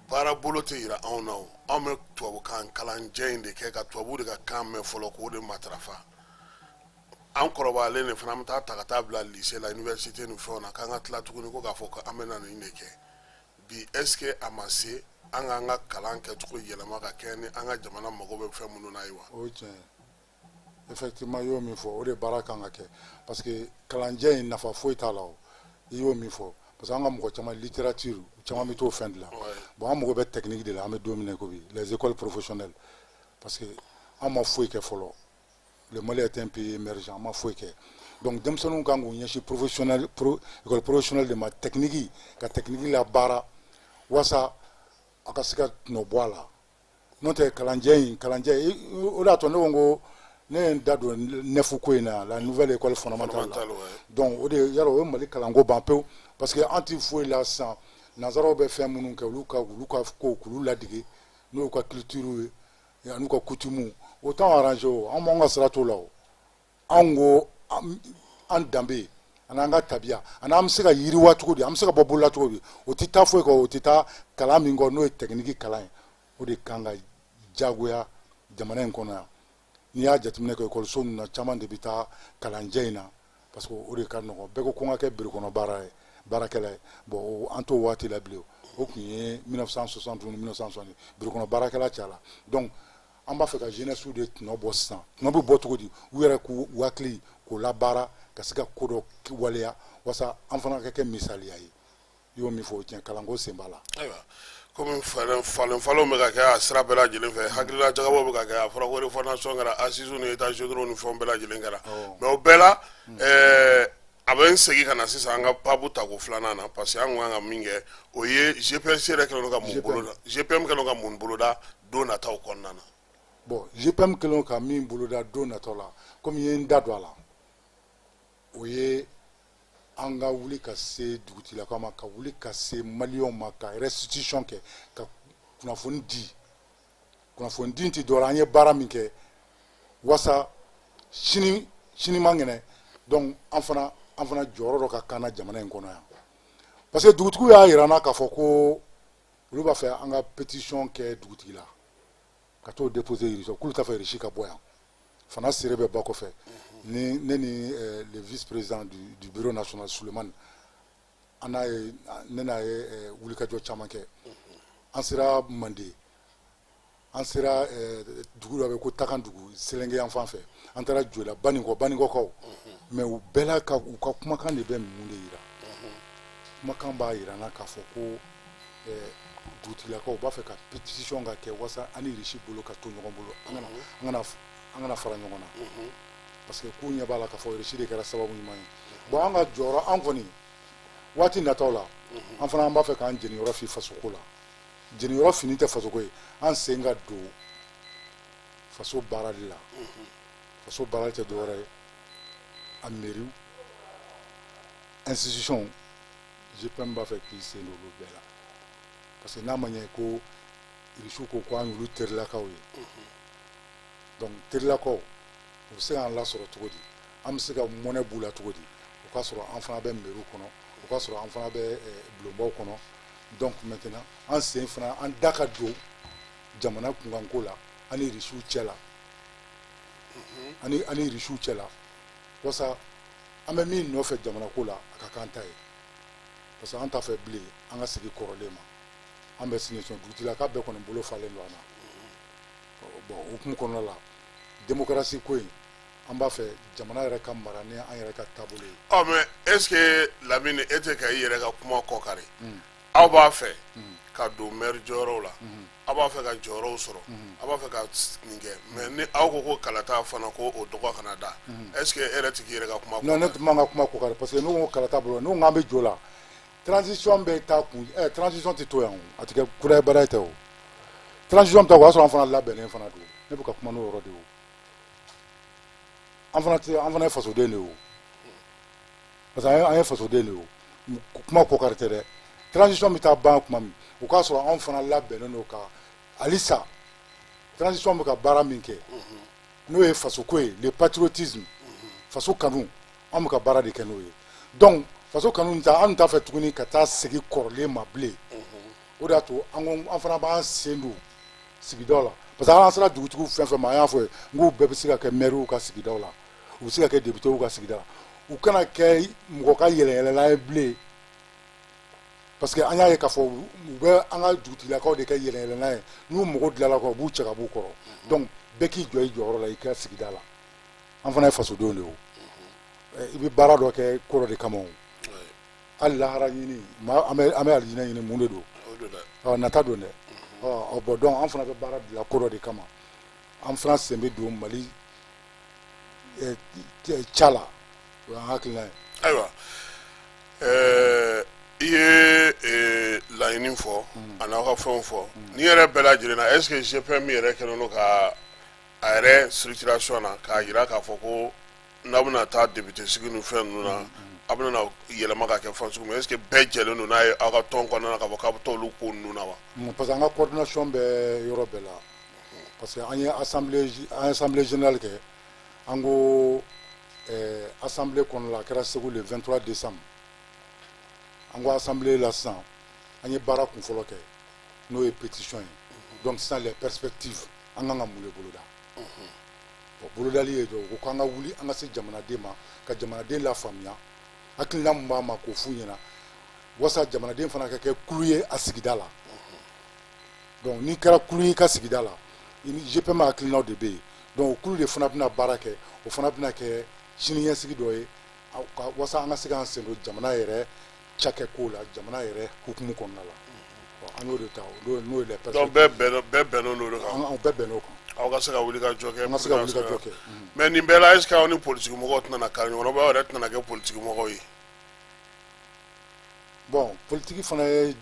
baara bolo tɛ yira anw na. O anw bɛ tubabukan kalanjɛ in de kɛ, ka tubabu de ka kan mɛn fɔlɔ k'o de matarafa. An kɔrɔbayalen de fana, an bɛ taa ta ka taa bila lycée la, université ni fɛnw na, k'an ka tila tuguni ko k'a fɔ ko an bɛ na nin de kɛ bi. Est ce que a ma se an k'an ka kalan kɛcogo yɛlɛma ka kɛ ni an ka jamana mago bɛ fɛn minnu na ye wa? O ye tiɲɛ ye, effectivement. I y'o min fɔ, o de baara kan ka kɛ, parce que kalanjɛ in, nafa foyi t'a la. O i y'o min fɔ, parce que an ka mɔgɔ caman, littérature caman bɛ t'o fɛn de la. Bon, an mago bɛ technique de la. An bɛ don min na i ko bi, les écoles professionnelles, parce que an ma foyi kɛ fɔlɔ. Le Mali est un pays émergent, an ma foyi kɛ. Donc denmisɛnninw kan k'u ɲɛsin professionnel pro, école professionnelle de ma, technique, ka technique la baara walasa a ka se ka tɔnɔ bɔ a la. N'o tɛ, kalanjɛ in, kalanjɛ, o de y'a to ne ko n ko ne ye n da don NEF ko in na, la nouvelle école fondamentale la. Donc o de yala, o ye Mali kalanko ban pewu, parce que an ti foyi la sisan. Nanzaraw bɛ fɛn minnu kɛ, olu ka kow k'olu ladege, n'o y'u ka culture ye an'u ka coutume, o t'anw arrange. O an b'anw ka sira t'o la. O anw ko an danbe ani an ka tabiya ani an bɛ se ka yiriwa cogo di, an bɛ se ka bɔ bolola cogo di, o tɛ taa foyi kɔ, o tɛ taa kalan min kɔ, n'o ye technique kalan ye. O de kan ka jagoya jamana in kɔnɔ yan. N'i y'a jateminɛ kɛ, ekɔliso ninnu na, caman de bɛ taa kalanjɛ in na, parce que o de ka nɔgɔn. Bɛɛ ko ko n ka kɛ biro kɔnɔ baara ye, baarakɛla ye. Bon, an t'o waati la bilen. O tun ye 1960 ni 1960, biro kɔnɔ baarakɛla cayala. Donc an b'a fɛ ka jeunesse de tɔnɔ bɔ sisan. Tɔnɔ bɛ bɔ cogo di? U yɛrɛ k'u hakili k'o labaara ka se ka ko dɔ waleya walasa an fana ka kɛ misaliya ye. I y'o min fɔ, o tiɲɛ, kalanko sen b'a la. Ayiwa, komi falen falen falenw bɛ ka kɛ a sira bɛɛ lajɛlen fɛ, hakilila jagabɔ bɛ ka kɛ, a fɔra ko refondation kɛra, assises ni états généraux ni fɛnw bɛɛ lajɛlen kɛra, mais o bɛɛ la, a bɛ n segin ka na sisan an ka baabu tako filanan na, parce que an kun kan ka min kɛ, o ye GPRC yɛrɛ kɛlen don ka mun boloda, GPM kɛlen don ka mun boloda don nataw kɔnɔna na? Bon, GPM kɛlen don ka min boloda don natɔ la, komi n ye n da don a la, o ye an ka wuli ka se dugutigilakaw ma, ka wuli ka se maliyɛnw ma, ka restitution kɛ, ka kunnafoni di. Kunnafoni di tɛ dɔwɛrɛ, an ye baara min kɛ wasa sini sini man kɛnɛ. Donc an fana jɔyɔrɔ dɔ ka kan na jamana in kɔnɔ yan, parce que dugutigiw y'a yira n na k'a fɔ ko olu b'a fɛ an ka pétition kɛ dugutigi la, ka t'o déposer Russie, k'olu t'a fɛ Russie ka bɔ yan. Fana seere bɛ ba kɔfɛ ni ne ni le vice-président du bureau national, Sulemani, an n'a ye, ne n'a ye wulikajɔ caman kɛ. An sera Mande, an sera dugu dɔ bɛ ko Takandugu, Selenge yan fan fɛ, an taara Joyila, Banikɔ, Banikɔkaw. Mais u bɛɛ la ka u ka kumakan de bɛ mun de yira? Kumakan b'a yira n na k'a fɔ ko dugutigilakaw b'a fɛ ka pétition ka kɛ walasa an ni Russie bolo ka to ɲɔgɔn bolo, an kana fara ɲɔgɔn na, parce que k'u ɲɛ b'a la k'a fɔ Russie de kɛra sababu ɲuman ye. Bon, an ka jɔyɔrɔ, an kɔni waati nataw la, an fana an b'a fɛ k'an jeniyɔrɔ fi fasoko la. Jeniyɔrɔ fini tɛ fasoko ye, an sen ka don faso baarali la. Faso baarali tɛ dɔwɛrɛ ye, a mairie, institution, GPM b'a fɛ k'i sen don olu bɛɛ la, parce que n'a ma ɲɛ ko Irisiw ko ko an y'olu terilakaw ye, donc terilakaw, u bɛ se k'an lasɔrɔ cogo di? An bɛ se ka mɔnɛ b'u la cogo di? O k'a sɔrɔ an fana bɛ mairie kɔnɔ, o k'a sɔrɔ an fana bɛ bulonbaw kɔnɔ. Donc maintenant, an sen fana, an da ka don jamana kunkanko la, an ni Irisiw cɛ la, ani Irisiw cɛ la, walasa an bɛ min nɔfɛ jamana ko la, a ka k'an ta ye, parce que an t'a fɛ bilen an ka segin kɔrɔlen ma. An bɛ sini sɔn dugutigilaka bɛɛ kɔni bolo falen don an na. Bon, o hukumu kɔnɔna la, démocratie ko in, an b'a fɛ jamana yɛrɛ ka mara ni an yɛrɛ ka taabolo ye. Ɔ, mais est ce que, Lamini, e tɛ ka i yɛrɛ ka kuma kɔ kari? Aw b'a fɛ ka don maire jɔyɔrɔw la, aw b'a fɛ ka jɔyɔrɔw sɔrɔ, aw b'a fɛ ka nin kɛ, mais ni aw ko ko kalata fana, ko o dɔgɔ kana da, est ce que e yɛrɛ tɛ k'i yɛrɛ ka kuma? Non, ne tun man ka kuma kɔ kari, parce que n'u ko kalata bolo, n'u ko k'an bɛ jɔ la, transition bɛ taa kun transition tɛ to yan. O a tɛ kɛ kura ye, baara tɛ. O transition bɛ taa, o y'a sɔrɔ an fana labɛnnen fana don. Ne bɛ ka kuma n'o yɔrɔ de ye. O an fana tɛ, an fana ye fasoden de ye. O parce que an ye fasoden de ye. O kuma kɔ kari tɛ dɛ. Transition bɛ taa ban tuma min, o k'a sɔrɔ anw fana labɛnnen don ka halisa transition bɛ ka baara min kɛ, n'o ye fasoko ye, le patriotisme, faso kanu. An bɛ ka baara de kɛ n'o ye. Donc faso kanu ta, an t'a fɛ tuguni ka taa segin kɔrɔlen ma bilen. O de y'a to an ko an fana b'an sen don sigidaw la, parce que an sera dugutigiw fɛn fɛn ma, an y'a fɔ ye n k'u bɛɛ bɛ se ka kɛ maires ka sigidaw la, u bɛ se ka kɛ députés ka sigida la. U kana kɛ mɔgɔ ka yɛlɛyɛlɛlan ye bilen, parce que an y'a ye k'a fɔ u bɛ an ka dugutigilakaw de kɛ yɛlɛyɛlɛlan ye. N'u mago dilanna kɔ, u b'u cɛ ka b'u kɔrɔ. Donc bɛɛ k'i jɔ i jɔyɔrɔ la i ka sigida la. An fana ye fasodenw de ye. O i bɛ baara dɔ kɛ ko dɔ de kama. O hali lahara ɲini, an bɛ alijinɛ ɲini, mun de don? Ɔ nata don dɛ. Ɔ bon, donc an fana bɛ baara bila ko dɔ de kama. An fana sen bɛ don Mali ca la, o y'an hakilina ye. Ayiwa, i ye laɲini fɔ a n'aw ka fɛnw fɔ ni yɛrɛ bɛɛ lajɛlen na. Est ce que GPM yɛrɛ kɛlen don ka a yɛrɛ structuration na k'a jira k'a fɔ ko n'aw bɛna taa député sigi ni fɛn ninnu na, aw bɛna yɛlɛma ka kɛ fɛn sugu min, est ce que bɛɛ jɛlen don n'a ye aw ka tɔn kɔnɔna na k'a fɔ k'aw bɛ taa olu ko ninnu na wa? Parce que an ka coordination bɛ yɔrɔ bɛɛ la, parce que an ye assemblée générale kɛ. An ko assemblée kɔnɔna la, a kɛra Segu le 23 décembre. An ko assemblée la sisan, an ye baara kun fɔlɔ kɛ, n'o ye pétition ye. Donc sisan, les perspectives, an kan ka mun de boloda? Bon, bolodali ye jɔ, u ko k'an ka wuli, an ka se jamanaden ma, ka jamanaden lafaamuya hakilina mun b'a ma, k'o f'u ɲɛna, walasa jamanaden fana ka kɛ kulu ye a sigida la. Donc n'i kɛra kulu ye i ka sigida la, i ni GPM hakilinaw de bɛ yen. Donc o kulu de fana bɛna baara kɛ, o fana bɛna kɛ siniɲɛsigi dɔ ye walasa an ka se k'an sen don jamana yɛrɛ cakɛ ko la, jamana yɛrɛ hukumu kɔnɔna la. An y'o de ta, n'o ye les Donc bɛɛ bɛnnen don o de kan? An bɛɛ bɛnn'o kan. Aw ka se ka wuli ka jɔ kɛ. An ka se ka wuli ka jɔ kɛ. Mais nin bɛɛ la, est ce que aw ni politique mɔgɔw tɛna na kari ɲɔgɔn na, ou bien aw yɛrɛ tɛna kɛ politique mɔgɔw ye? Bon, politique fana ye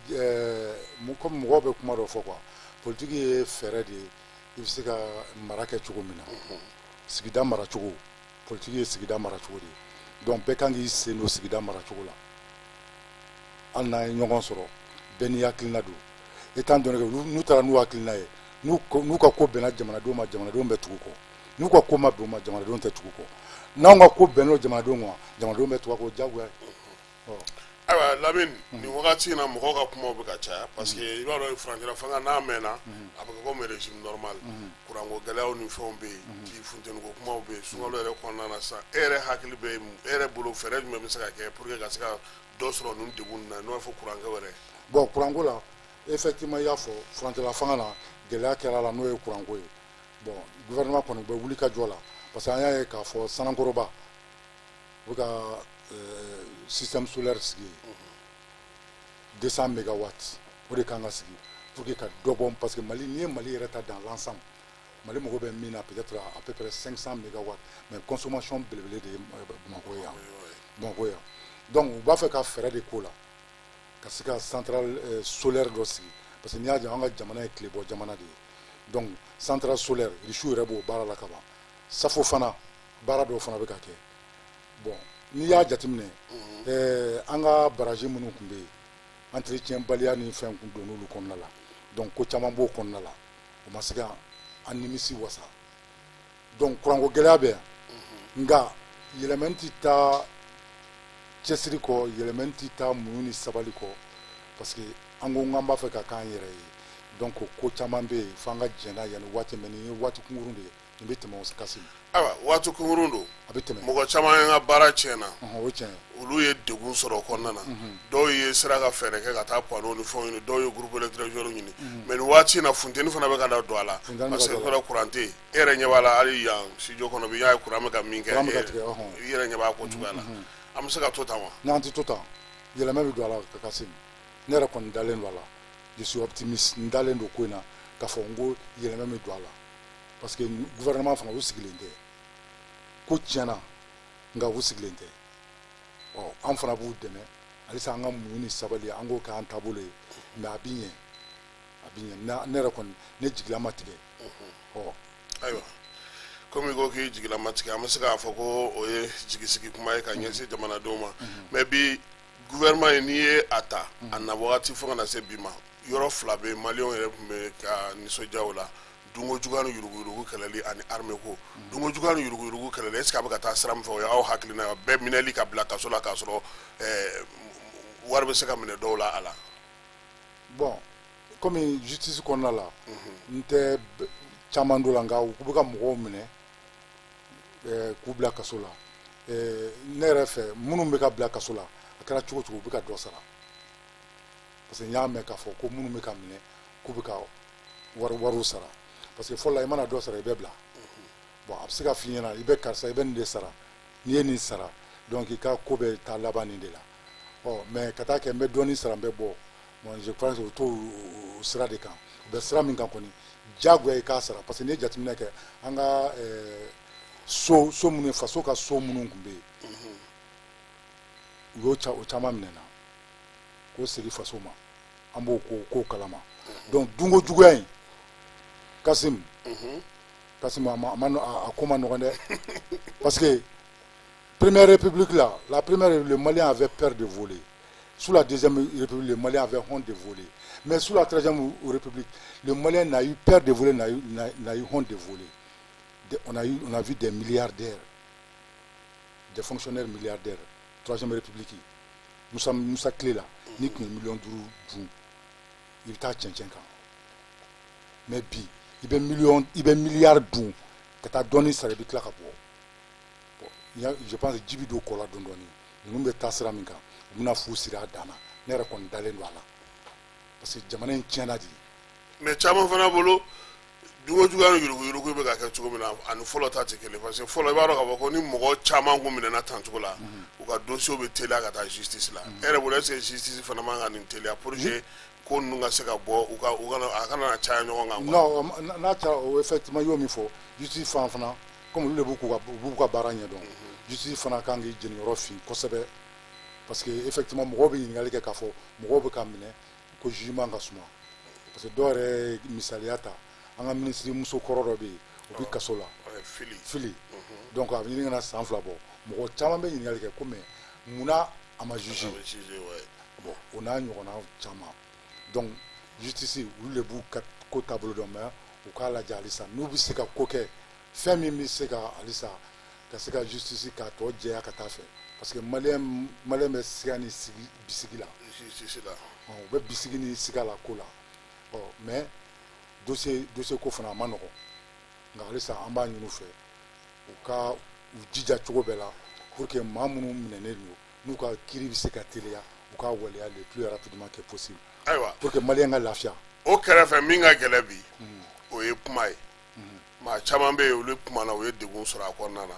comme mɔgɔw bɛ kuma dɔ fɔ quoi, politique ye fɛɛrɛ de ye i bɛ se ka mara kɛ cogo min na, sigida maracogo. Politique ye sigida maracogo de ye. Donc bɛɛ kan k'i sen don sigida maracogo la. Hali n'an ye ɲɔgɔn sɔrɔ, bɛɛ n'i hakilina don. Étant donné que n'u taara n'u hakilina ye, n'u ka ko bɛnna jamanadenw ma, jamanadenw bɛ tugu kɔ. N'u ka ko ma bɛn u ma, jamanadenw tɛ tugu kɔ. N'anw ka ko bɛnn'o jamanadenw ma, jamanadenw bɛ tugu a kɔ, diyagoya ye. Ayiwa Lamini, nin wagati in na, mɔgɔw ka kumaw bɛ ka caya, parce que i b'a dɔn, furancɛla fanga n'a mɛnna, a bɛ kɛ comme régime normal. Kuranko gɛlɛyaw ni fɛnw bɛ yen, ji funteniko kumaw bɛ yen. Sunkalo yɛrɛ kɔnɔna na sisan, e yɛrɛ hakili bɛ, e yɛrɛ bolo, fɛɛrɛ jumɛn bɛ se ka kɛ pour que ka se ka dɔ sɔrɔ ninnu degun na, n'o ye fɔ kurankɛ yɛrɛ? Bon, kuranko la, effectivement, i y'a fɔ, furancɛla fanga la, gɛlɛya kɛra a la, n'o ye kuranko ye. Bon, gouvernement kɔni bɛ wuli ka jɔ la, parce que an y'a ye k'a fɔ Sanankɔrɔba, u bɛ ka système solaire sigi yen, 200 mégawatts. O de kan ka sigi pour que ka dɔ bɔ, parce que Mali, n'i ye Mali yɛrɛ ta dans l'ensemble, Mali mago bɛ min na, peut-être à peu près 500 mégawatts, mais consommation belebele de ye Bamakɔ yan, Bamakɔ yan. Donc u b'a fɛ ka fɛɛrɛ de k'o la, ka se ka centrale solaire dɔ sigi, parce que n'i y'a jɔ, an ka jamana ye tilebɔ jamana de ye. Donc centrale solaire, Rusiw yɛrɛ b'o baara la ka ban. Safo fana, baara dɔw fana bɛ ka kɛ. Bon, n'i y'a jateminɛ, an ka barrage minnu tun bɛ yen, entretien baliya ni fɛn kun donn'olu kɔnɔna la. Donc ko caman b'o kɔnɔna la, o ma se ka an nimisi wasa. Donc kuranko gɛlɛya bɛ yan, nka yɛlɛmani tɛ taa cɛsiri kɔ, yɛlɛmani tɛ taa muɲu ni sabali kɔ, parce que an ko k'an b'a fɛ ka k'an yɛrɛ ye. Donc ko caman bɛ yen f'an ka jɛn n'a ye yanni waati, mais nin ye waati kunkurun de ye, nin bɛ tɛmɛ o kasi. Ayiwa, waati kunkurun don. A bɛ tɛmɛ. Mɔgɔ caman ye ka baara tiɲɛna. O tiɲɛ ye. Olu ye degun sɔrɔ o kɔnɔna na. Dɔw ye sera ka fɛɛrɛ kɛ ka taa panneau ni fɛnw ɲini, dɔw ye groupe électrogène ɲini. Mais nin waati in na, funteni fana bɛ ka na don a la, parce que fana courant tɛ yen. E yɛrɛ ɲɛ b'a la, hali yan studio kɔnɔ bi, i y'a ye courant bɛ ka min kɛ, i yɛrɛ ɲɛ b'a ko cogoya la. An bɛ se ka to tan wa? N'an tɛ to tan, yɛlɛma bɛ don a la ka kasi. Ne yɛrɛ kɔni dalen don a la, je suis optimiste. N dalen don ko in na k'a fɔ n ko yɛlɛma bɛ don a la, parce que gouvernement fana, u sigilen tɛ. Ko tiɲɛna, nka u sigilen tɛ. Ɔ an fana b'u dɛmɛ halisa, an ka muɲu ni sabali, an k'o k'an taabolo ye. Mais a bɛ ɲɛ, a bɛ ɲɛ. Ne yɛrɛ kɔni, ne jigila ma tigɛ. Ɔ Ayiwa, komi i ko k'i jigila ma tigɛ, an bɛ se k'a fɔ ko o ye jigisigi kuma ye ka ɲɛsin jamanadenw ma. Mais bi gouvernement ye, n'i ye a ta a na wagati fo ka na se bi ma, yɔrɔ fila bɛ yen, maliyɛnw yɛrɛ tun bɛ ka nisɔndiya o la. dunko juguya ni yuruguyurugu kɛlɛli ani armée ko. Dunko juguya ni yuruguyurugu kɛlɛli, est ce que a bɛ ka taa sira min fɛ, o ye aw hakilina ye, bɛɛ minɛli ka bila kaso la k'a sɔrɔ wari bɛ se ka minɛ dɔw la a la? Bon, komi justice kɔnɔna la, n tɛ caman dɔ la, nka u bɛ ka mɔgɔw minɛ k'u bila kaso la. Ne yɛrɛ fɛ, minnu bɛ ka bila kaso la, a kɛra cogo cogo, u bɛ ka dɔ sara, parce que n y'a mɛn k'a fɔ ko minnu bɛ ka minɛ, k'u bɛ ka wariw sara, parce que fɔlɔ la, i mana dɔ sara, i bɛ bila. Bon, a bɛ se ka f'i ɲɛna, i bɛ karisa, i bɛ nin de sara, n'i ye nin sara, donc i ka ko bɛ taa laban nin de la. Ɔ mais ka taa kɛ n bɛ dɔɔnin sara, n bɛ bɔ, bon, je crois que u t'o sira de kan. U bɛ sira min kan kɔni, diyagoya i k'a sara, parce que n'i ye jateminɛ kɛ, an ka so minnu, faso ka so minnu tun bɛ yen, u y'o o caman minɛ na k'o segin faso ma. An b'o ko kalama. Donc dunko juguya in, Kasim, Kasim, a ma a ko ma nɔgɔn dɛ, parce que première république là, la première république, le Malien avait peur de voler. Sous la deuxième république, le Malien avait honte de voler. Mais sous la troisième république, le Malien n'a eu peur de voler, n'a eu honte de voler. On a vu des milliardaires, des fonctionnaires milliardaires. Troisième république, Moussa, Moussa tile la, n'i tun ye 5 millions dun, i bɛ taa cɛncɛn kan. Mais bi, i bɛ miliyɔn, i bɛ miliyari dun ka taa dɔɔnin sara, i bɛ tila ka bɔ. Bon, je pense ji bɛ don kɔ la dɔɔnin dɔɔnin. Ninnu bɛ taa sira min kan, u bɛna fu siri a dan na. Ne yɛrɛ kɔni dalen don a la, parce que jamana in tiɲɛna de. Mais caman fana bolo, dunko juguya ni yuruguyurugu bɛ ka kɛ cogo min na, ani fɔlɔ ta tɛ kelen, parce que fɔlɔ, i b'a dɔn k'a fɔ ko ni mɔgɔ caman kun minɛna tan cogo la, u ka dossier bɛ teliya ka taa justice la. E yɛrɛ bolo, est ce que justice fana man ka nin teliya pour que ko ninnu ka se ka bɔ u ka u kana a kana na caya ɲɔgɔn kan quoi? Non, n'a caya o, effectivement, i y'o min fɔ, justice fan fana, comme olu de b'u ka u b'u ka baara ɲɛdɔn, justice fana kan k'i jeniyɔrɔ fin kosɛbɛ, parce que effectivement, mɔgɔw bɛ ɲininkali kɛ k'a fɔ mɔgɔw bɛ ka minɛ ko jugement ka suma, parce que dɔw yɛrɛ ye misaliya ta, an ka minisiri muso kɔrɔ dɔ bɛ yen, o bɛ kaso la. Fili. Fili. Donc a bɛ ɲini ka na san 2 bɔ. Mɔgɔ caman bɛ ɲininkali kɛ ko mais munna a ma juger? Bon, o n'a ɲɔgɔnna caman. Donc justice, olu de b'u ka ko taabolo dɔn, mais u k'a lajɛ halisa n'u bɛ se ka ko kɛ, fɛn min bɛ se ka halisa ka se ka justice k'a tɔ jɛya ka taa fɛ, parce que malien bɛ siga ni sigi bisigi la. Justice la. U bɛ bisigi ni siga la ko la. Ɔ mais dossier ko fana, a ma nɔgɔn, nka halisa an b'a ɲini u fɛ, u ka u jija cogo bɛɛ la pour que maa minnu minɛnen don, n'u ka kiiri bɛ se ka teliya, u ka waleya le plus rapidement que possible. Ayiwa. Pour que malien ka lafiya. O kɛrɛfɛ, min ka gɛlɛ bi, o ye kuma ye. Maa caman bɛ yen, olu kumana, u ye degun sɔrɔ a kɔnɔna na.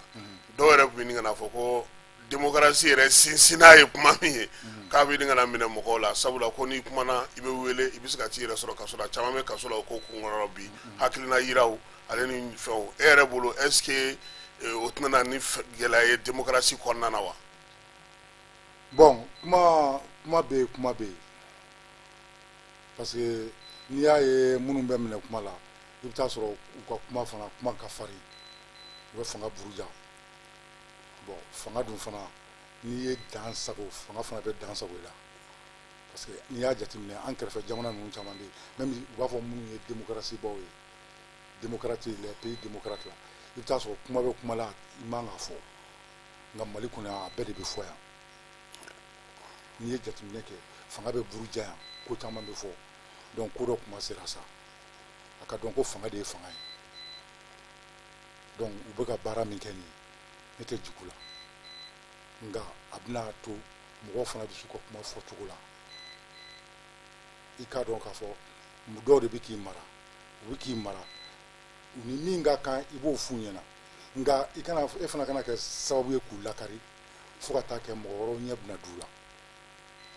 Dɔw yɛrɛ tun bɛ ɲini ka na fɔ ko démocratie yɛrɛ sinsinna ye kuma min ye, k'a bɛ ɲini ka na minɛ mɔgɔw la, sabula ko n'i kumana, i bɛ wele, i bɛ se ka t'i yɛrɛ sɔrɔ kaso la. Caman bɛ kaso la o ko kunkɔrɔ bi, hakilina yiraw ale ni fɛnw. E yɛrɛ bolo, est ce que o tɛna na ni gɛlɛya ye démocratie kɔnɔna na wa? Bon, kuma bɛ yen, kuma bɛ yen, parce que n'i y'a ye minnu bɛ minɛ kuma la, i bɛ taa sɔrɔ u ka kuma fana, kuma ka farin, u bɛ fanga buruja. Bon, fanga dun fana, n'i ye dan sago, fanga fana bɛ dan sago i la, parce que n'i y'a jateminɛ, an kɛrɛfɛ jamana ninnu caman bɛ yen, même u b'a fɔ minnu ye démocratie baw ye, démocrate, les pays démocrates la, i bɛ taa sɔrɔ kuma bɛ kuma la, i man k'a fɔ. Nka Mali kɔnɔ yan, a bɛɛ de bɛ fɔ yan. N'i ye jateminɛ kɛ, fanga bɛ buruja yan, ko caman bɛ fɔ. Donc ko dɔ kuma sera sa, a ka dɔn ko fanga de ye fanga ye. Donc u bɛ ka baara min kɛ nin ye, ne tɛ jigin u la, nka a bɛna to mɔgɔw fana bɛ s'u ka kuma fɔcogo la. I k'a dɔn k'a fɔ dɔw de bɛ k'i mara, u bɛ k'i mara, u ni min ka kan, i b'o f'u ɲɛna, nka i kana, e fana kana kɛ sababu ye k'u lakari fo ka taa kɛ mɔgɔ wɛrɛw ɲɛ bɛna d'u la.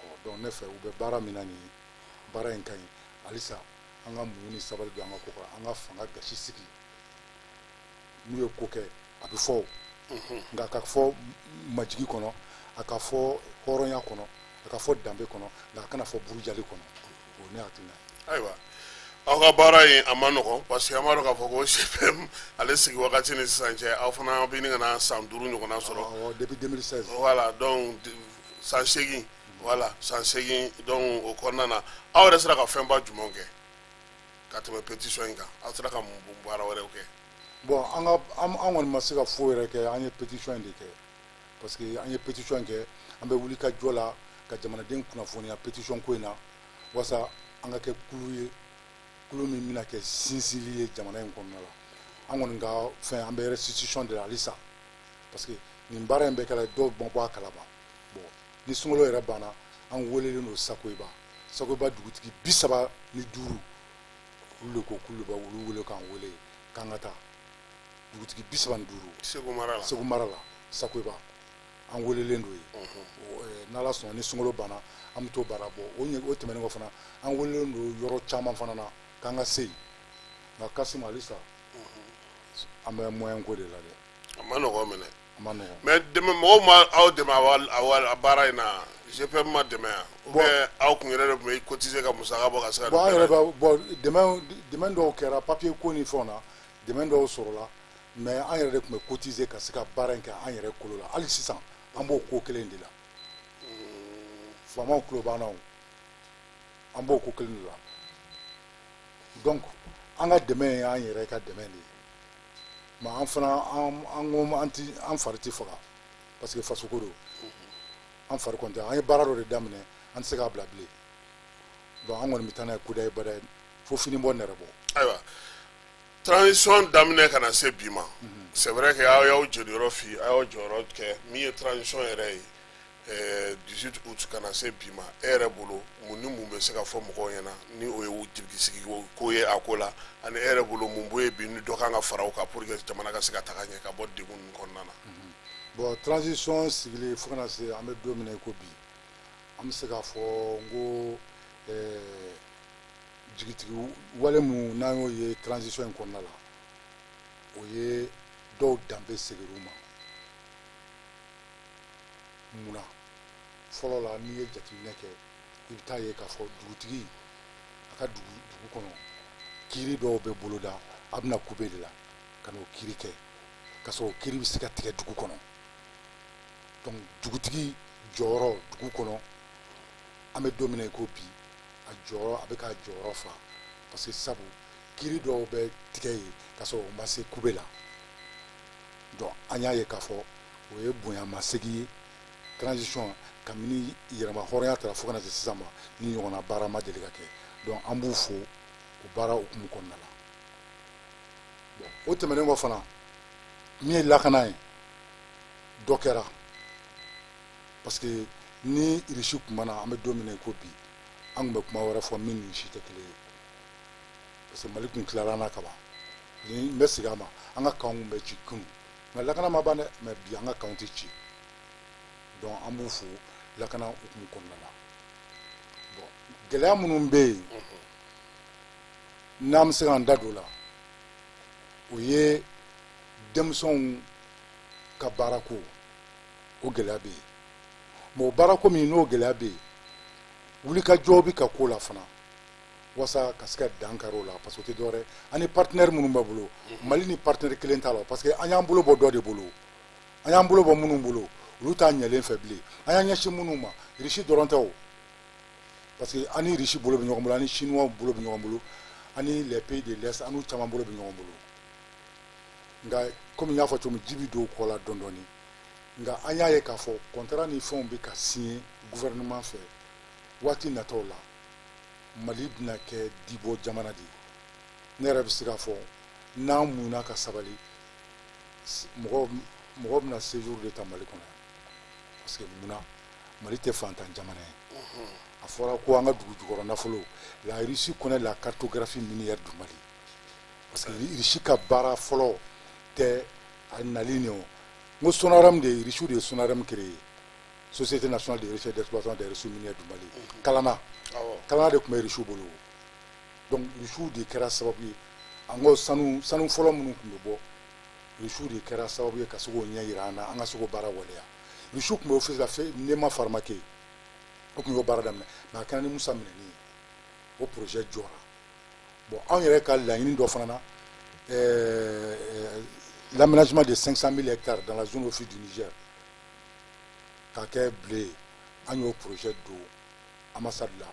Ɔ donc ne fɛ, u bɛ baara min na nin ye, baara in ka ɲi. Halisa an ka muɲu ni sabali don an ka ko kɔrɔ, an ka fanga gasi sigi. N'u ye ko kɛ, a bɛ fɔ o, nka a ka fɔ majigi kɔnɔ, a ka fɔ hɔrɔnya kɔnɔ, a ka fɔ danbe kɔnɔ, nka a kana fɔ burujali kɔnɔ. O ye ne hakilina ye. Ayiwa, aw ka baara in, a ma nɔgɔn, parce que an b'a dɔn k'a fɔ ko CPM ale sigi wagati ni sisan cɛ, aw fana bɛ ɲini ka na san 5 ɲɔgɔnna sɔrɔ. Awɔ, depuis 2016. Voilà, donc san 8, voilà, san 8. Donc o kɔnɔna na, aw yɛrɛ sera ka fɛnba jumɛnw kɛ? Ka tɛmɛ pétition in kan, aw sera ka mun baara wɛrɛw kɛ? Bon, an ka an kɔni ma se ka foyi yɛrɛ kɛ. An ye pétition in de kɛ, parce que an ye pétition in kɛ, an bɛ wuli ka jɔ la ka jamanaden kunnafoniya pétition ko in na, walasa an ka kɛ kulu ye, kulu min bɛna kɛ sinsinli ye jamana in kɔnɔna la. An kɔni ka fɛn, an bɛ restitution de la halisa, parce que nin baara in bɛɛ kɛra, dɔw ma bɔ a kalama. Bon, ni sunkalo yɛrɛ banna, an welelen don Sakoyiba. Sakoyiba dugutigi 35, olu de ko k'olu bɛ olu wele k'an wele k'an ka taa. Dugutigi 35. Segu mara la. Segu mara la, Sakoyiba, an welelen don yen. N'Ala sɔnna, ni sunkalo banna, an bɛ t'o baara bɔ. O ɲɛ, o tɛmɛnen kɔ fana, an welelen don yɔrɔ caman fana na k'an ka se yen. Nka Kasimu, halisa an bɛ moyen ko de la dɛ. A ma nɔgɔn minɛ. A ma nɔgɔn. Mais dɛmɛ, mɔgɔw ma aw dɛmɛ a baara in na? GPM ma dɛmɛ yan, ou bien aw kun yɛrɛ de tun bɛ cotiser ka musaka bɔ ka se ka? Bon, an yɛrɛ bɛ bon, dɛmɛ dɔw kɛra papier ko ni fɛnw na, dɛmɛ dɔw sɔrɔla, mais an yɛrɛ de tun bɛ cotiser ka se ka baara in kɛ an yɛrɛ kolo la. Hali sisan an b'o ko kelen de la. Faamaw tulo b'an na o, an b'o ko kelen de la. Donc an ka dɛmɛ ye an yɛrɛ ka dɛmɛ de ye, mais an fana an ko an ti an fari ti faga, parce que fasoko don. An fari kɔni tɛ. An ye baara dɔ de daminɛ, an tɛ se k'a bila bilen. Donc an kɔni bɛ taa n'a ye kudayi badayi fo fini bɔ nɛrɛ bɔ. Ayiwa, transition daminɛ ka na se bi ma, c'est vrai que aw y'aw jɔyɔrɔ fi, aw y'aw jɔyɔrɔ kɛ min ye transition yɛrɛ ye 18 août ka na se bi ma, e yɛrɛ bolo, mun ni mun bɛ se ka fɔ mɔgɔw ɲɛna ni o ye jigisigi ko ye a ko la? Ani e yɛrɛ bolo, mun b'o ye bi ni dɔ kan ka fara o kan pour que jamana ka se ka taga ɲɛ ka bɔ degun ninnu kɔnɔna na? Bon, transition sigili fo kana se an bɛ don min na i ko bi, an bɛ se k'a fɔ n ko jigitigi wale mun n'an y'o ye transition in kɔnɔna la, o ye dɔw danbe segir'u ma. Munna? Fɔlɔ la, n'i ye jateminɛ kɛ, i bɛ taa ye k'a fɔ dugutigi a ka dugu kɔnɔ, kiiri dɔw bɛ boloda, a bɛna kube de la ka n'o kiiri kɛ, ka sɔrɔ o kiiri bɛ se ka tigɛ dugu kɔnɔ. Donc dugutigi jɔyɔrɔ dugu kɔnɔ, an bɛ don min na i ko bi, a jɔyɔrɔ, a bɛ k'a jɔyɔrɔ fa, parce que sabu kiiri dɔw bɛ tigɛ yen ka sɔrɔ o ma se kube la. Donc an y'a ye k'a fɔ o ye bonyamasegin ye. Transition, kabini yɛrɛma hɔrɔnya taara fo ka na se sisan ma, ni ɲɔgɔnna baara ma deli ka kɛ. Donc an b'u fo o baara hukumu kɔnɔna la. Bon, o tɛmɛnen kɔ fana, min ye lakana ye, dɔ kɛra, parce que ni Irisi kun ma na, an bɛ don min na i ko bi, an tun bɛ kuma wɛrɛ fɔ min ni si tɛ kelen ye, parce que Mali kun tilara an na kaban. N bɛ segin a ma, an ka kanw kun bɛ ci kunun, nka lakana ma ban dɛ. Mais bi, an ka kanw tɛ ci. Donc an b'u fo lakana hukumu kɔnɔna la. Bon, gɛlɛya minnu bɛ yen n'an bɛ se k'an da don o la, o ye denmisɛnw ka baarako, o gɛlɛya bɛ yen. Mɔgɔ baarako min n'o gɛlɛya bɛ yen, wulikajɔ bɛ ka k'o la fana walasa ka se ka dan kari o la, parce que o tɛ dɔwɛrɛ, an ni partenaire minnu b'a bolo, Mali ni partenaire kelen t'a la, parce que an y'an bolo bɔ dɔ de bolo. An y'an bolo bɔ minnu bolo, olu t'a ɲɛlen fɛ bilen. An y'an ɲɛsin minnu ma, Irisi dɔrɔn tɛ o, parce que an ni Irisi bolo bɛ ɲɔgɔn bolo, an ni Chinois bolo bɛ ɲɔgɔn bolo, an ni les pays de l'Est, an n'u caman bolo bɛ ɲɔgɔn bolo. Nka komi n y'a fɔ cogo min, ji bɛ don kɔ la dɔɔni dɔɔni. Nka an y'a ye k'a fɔ contrat ni fɛnw bɛ ka signer gouvernement fɛ. Waati nataw la, Mali bɛna kɛ dibɔ jamana de ye. Ne yɛrɛ bɛ se k'a fɔ, n'an muɲuna ka sabali, mɔgɔ mɔgɔ bɛna séjour de ta Mali kɔnɔ yan, parce que munna? Mali tɛ fantan jamana ye. A fɔra ko an ka dugu jukɔrɔ nafolo, la Russie connaît la cartographie minière du Mali, parce que Russie ka baara fɔlɔ tɛ a nali nin o. N ko SONAREM de ye, Russie de ye SONAREM créé, Société nationale de recherche, d'exploitation des ressources minières du Mali. Kalana, Kalana de tun bɛ Russie bolo. Donc Russie de kɛra sababu ye, an ko sanu fɔlɔ minnu tun bɛ bɔ, Russie de kɛra sababu ye ka se k'o ɲɛ yira an na, an ka se k'o baara waleya. Russie tun bɛ office la fɛ Nema Farmakɛ, o tun y'o baara daminɛ, mais a kɛra ni Musa minɛni ye, o projet jɔra. Bon, anw yɛrɛ ka laɲini dɔ fana na, l'aménagement de 500 000 hectares dans la zone office du Niger k'a kɛ blé ye, an y'o projet don ambassade la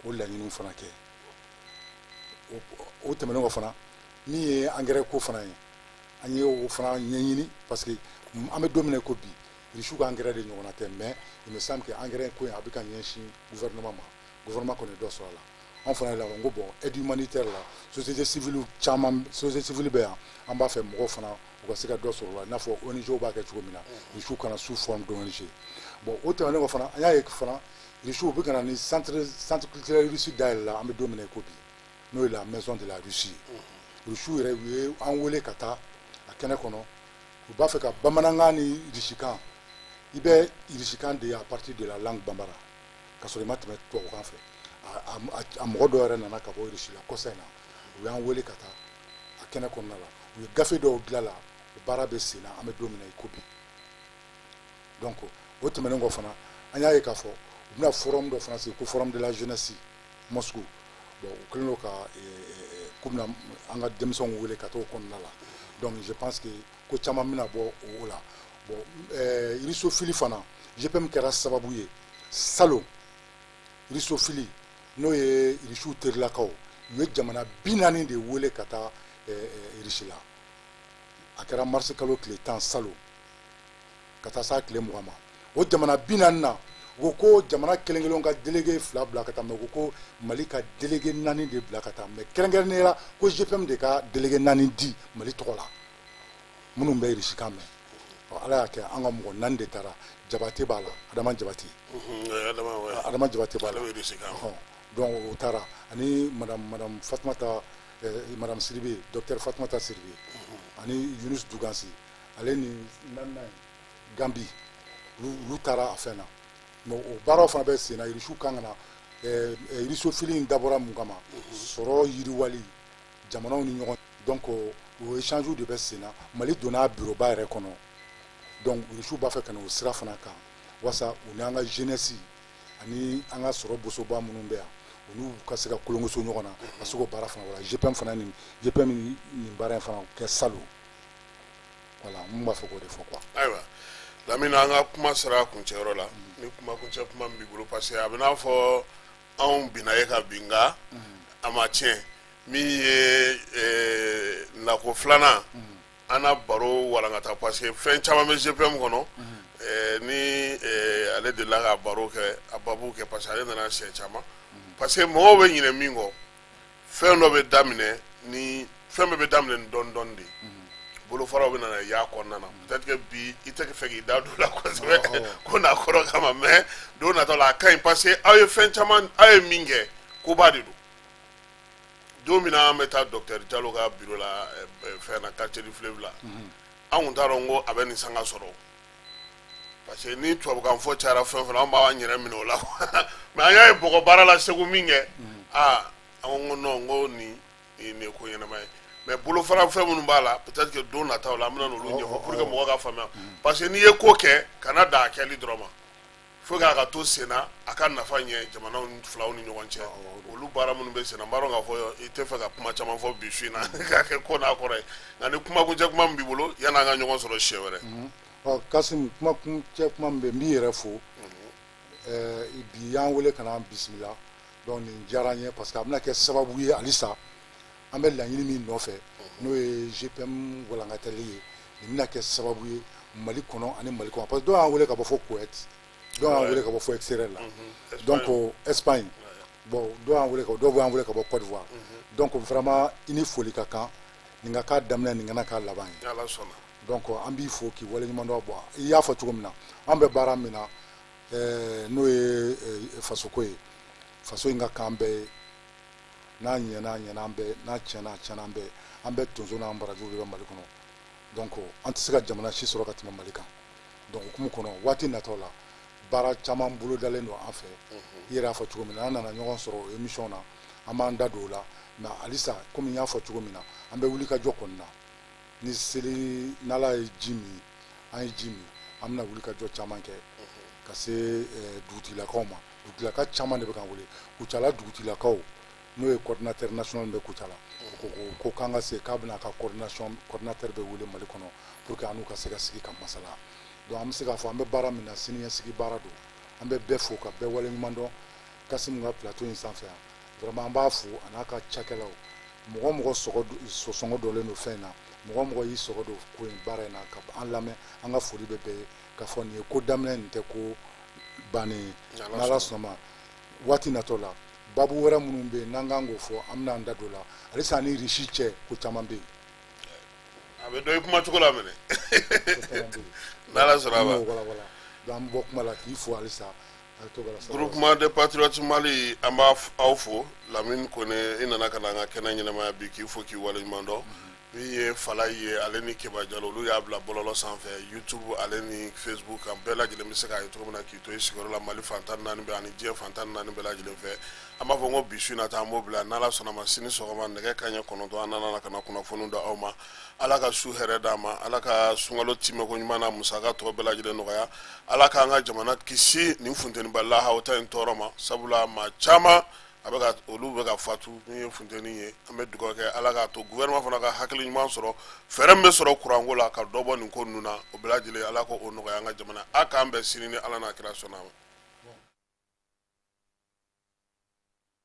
k'o laɲiniw fana kɛ. O tɛmɛnen kɔ fana, min ye engrais ko fana ye, an ye o fana ɲɛɲini, parce que an bɛ don min na ko bi, Irisiw ka engrais de ɲɔgɔnna tɛ. Mais il me semble que engrais ko in, a bɛ ka ɲɛsin gouvernement ma. Gouvernement kɔni ye dɔ sɔrɔ a la. An fana ye la n ko bon, aide humanitaire la, société civile caman, société civile bɛ yan, an b'a fɛ mɔgɔw fana u ka se ka dɔ sɔrɔ o la, i n'a fɔ ONG b'a kɛ cogo min na, Irisiw kana sous forme d'ONG. Bon, o tɛmɛnen kɔ fana, an y'a ye fana Irisiw bɛ ka na ni centre culturel russe dayɛlɛ la, an bɛ don min na i ko bi, n'o ye la Maison de la Russie ye. Irisiw yɛrɛ, u ye an wele ka taa a kɛnɛ kɔnɔ. U b'a fɛ ka bamanankan ni irisikan, i bɛ irisikan de ye à partir de la langue bambara, ka sɔrɔ i ma tɛmɛ tubabukan fɛ. A mɔgɔ dɔw yɛrɛ nana ka bɔ Irisi la kɔsa in na, u y'an wele ka taa a kɛnɛ kɔnɔna la. U ye gafe dɔw dilan la, o baara bɛ sen na, an bɛ don min na i ko bi. Donc o tɛmɛnen kɔ fana, an y'a ye k'a fɔ u bɛna forum dɔ fana sigi ko Forum de la jeunesse Moscou. Bon, u kɛlen don ka k'u bɛna an ka denmisɛnw wele ka t'o kɔnɔna la. Donc je pense que ko caman bɛna bɔ o la. Bon, russophilie fana, GPM kɛra sababu ye salon. Russophilie, n'o ye Irisiw terilakaw, u ye jamana 40 de wele ka taa Irisi la. A kɛra marisi kalo tile 10 salon ka taa s'a tile 20 ma. O jamana 40 na, u ko ko jamana kelen kelen ka délégué fila bila ka taa, mais u ko ko Mali ka délégué naani de bila ka taa, mais kɛrɛnkɛrɛnnenya la ko GPM de ka délégué naani di Mali tɔgɔ la, minnu bɛ irisikan mɛn. Ala y'a kɛ, an ka mɔgɔ naani de taara. Jabate b'a la, Adama Jabate, Adama Jabate b'a la. Donc o taara ani madame Fatumata, madame Sidibe, docteur Fatumata Sidibe, ani Yunus Dugansi, ale ni naaninan ye Gambi. Olu taara a fɛn na. Mais o baaraw fana bɛ sen na. Irisiw kan ka na. Russophilie in dabɔra mun kama? Sɔrɔ yiriwali jamanaw ni ɲɔgɔn. Donc o échange de bɛ sen na. Mali donna bureau ba yɛrɛ kɔnɔ. Donc Irisiw b'a fɛ ka na o sira fana kan, walasa u n'an ka jeunesse ani an ka sɔrɔ bosoba minnu bɛ yan, olu ka se ka kolongoso ɲɔgɔn na ka se k'o baara fana wala. GPM fana, nin GPM nin baara in fana kɛ salon. Voilà, n b'a fɛ k'o de fɔ quoi. Ayiwa Lamine, an ka kuma sera kuncɛyɔrɔ la. Ni kuma kuncɛ kuma min b'i bolo, parce que a bɛ n'a fɔ anw binna e ka bin, nka a ma tiɲɛ. Min ye nako filanan, an na baro walankata, parce que fɛn caman bɛ GPM kɔnɔ ni ale delila ka baro kɛ, a babu kɛ, parce que ale nana siɲɛ caman. Parce que mɔgɔw bɛ ɲinɛ min kɔ, fɛn dɔ bɛ daminɛ ni fɛn bɛɛ bɛ daminɛ ni dɔɔni dɔɔni de ye, bolofaraw bɛ nana y'a kɔnɔna na. Peut-être que bi i tɛ fɛ k'i da don o la kosɛbɛ ko n'a kɔrɔ kama, mais don natɔ la a ka ɲi, parce que aw ye fɛn caman, aw ye min kɛ, koba de don. Don min na an bɛ taa docteur Jalo ka bureau la, fɛn na, quartier du Fleuve la, an kun t'a dɔn ko a bɛ nin sanga sɔrɔ, parce que ni tubabukan fɔ cayara fɛn fɛn na, an b'an yɛrɛ minɛ o la. Mais an y'a ye bɔgɔ baara la Segu min kɛ, aa, an ko non, n ko nin ye ko ɲɛnama ye. Mais bolofara fɛn minnu b'a la, peut-être que don nataw la an bɛna n'olu ɲɛfɔ pour que mɔgɔ ka faamuya, parce que n'i ye ko kɛ, kana dan a kɛli dɔrɔn ma, fo k'a ka to sen na, a ka nafa ɲɛ jamanaw filaw ni ɲɔgɔn cɛ. Olu baara minnu bɛ sen na, n b'a dɔn k'a fɔ i tɛ fɛ ka kuma caman fɔ bi su in na k'a kɛ ko n'a kɔrɔ ye, nka ni kuma kuncɛ kuma min b'i bolo yan'an ka ɲɔgɔn sɔrɔ siɲɛ wɛrɛ. Ɔ Kasim, kuma kuncɛ kuma min bɛ, n b'i yɛrɛ fo bi y'an wele ka na bisimila. Donc nin diyara n ye, parce que a bɛna kɛ sababu ye halisa an bɛ laɲini min nɔfɛ, n'o ye GPM walankatali ye, nin bɛna kɛ sababu ye Mali kɔnɔ ani Mali kɔnɔ, parce que dɔw y'an wele ka bɔ fo Koweït, dɔw y'an wele ka bɔ fo extérieur la, donc Espagne, bon, dɔw y'an wele ka dɔw y'an wele ka bɔ Côte d'Ivoire. Donc vraiment i ni foli ka kan. Nin ka k'a daminɛ, nin kana k'a laban ye. Donc an b'i fo k'i waleɲuman dɔn. Bɔ i y'a fɔ cogo min na, an bɛ baara min na, n'o ye fasoko ye, faso in ka kan bɛɛ ye. N'a ɲɛna, a ɲɛna an bɛɛ; n'a tiɲɛna, a tiɲɛna an bɛɛ. An bɛɛ tonso n'an barajuru de bɛ Mali kɔnɔ. Donc an tɛ se ka jamana si sɔrɔ ka tɛmɛ Mali kan. Donc hukumu kɔnɔ, waati natɔ la, baara caman bolodalen don an fɛ. I yɛrɛ y'a fɔ cogo min na, an nana ɲɔgɔn sɔrɔ o émission na, an b'an da don o la. Mais halisa, komi n y'a fɔ cogo min na, an bɛ wuli ka jɔ kɔni na. Ni seli n'Ala ye ji min, an ye ji min, an bɛna wuli ka jɔ caman kɛ ka se dugutigilakaw ma. Dugutigilaka caman de bɛ k'an wele, Kucala dugutigilakaw, n'o ye coordinateur national bɛ Kucala, ko k'an ka se k'a bɛna a ka coordination coordinateur bɛ wele Mali kɔnɔ pour que an n'u ka se ka sigi ka masala. Donc an bɛ se k'a fɔ an bɛ baara min na, siniɲɛsigi baara don. An bɛ bɛɛ fo ka bɛɛ waleɲuman dɔn. Kasimu ka plateau in sanfɛ yan, vraiment an b'a fo, a n'a ka cakɛlaw. Mɔgɔ o mɔgɔ sɔngɔ dɔlen don fɛn in na, mɔgɔ o mɔgɔ y'i sɔgɔ don ko in baara in na ka an lamɛn, an ka foli bɛ bɛɛ ye, k'a fɔ nin ye ko daminɛ, nin tɛ ko bannen ye. N'Ala sɔnna ma, waati natɔ la, babu wɛrɛ minnu bɛ yen n'an kan k'o fɔ, an bɛna an da don o la. Halisa ani Russie cɛ, ko caman bɛ yen. A bɛ dɔn i kuma cogo la minɛ, n'Ala sɔnna a ma. An b'o walawala. Donc an bɛ bɔ kuma la k'i fo halisa. Groupement des Patriotes Mali, an b'a aw fo. Lamine Kone, i nana ka na an ka kɛnɛ ɲɛnamaya bi, k'i fo k'i waleɲuman dɔn. Min ye Fala ye, ale ni Keba Jalo, olu y'a bila bɔlɔlɔ sanfɛ, YouTube ale ni Facebook kan, bɛɛ lajɛlen bɛ se k'a ye cogo min na k'i to i sigiyɔrɔ la Mali fan 14 bɛɛ ani diɲɛ fan 14 bɛɛ lajɛlen fɛ. An b'a fɔ ko bi su in na ta, an b'o bila. N'Ala sɔnna ma, sini sɔgɔma nɛgɛ kanɲɛ 9, an nana ka na kunnafoni di aw ma. Ala ka su hɛrɛ d'an ma, Ala ka sunkalo timɛko ɲuman na musaka tɔ bɛɛ lajɛlen nɔgɔya, Ala k'an ka jamana kisi nin funteniba lahawta in tɔɔrɔ ma, sabula maa caman a bɛ ka olu bɛ ka fatu min ye funteni ye. An bɛ dugawu kɛ, Ala k'a to gouvernement fana ka hakili ɲuman sɔrɔ, fɛɛrɛ min bɛ sɔrɔ kuranko la ka dɔ bɔ nin ko ninnu na, o bɛɛ lajɛlen, Ala k'o nɔgɔya an ka jamana. A k'an bɛn sini ni Ala n'a kira sɔnna a ma.